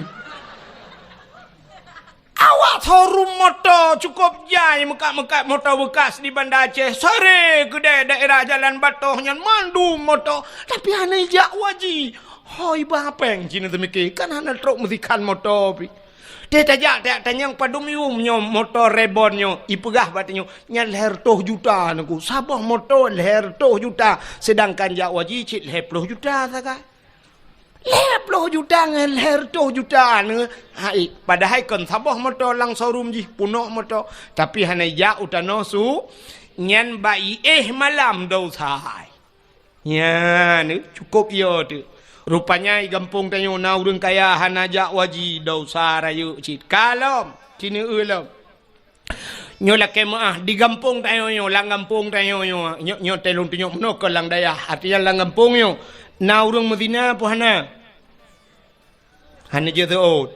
Awak showroom moto cukôp jai meukat-meukat moto beukas di Banda Aceh. Sore keudéh daerah Jalan Batoh nyan mandum moto, tapi hana jak haji. Hôi ba péng cina teumike, kan hana trok meusikan moto pih. Teuh tajak, tajak tanyong padum yum nyoe moto Reborn nyoe, ipeugah bak tanyoe, nyan lhée reutôh juta Teungku. Saboh moto lhée reutôh juta, seudangkan jak haji cit lhée ploh juta sagai. Lhée ploh juta ngon lhée reutôh juta nyoe, hai, padahai kon saboh moto lam showroom jih, peunoh moto, tapi hana jak u tanoh su, nyan bak iéh malam dosa hai. Nyan, cukôp yo teuh. Rupanya i gampông tanyoe na ureuëng kaya hana jak haji, dosa rayeuk cit. Ka lom, ci neueu lom. Nyoe lakée meuáh di gampông tanyoe nyoe, lam gampông tanyoe nyoe, nyoe, nyoe teuh lôn tunyok meunoe keu lam dayah, artinya lam gampông nyoe na ureuëng meuzina peue hana? Hana jeuet seuôt.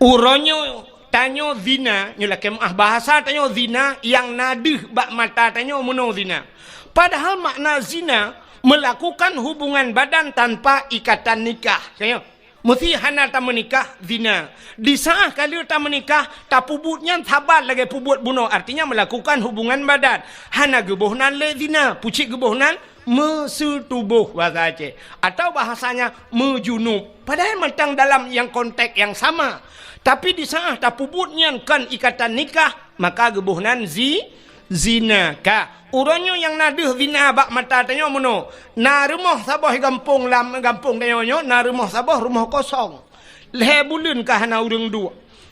Uroe nyoe tanyoe zina, nyoe lakée meuáh bahasa tanyoe zina nyang na deuh bak mata tanyoe meunoe zina. Padahal makna zina melakukan hubungan badan tanpa ikatan nikah. Tanyoe, meusi hana tameunikah, zina. Di saát ka lheueh tameunikah, tapeubuet nyan saban lagée peubuet bunoe, artinya melakukan hubungan badan. Hana geuboh nan lé zina, pucit geuboh nan meuseutuboh bahasa Aceh. Atau bahasanya meujunub. Padahal mantong dalam nyang konteks nyang sama. Tapi di saát tapeubuet nyan kon ikatan nikah, maka geuboh nan zi-, zina. Ka, uroe nyoe nyang na deuh zina bak mata tanyoe meunoe. Na rumoh saboh gampông lam gampông tanyoe nyoe, na rumoh saboh rumoh kosong. Lhée buleuen ka hana ureuëng duek.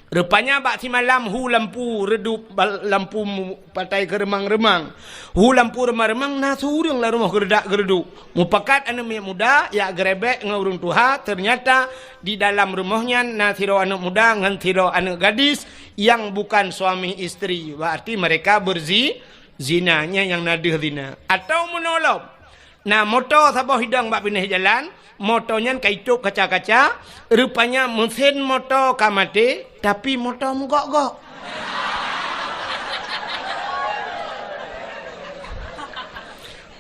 Rupanya bak simalam hu lampu redup, bal-, lampu mu-, patai keureumang-reumang. Hu lampu reumang-reumang na siureuëng lam rumoh geuredak-geureuduk. Mupakat aneuëk miet muda jak geurebek ngon ureuëng tuha, ternyata di dalam rumoh nyan na sidroe aneuëk muda ngon sidroe aneuëk gadis nyang bukan suami istri. Berarti mereka berzi-, zina, nyan nyang na deuh zina. Atau meunoe lom, na moto saboh hidong bak binéh jalan, moto nyan ka itôb kaca-kaca, rupanya meusén moto ka maté, tapi moto meugok-gok.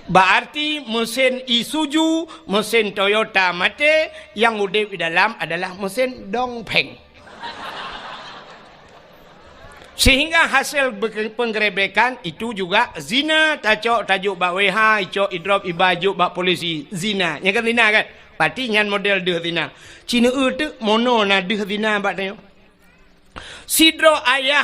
Berarti meusén Isuzu, meusén Toyota maté, nyang udeb di dalam adalah meusén Dongfeng. Sehingga hasil be-, penggerebekan itu juga zina, tacok tajok bak W H, icok idrop iba jok bak polisi, zina. Nyan kan zina kan? Berarti nyan model deuh zina. Ci neueu teuk meunoe na deuh zina bak tanyoe. Sidroe ayah,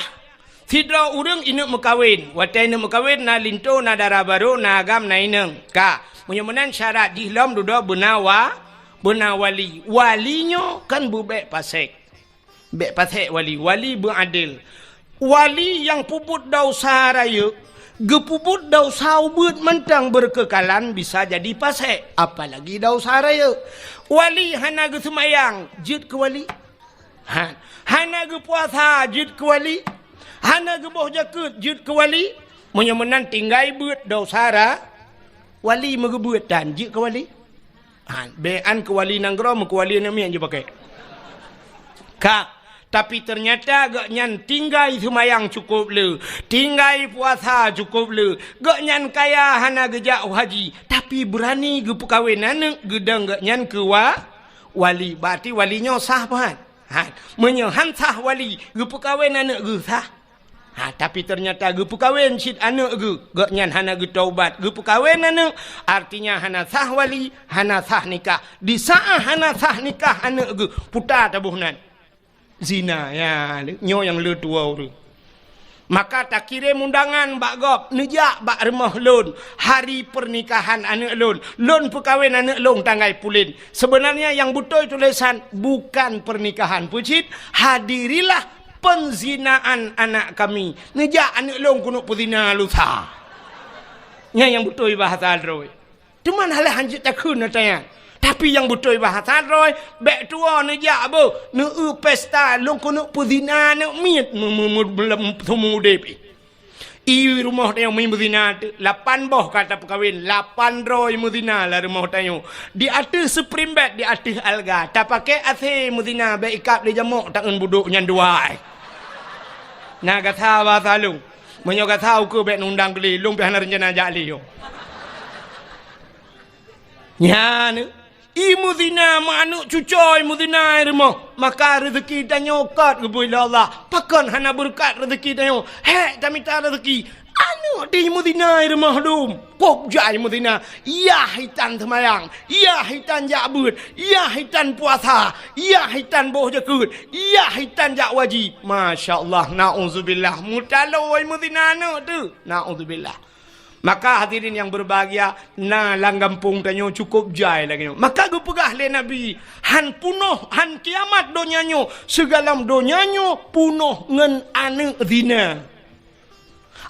sidroe ureuëng ineuëk meukawen. Watée ineuëk meukawen na linto, na dara barô, na agam, na inong. Ka, meunyoe meunan syarat jih lom dudoe beuna wa-, beuna wali. Wali nyoe kan beubék pasék. Bék pasék wali, wali beuadil. Wali nyang peubuet desya rayeuk, geupeubuet desya ubeuet mantong beureukeukhalan bisa jadi pasék, apalagi desya rayeuk. Wali hana geuseumayang, jeuet keu wali. Ha, hana geupuasa, jeuet keu wali. Hana geuboh jakeuet, jeuet keu wali. Meunyoe meunan tinggai beuet desya ra-, wali meugeubeuet tan, jeuet keu wali. Ha, bék an keu wali nanggroe, meukeu wali aneuëk miet jipakai. Ka, tapi ternyata gobnyan tinggai seumayang cukup le, tinggai puasa cukup le, gobnyan kaya hana geujak u haji, tapi beurani geupeukawen aneuëk geudong gobnyan keu wa-, wali. Berarti wali nyoe sah pahat. Ha, meunyoe han sah wali, geupeukawen aneuëk geuh sah. Ha, tapi ternyata geupeukawen cit aneuëk geuh, gobnyan hana geutaubat, geupeukawen aneuëk, artinya hana sah wali, hana sah nikah. Di saát hana sah nikah aneuëk geuh, puta taboh nan. Zina, ya, nyoe nyang le tuwoe ureuëng. Maka takirém undangan bak gob, neujak bak rumoh lôn, hari pernikahan aneuëk lôn, lôn peukawen aneuëk lôn tanggai pulen. Sebenarnya nyang beutôi tulésan bukan pernikahan, peue cit, hadirilah penzinaan anak kami. Neujak aneuëk lôn keuneuk peuzina lusa. Nyan nyang beutôi bahasa droe. Teuma hana lé hanjeuet takheun ata nyan. Tapi nyang beutôi bahasa droe, bék tuwoe neujak beuh, neueu pesta lôn keuneuk peuzina aneuëk miet meu-, meu-, meu-, meu-, seumeu udeb. I rumoh tanyoe meuzina teuk, lapan boh ka tapeukawen, lapan droe meuzina lam rumoh tanyoe. Di ateueh spring bed, di ateueh alga, tapaké A C meuzina, bék ikab lé jamok taeun budok nyan dua. Na gata bahasa lôn. Meunyoe gata ukeue bék nundang geulé, lôn pih hana reuncana jak lé yo. Nyan, i meuzina, meuaneuëk cucoe meuzina i rumoh, maka reuzeuki tanyoe kot geubri lé Allah. Pakon hana beureukat reuzeuki tanyoe? Hék tamita reuzeuki. Aneuëk di meuzina i rumoh dum. Kôb jai meuzina. Yah itan seumayang, yah itan jak beuet, yah itan puasa, yah itan boh jakeuet, yah itan jak wajib. Masya Allah, naudzubillah. Meutaloe meuzina aneuëk teuh. Naudzubillah. Maka hadirin yang berbahagia, na lam gampông tanyoe cukup jai lagée nyoe. Maka geupeugah lé Nabi, han punoh, han kiamat donya nyoe, sigohlom donya nyoe punoh ngon aneuëk zina.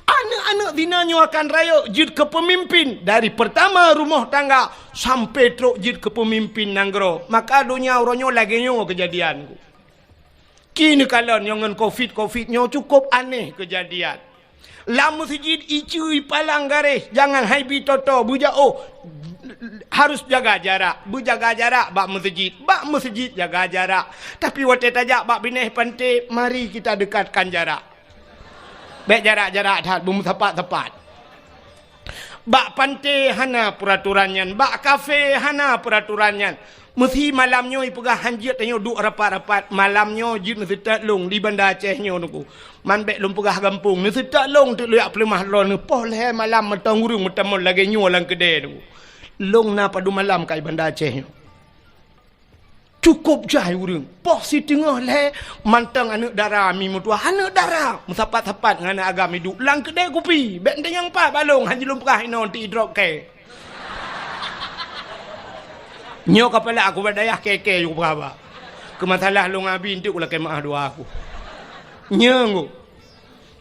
Aneuëk-aneuëk zina nyoe akan rayeuk jeuet keu peumimpin, dari pertama rumoh tangga sampai trok jeuet keu peumimpin nanggroe. Maka donya uroe nyoe lagée nyoe keujadian. Ci neukalon nyoe ngon covid, covid nyoe cukup aneh keujadian. Lam meuseujid iceue ipalang garéh, jangan hai bi toto, beujaoh, harus jaga jarak. Beujaga jarak bak meuseujid, bak meuseujid jaga jarak. Tapi watée tajak bak binéh panté, mari kita dekatkan jarak. Bék jarak-jarak that, beumeusapat-sapat. Bak panté hana peuratoran nyan, bak kafé hana peuratoran nyan. Meusi malam nyoe ipeugah hanjeuet tanyoe duek rapat-rapat, malam nyoe jeuet neuseutôt lôn di Banda Aceh nyoe Teungku. Man bék lôn peugah gampông, neuseutôt lôn teuk lôn jak peuleumah droeneuh, poh lhée malam mantong ureuëng meutamong lagée nyoe lam keudée Teungku. Lôn na padum malam ka i Banda Aceh nyoe. Cukup jai ureuëng. Poh siteungoh lhée mantong aneuëk dara mi meutuah, aneuëk dara meusapat-sapat ngon aneuëk agam iduek lam keudée kupi. Bék tanyong pat bak lôn, han jeuet lôn peugah inoe ti idrop kée. Nyoe kapala aku bak dayah kée-kée yue peugah ba. Keu masalah lôn abi enteuk ulakée meuáh dua aku. Nyoe ngu.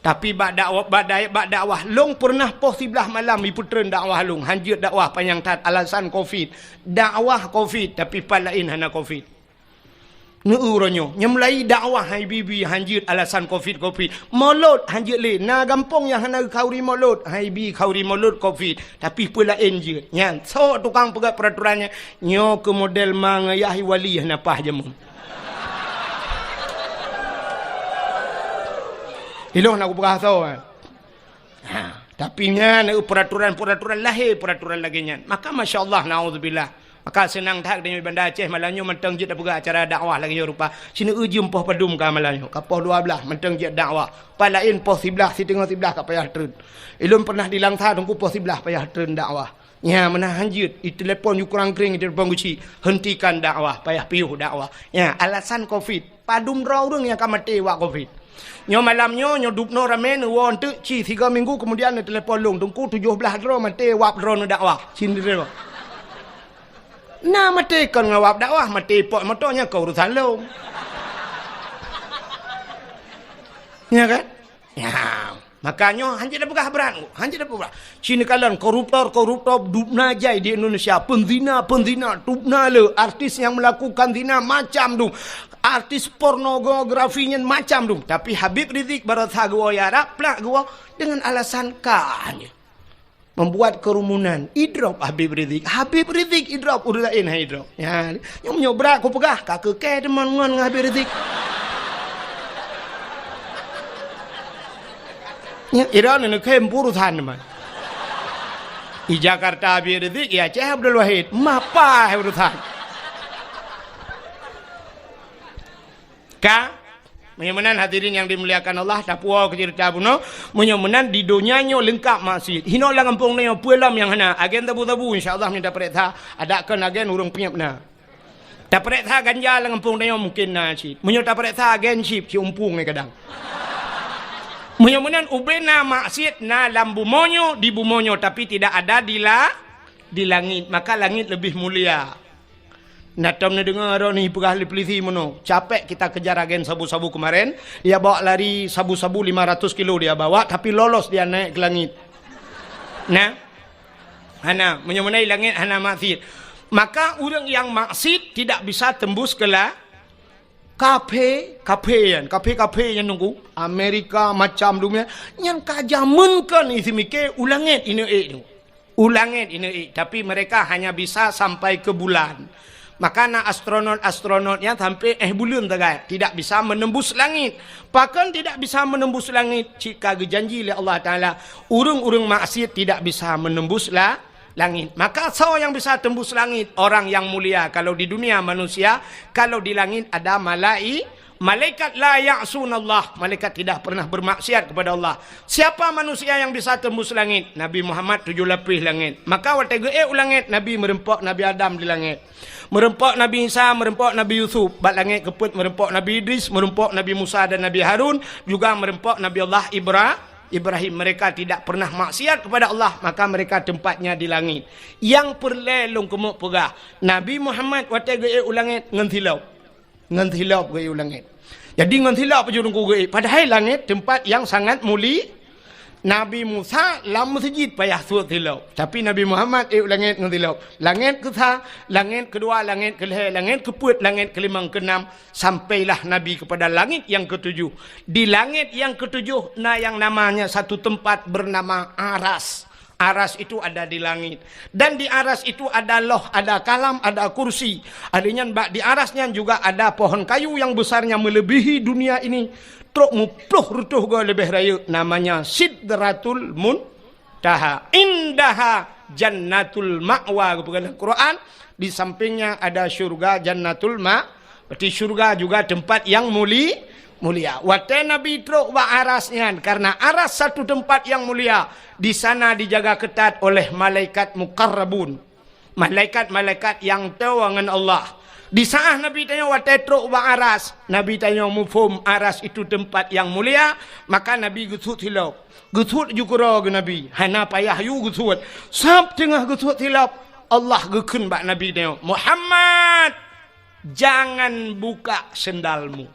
Tapi bak dakwah, bak dai-, bak dakwah lôn peureunah poh siblaih malam ipeutreun dakwah lôn, hanjeuet dakwah panyang that alasan covid. Dakwah covid, tapi pat laén hana covid. Neu uroe nyoe, nyang mulai dakwah hai bi-bi hanjeuet alasan covid, covid. Molot hanjeuet lé, na gampông nyang hana khauri molot, hai bi khauri molot covid, tapi peue laén jeuet. Nyan, sok tukang peugah peuratoran nyan, nyoe keu model ma ngayah wali hana paih jameun. Ilôn na kupeugah soe, eh. Ha, tapi nyan, eh, peuratoran-peuratoran lahé peuratoran lagée nyan. Maka masya Allah, naudzubillah. Maka seunang that geutanyoe Banda Aceh malam nyoe mantong jeuet tapeugah acara dakwah lagée nyoe rupa. Sineuk jeuem poh padum ka malam nyoe, ka poh dua blaih mantong jeuet dakwah. Pat laén poh siblaih, siteungoh siblaih ka payah treun. Ilôn pernah di Langsa Teungku poh siblaih payah treun dakwah. Nya, meunan hanjeuet, itelepon yue kurang kring, itelepon geuchik, hentikan dakwah, payah piôh dakwah. Nya, alasan covid. Padum droe ureuëng nyang ka maté wab covid. Nyoe malam nyoe, nyoe dubnoe ramé neuwoe enteuk ci sigoe minggu keumudian neutelepon lôn, Teungku tujoh blaih droe maté wab droeneuh dakwah. Cindroe. Na maté kon ngon wab dakwah, maté ipok moto nyan kon urusan lôn. Nya kan? Nya. Maka nyoe hanjeuet tapeugah brat, hanjeuet tapeugah brat. Ci neukalon koruptor-koruptor dubna jai di Indonesia, peuzina-peuzina dubna le, artis nyang melakukan zina macam dum, artis pornografi nyan macam dum. Tapi Habib Rizik baroesa geuwoe Arab, plak geuwoe dengan alasan ka nyoe. Membuat kerumunan, idrop Habib Rizik. Habib Rizik idrop, ureuëng laén han idrop. Ya, nyoe meunyoe brat kupeugah, ka keu kée teuma ngon ngon Habib Rizik. Nya, ira ni neukem urusan teuma. Di Jakarta Habib Rizik, di Aceh Abdul Wahid. Mapa urusan? Ka? Meunyoe meunan hadirin nyang dimuliakan Allah, tapuwoe keu ceurita bunoe. Meunyoe meunan di donya nyoe leungkap maksiet. Hinoe lam gampông nyoe peue lom nyang hana. Agen sabu-sabu insya Allah meunyoe tapareksa. Adak kon agen ureuëng peunyeb na. Tapareksa ganja lam gampông nyoe mungkin na cit. Meunyoe tapareksa agen cit, ci umpung nyoe kadang. Meunyoe meunan ubena maksiet na lam bumoe nyoe, di bumoe nyoe, tapi tidak ada di la-, di langit. Maka langit lebih mulia. Na tom neudeungoe droeneuh peugah lé polisi meunoe, capek kita kejar agen sabu-sabu kemarin, dia bawa lari sabu-sabu lima ratus kilo dia bawa, tapi lolos dia naik ke langit. Nah, hana, meunyoe meunan langit hana maksiet. Maka ureuëng nyang maksiet tidak bisa tembus ke la-, kafé, kafé nyan, kafé-kafé nyan Teungku, Amerika macam dunia, nyan ka jameunkan isi miké u langit ineuk ék Teungku. U langét ineuk, tapi mereka hanya bisa sampai ke bulan. Maka na astronot-astronot nyang sampai éh buleuen sagai, tidak bisa menembus langit. Pakon tidak bisa menembus langit? Cit ka geujanji lé Allah Taala, ureuëng-ureuëng maksiet tidak bisa menembus la-, langit. Maka soe nyang bisa tembus langit? Orang yang mulia. Kalau di dunia manusia, kalau di langit ada malai-, Malaikat la ya'sunallah, malaikat tidak pernah bermaksiat kepada Allah. Siapa manusia yang bisa tembus langit? Nabi Muhammad tujoh lapéh langét. Maka watée geuék u langét, Nabi meureumpok Nabi Adam di langét. Meureumpok Nabi Isa, meureumpok Nabi Yusuf, bak langét keupeuet meureumpok Nabi Idris, meureumpok Nabi Musa dan Nabi Harun, juga meureumpok Nabi Allah Ibra-, Ibrahim. Mereka tidak pernah maksiat kepada Allah, maka mereka tempatnya di langit. Nyang peureulée lôn keumok peugah, Nabi Muhammad watée geuék u langét ngon silop. Ngon silop geuék u langét. Jadi ngon silop aju Teungku geuék. Padahai langét tempat yang sangat muli-, Nabi Musa lam meuseujid payah sot silop, tapi Nabi Muhammad ék langét ngon silop. Langét keusa, langét keudua, langét keulhée, langét keupeuet, langét keulimong, keunam, sampailah Nabi kepada langét nyang ketujoh. Di langét nyang ketujoh na nyang namanya satu tempat bernama Aras. Aras itu ada di langit. Dan di Aras itu ada loh, ada kalam, ada kursi. Ahli nyan bak di Aras nyan juga ada pohon kayu yang besarnya melebihi dunia ini. Trok muploh reutôh goe leubeh rayeuk, namanya Sidratul Muntaha. Indaha Jannatul Ma'wa, geupeugah lam Quran. Di sampingnya ada syurga Jannatul Ma-, berarti syurga juga tempat yang muli-, mulia. Watée Nabi trok bak Aras nyan, karena Aras satu tempat yang mulia, di sana dijaga ketat oleh malaikat muqarrabun. Malaikat-malaikat nyang toe ngon Allah. Di saat Nabi tanyoe watée trok bak Aras, Nabi tanyoe muphom Aras itu tempat yang mulia, maka Nabi geusut silop. Geusut ju keudroe geuh Nabi, hana payah yue geusut. Sab teungoh geusut silop, Allah geukheun bak Nabi tanyoe, "Muhammad, jangan buka sendalmu."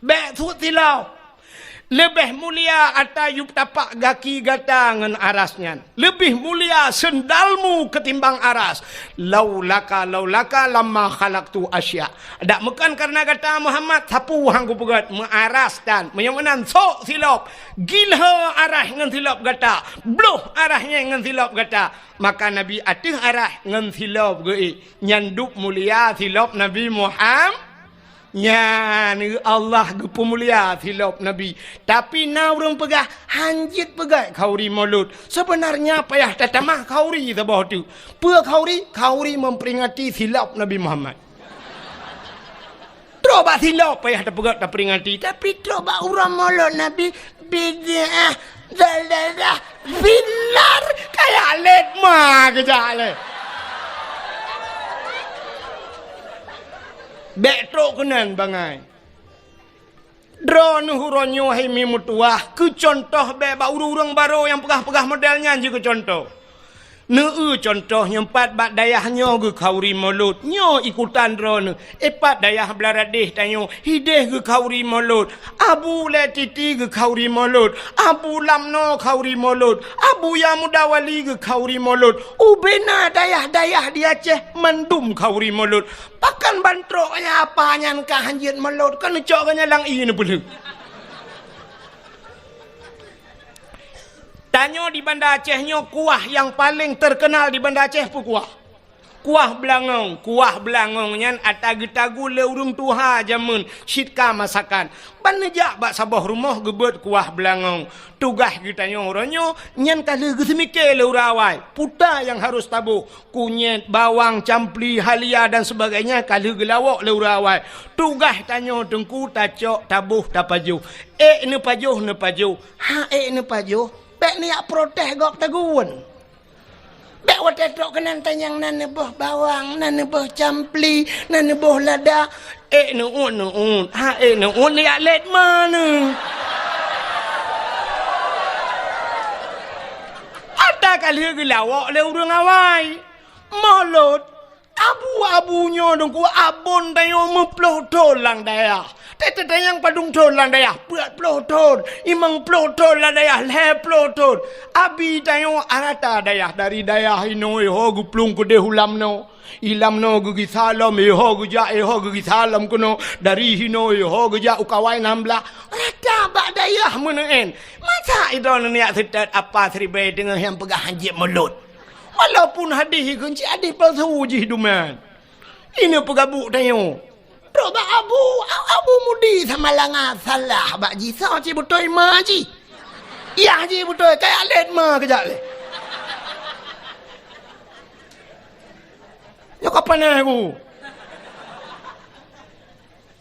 Bék sut silop. Leubeh mulia ata yub tapak gaki gata ngon Aras nyan. Leubeh mulia seundalmu ketimbang Aras. Laulaka, laulaka lamma khalaqtu asya. Dak meukan karena gata Muhammad, sapeue han kupeugét, meu Aras tan. Meunyoe meunan sot silop, gilho Aras ngon silop gata, bloh Aras nyan ngon silop gata. Maka Nabi ateueh Aras ngon silop geuék. Nyan dub mulia silop Nabi Muhammad. Nyan, Allah geupeumulia silop Nabi. Tapi na ureuëng peugah, "Hanjeuet peugét khauri Maulud." Seubeunarnya payah tatamah khauri saboh teuk. Peue khauri? Khauri memperingati silop Nabi Muhammad. Trok bak silop payah tapeugét taperingati, tapi trok bak uroe Maulud Nabi, bid'ah, dalalah, finnar, kaya lét ma geujak lé. Bék trok keunan bangai. Droeneuh uroe nyoe hai mi meutuwah, keu cuntoh bék bak ureuëng-ureuëng barô nyang peugah-peugah model nyan jih keu cuntoh. Neu-eu cuntoh nyang pat bak dayah nyoe geukhauri Maulud, nyoe ikutan droeneuh. Eh, pat dayah Blaradeh tanyoe, hideh geukhauri Maulud. Abu Lé Titi geukhauri Maulud. Abu Lamno khauri Maulud. Abu Yamuda Wali geukhauri Maulud. Ubena dayah-dayah di Aceh mandum khauri Maulud. Pakon ban trok nyan apa nyan ka hanjeuet Maulud, kon neucok geuh nyan lam ié neupeulheueh. Tanyoe di Banda Aceh nyoe kuah nyang paleng teukeunal di Banda Aceh peue kuah? Kuah beulangong. Kuah beulangong nyan ata geutagu lé ureuëng tuha jameun cit ka masakan. Ban neujak bak saboh rumoh geubeuet kuah beulangong. Tugaih geutanyoe uroe nyoe nyan ka lheueh geuseumiké lé ureuëng awai. Peue nyang harôh taboh? Kunyét, bawang, campli, halia dan sebagainya ka lheueh geulawok lé ureuëng awai. Tugaih tanyoe teungku tacok, taboh, tapajoh. Ék neupajoh, neupajoh. Ha ék neupajoh, bék neuyak protes gob tagun. Bék watée trok keunan tanyong na neuboh bawang, na neuboh campli, na neuboh lada. Ék neuôt, neuôt. Ha ék neuôt, neuyak lét ma neu. Ata ka lheueh geulawok lé ureuëng awai. Maulud, abu-abu nyoe teungku, abon tanyoe meuploh thon lam dayah. Teuteutanyong padum thon lam dayah, peuet ploh thon, limong ploh thon lam dayah, lhée ploh thon. Abi tanyoe rata dayah, dari dayah inoe ho geuplueng keudeh u lamno. I lamno geugisa lom, iho geujak, iho geugisa lom keunoe. Dari hinoe iho geujak u kawai nam blah. Rata bak dayah meuneuén. Masa idroeneuh neujak seutôt apa siribée teungoh nyang peugah hanjeuet Maulud? Walaupun hadih ikheun cit hadih palsu jih duman. Ineuk peugabuk tanyoe. Trok bak abu, a-, abu mudi sama langa salah bak jih, soe cit beutôi ma jih. Yah jih beutôi, kaya lét ma keujak lé. Nyoe ka panas ku.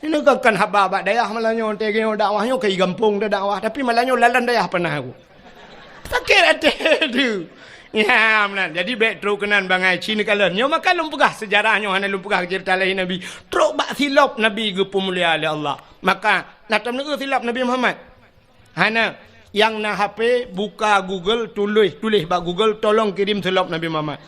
Ini kan, kan haba bak dayah malam nyoe, teuh nyoe dakwah nyoe keu gampông teuh dakwah, tapi malam nyoe lalan dayah panas ku. Sakét até teuh. Ya, meunan. Jadi bék trok keunan bangai cit neukalon. Nyoe maka lôn peugah seujarah nyoe hana lôn peugah ceurita lahé Nabi. Trok bak silop Nabi geupeumulia lé Allah. Maka na tom neu silop Nabi Muhammad. Hana. Nyang na H P, buka Google, tuléh, tuléh bak Google, "Tolong kirim silop Nabi Muhammad."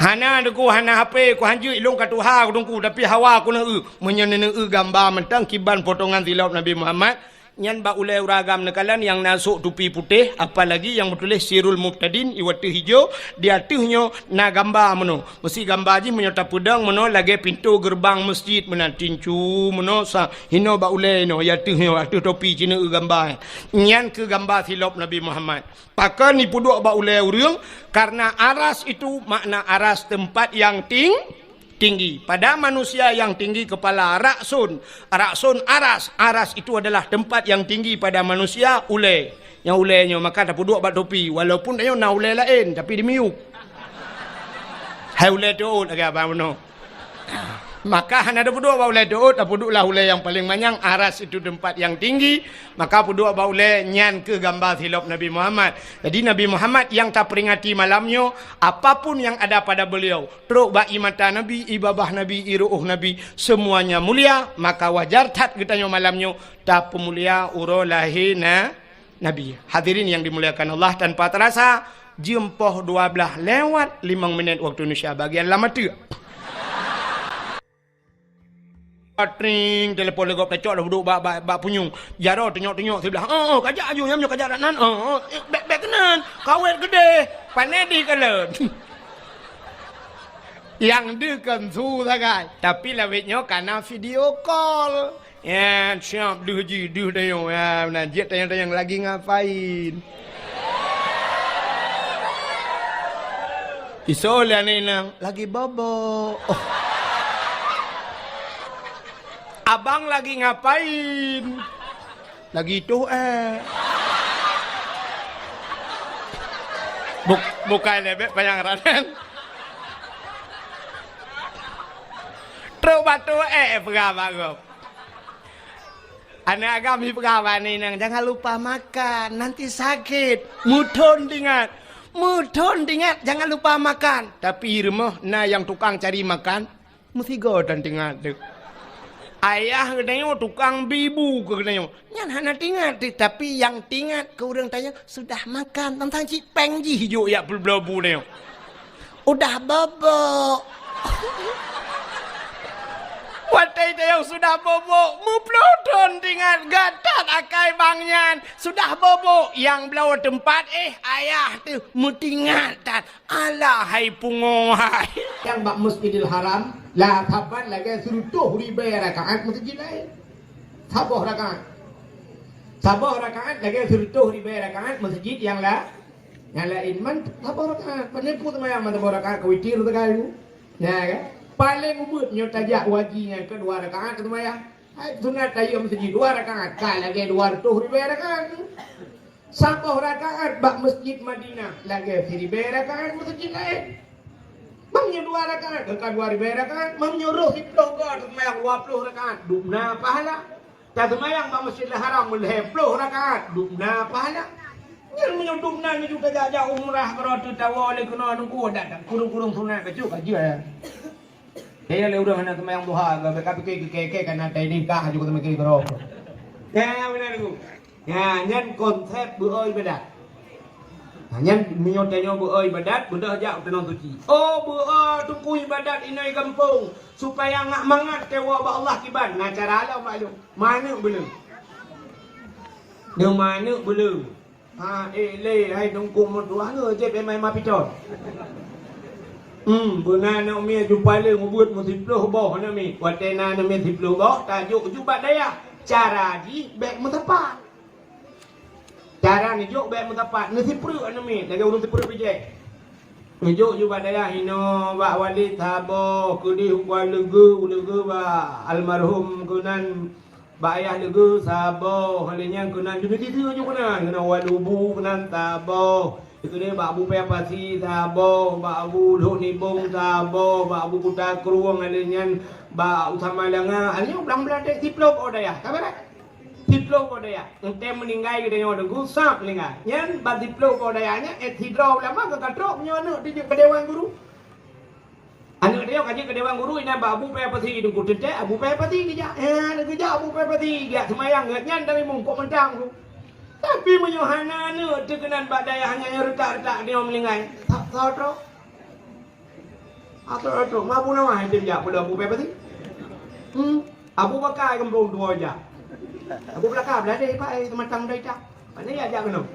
Hana Teungku, hana hapé, ku hanjeuet ilôn ka tuha ku Teungku, tapi hawa ku neueu. Meunyoe neueu gamba mantong kiban potongan silop Nabi Muhammad, nyan bak ulée ureueng agam neukalon nyang na sôk tupi putéh, apalagi nyang meutuléh Sirul Mubtadin, iwateuh ijo, di ateueh nyoe na gamba meunoe. Meusi gamba jih meunyoe tapeudong meunoe lagée pintoe geureubang meuseujid meunan, tincu meunoe sa, hinoe bak ulée inoe, iateueh nyoe, ateueh topi cit neueu gamba. Nyan keuh gamba silop Nabi Muhammad. Pakon ipeuduek bak ulée ureueng? Karena aras itu, makna aras tempat yang ting-, tinggi. Pada manusia yang tinggi kepala, ra'sun. Ra'sun aras. Aras itu adalah tempat yang tinggi pada manusia, ulée. Nyang ulée nyoe, maka tapeuduek bak topi. Walaupun nyoe na ulée laén, tapi dimiyueb. Hai ulée teuôt lagée abang bunoe. Maka hana tapeuduek bak ulée teuôt, tapeudueklah ulée nyang paleng manyang, aras itu tempat yang tinggi, maka peuduek bak ulée nyan keuh gamba silop Nabi Muhammad. Jadi Nabi Muhammad nyang taperingati malam nyoe, apapun yang ada pada beliau, trok bak ié mata Nabi, ié babah Nabi, ié ru'uh Nabi, semuanya mulia, maka wajar that geutanyoe malam nyoe tapeumulia uroe lahé na-, Nabi. Hadirin yang dimuliakan Allah, tanpa terasa, jeuem poh dua blaih lewat limong minét waktu Indonesia bagian lam ateueh. Tring, telepon lé gob tacok dah duek bak, bak, bak punyueng. Jaroe tunyok-tunyok siblah. "Oh, oh, kajak aju, nyam nyoe kajak dak nan. Oh, oh, eh, bèk, bèk keunan. Kawet keudeh. Pané dih kalon." Nyang deuh kon su sagai. Tapi lawét nyoe kana video call. Ya, siap deuh jih, deuh tanyoe. Ya, na jeuet tanyong-tanyong lagi ngapain? Isoe lé aneuk inong, lagi bobo. Oh. Abang lagi ngapain? Lagi toh ék. Buk-, bukai lé bèk panyang ranan. Trok bak toh ék peugah bak gob. Aneuk agam jipeugah bak aneuk inong, "Jangan lupa makan, nanti sakit." Meuthon teuingat. Meuthon teuingat, "Jangan lupa makan." Tapi rumoh na nyang tukang cari makan, meusigoe tan teuingat teuk. Ayah geutanyoe tukang bi bu keu geutanyoe. Nyan hana teuingat teuk, tapi nyang teuingat keu ureueng tanyoe sudah makan, tantang cit péng jih jok jak peubloe bu tanyoe. Udah bobok. Watèe tayong sudah bobok, meuploh thon teuingat, geutat akai bang nyan. Sudah bobok, nyang bloe teumpat, eh, ayah teuh meuteuingat that. Alah hai pungo hai. Nyang bak Masjidil Haram, la saban lagèe sireutoh ribèe rakaat meuseujid laén. Saboh rakaat. Saboh rakaat lagèe sireutoh ribèe rakaat meuseujid nyang la-, nyang laén. Man saboh rakaat. Pane peue seumayang man saboh rakaat, ka witir sagai tu. Nya kan? Paleng ubit nyoe tajak u haji nyan keu dua rakaat seumayang. Hai sunat tahiyatul masjid dua rakaat, ka lagèe dua reutôh ribèe rakaat. Saboh rakaat bak Masjid Madinah lagèe siribèe rakaat masjid laén. Meunyoe dua rakaat, ka dua ribèe rakaat. Meunyoe roh siploh goe seumayang dua ploh rakaat, dubna pahala. Taseumayang bak Masjidil Haram lhèe ploh rakaat, dubna pahala. Nyan meunyoe dubna neujak tajak-jak umrah, keudroe teutawoe lé keunoe teungku, dak, dak, kureueng-kureueng sunat bacut, bacut, ya. Kayèe lé ureueng hana seumayang duha, ka, ka pike keu kèe-kèe ka na tai nikah, aju ka seumayang keudroe. Ya, beuna teungku. Ya, nyan konsep beuo ibadat. Ha, nyan meunyoe tanyoe beuo ibadat, beudôh jak u Tanoh Suci. Oh, beuo teungku ibadat inoe gampông, supaya ngat mangat keu woe bak Allah kiban. Na cara lom, Pak Lôn. Manök beuleueng. Nyoe manök beuleueng. Ha, eh, lé, hai teungku meutuah nyoe jép éma-éma piton. Hmm, beuna aneuk miet jupaleueng ubeuet meusiploh boh aneuk miet. Watèe na aneuk miet siploh boh, tajok ju bak dayah. Cara jih bèk meusapat. Cara neujok bèk meusapat, neusipreuk aneuk miet, lagèe ureueng sipreuk bijèh. Neujok ju bak dayah inoe, bak Walid saboh, keudeh u Kuala Leugeue, u Leugeue bak almarhum keunan, bak Ayah Leugeue saboh, lheueh nyan keunan ju meusiseue ju keunan, keunan Walubu keunan saboh, keudeh bak Abu Paya Pasi saboh, bak Abu Lhok Nibong saboh, bak Abu Kuta Krueng, lheueh nyan bak Usama Langa, lheueh nyan blang-blang deh siploh boh dayah, ka beurat. Siploh boh dayah. Enteuk meuninggai geutanyoe teungku, sab meuninggai. Nyan bak siploh boh dayah nyan, eh, sidroe ulama ka, ka trok meunyoe aneuk teujeuet keu dewan guru. Aneuk tanyoe ka jeuet keu dewan guru, inan bak Abu Paya Pasi teungku, teuntèe Abu Paya Pasi geujak. Eh, geujak Abu Paya Pasi, geujak seumayang, geuh nyan dari mungkot mantong tu. Tapi meunyoe hana aneuk teuh keunan bak dayah nyan nyang reutak-reutak tanyoe meuninggai, sab soe trok? Atrok-atrok, ma Abu Nawas tem jak pula Abu Bakar pasti. Hmm. Abu Bakar geumpung dua jak. Abu Bakar beladeh ipak ai teumatang dai tak. Mana ya jak keunoe?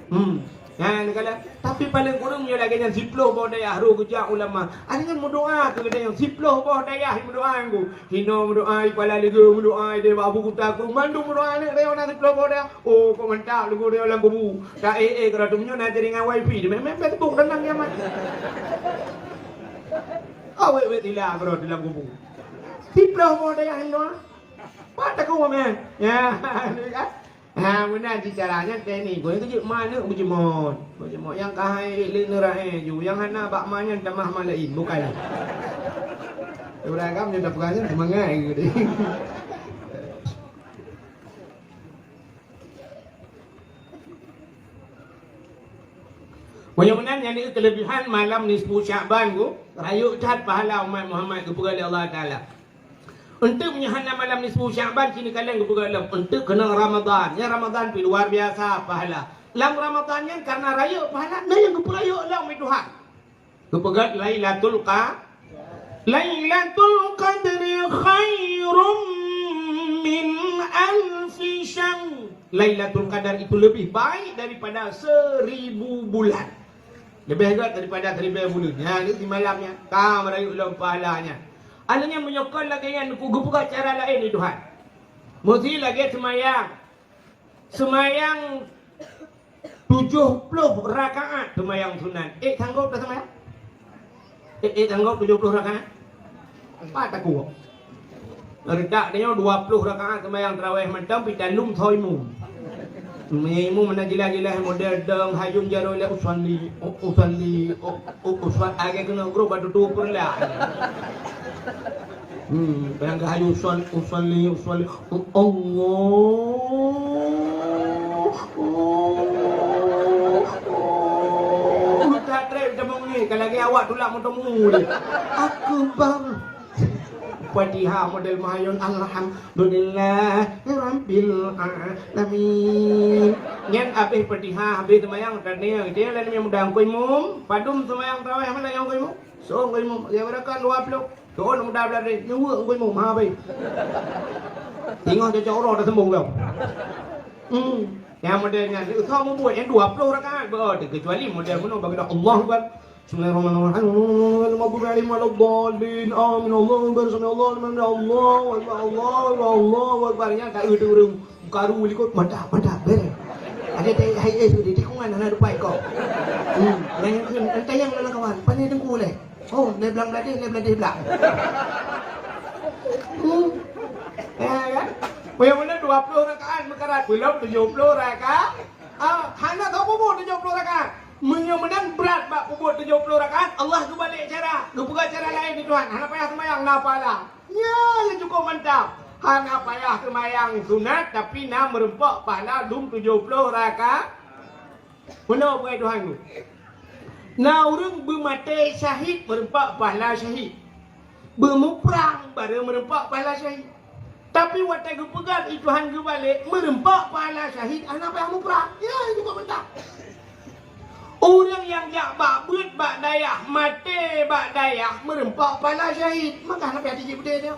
Hmm. Nah, ni kala, tapi paling kurang nyoe lagèe nyan siploh boh dayah roh geujak ulama. Ada nyan meudoa keu geutanyoe siploh boh dayah meudoa ngku. Hino meudoa, Kuala Leugo meudoa, di Abu Kuta ku mandum meudoa ni, reuna siploh boh dayah. Oh, kok mantap lagu dia lam kubu. Tak eh eh kalau tu nyoe na jaringan wifi di memang Facebook tenang nyaman. Awet-wet ilang kalau dalam kubu. Siploh boh dayah hino. Pat takue meh. Ya, kan? Ha, meunan cit cara nyan teknik. Guna keu jeuet ma aneuk beujeuet. Beujeuet nyang ka hai lé neurahe ju. Nyang hana bak ma nyan tamah ma laén, bukan. Ureueng agam nyan tapeugah nyan seumangat geuh. Meunyoe meunan nyan keulebihan malam nisfu Sya'ban ku, rayeuk that pahala umat Muhammad geupeugah lé Allah Taala. Eunteuk meunyoe hana malam nisfu Sya'ban, sinoe kaleng geupeugah lom, eunteuk keunong Ramadan. Nyan Ramadan pih luar biasa pahala. Lam Ramadan nyan karena rayeuk pahala, na nyang geupeurayeuk lom lé Tuhan. Geupeugah Lailatul Qa-, Lailatul Qadri khairum min alfi syahr. Lailatul Qadar itu lebih baik daripada seribu bulan. Leubeh gét daripada siribèe buleuen. Nyan, di malam nyan, ka meurayeuk lom pahala nyan. Akhirnya meunyoe kon lagèe nyan, ku geupeugah cara laén di Tuhan. Meusti lagèe seumayang. Seumayang tujoh ploh rakaat seumayang sunat. Eh, sanggob tak seumayang? Eh, eh, sanggob tujoh ploh rakaat? Pat takue. Reutak tanyoe dua ploh rakaat seumayang tarawih mantong pih talum soe imum. Imum na jeulaih-jeulaih model dong hayun jaroe lé usalli, u-, usalli, u-, u-, usal-, agak keunoe grob batu tu peureulak. Hmm, barang ka hayun usalli, usalli, usalli. Allah. Minta trep teumeung ni, ka lagèe awak tulak meuteumé. Akbar. Fatihah model meuhayun, alhamdulillahirabbil alamin. Nyan abéh Fatihah, abéh seumayang, tanya, dia lalu yang muda ngku imum, padum seumayang tarawih mana yang ngku imum? So ngku imum, dia berakan dua puluh. Soe muda beulari, nyuweuk ngku imum, ha, bai. Singoh cocok uroe taseumbong lom. Hmm. Nyang model nyan, usah mubuet nyang dua puluh rakaat, beuh, kecuali model meunoe bagi dah Allahu Akbar. Bismillahirrahmanirrahim. Maghdubi alaihim waladdallin. Amin. Allahu Akbar. Sami Allahu liman hamidah. Allahu Akbar. Allahu Akbar. Allahu Akbar. Nyang ka eu ureueng karu likot, mantap, mantap, beres. Ada tai hai es di tikungan hana dupai kau. Hmm. Lain, lain tayang lawan kawan. Pandai dengku leh. Oh, lé blang bladeh, lé bladeh blang. Hmm. Ya, kan? Meunyoe dua puluh rakaat meukarat, belum tujuh puluh rakaat. Ah, hana tau peubuet tujuh puluh rakaat. Meunyoe meunan brat bak peubuet tujuh puluh rakaat, Allah geubalek cara, geupeugah cara laén di Tuhan. Hana payah seumayang, na pahala. Nyan nyang cukup mantap. Hana payah seumayang sunat, tapi na meureumpok pahala lom tujuh puluh rakaat. Meunoe peue Tuhan ku. Na ureueng beumaté syahid meureumpok pahala syahid. Beumuprang barô meureumpok pahala syahid. Tapi watèe geupeugah lé Tuhan geubalek, meureumpok pahala syahid hana payah muprang. Ya, itu kok mantap. Ureueng nyang jak bak beuet bak dayah, maté bak dayah, meureumpok pahala syahid. Maka hana payah tijik beudé nyoe.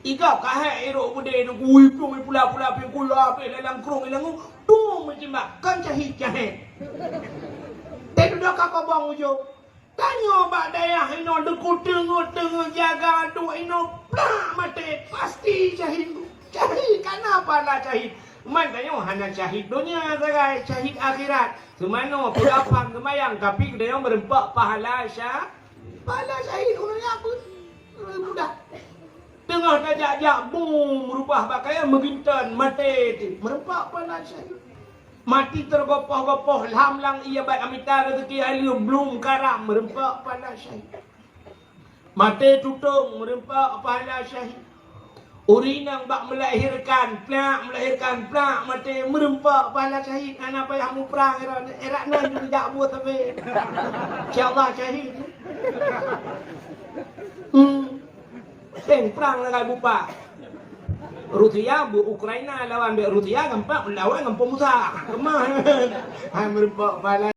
Ikau ka hék irok beudé tu, kui pun pula-pula pih kula pih dalam krong ilang tu meujimbak, kan cahit-cahit. Teududoe ka kobong ujong. Tanyoe bak dayah inoe deungon teungeut-teungeut jaga duek inoe plak maté, pasti cahit. Cahit, kenapa lah cahit? Man tanyoe hana cahit donya sagai, cahit akhirat. Seumanoe peugapang geumayang, tapi tanyoe meureumpok pahala sya-, pahala syahid. Ureueng nyan peue? Ureueng muda. Teungoh tajak-jak bum rubah bak kayèe meuginton maté teuh. Meureumpok pahala syahid. Mati teugopoh-gopoh lam lang ié bak amita rezeki aleuem blum karam meureumpok pahala syahid. Maté tutong meureumpok pahala syahid. Ureueng inong bak meulahirkan, plak meulahirkan, plak maté meureumpok pahala syahid. Hana payah muprang, erat nan jak buet sabe. Insya Allah syahid. Hmm. Teng prang lagai bupa. Rusia beu Ukraina lawan bèk Rusia gampang lawan gampông Musa. Keumah. Hai meureumpok pahala.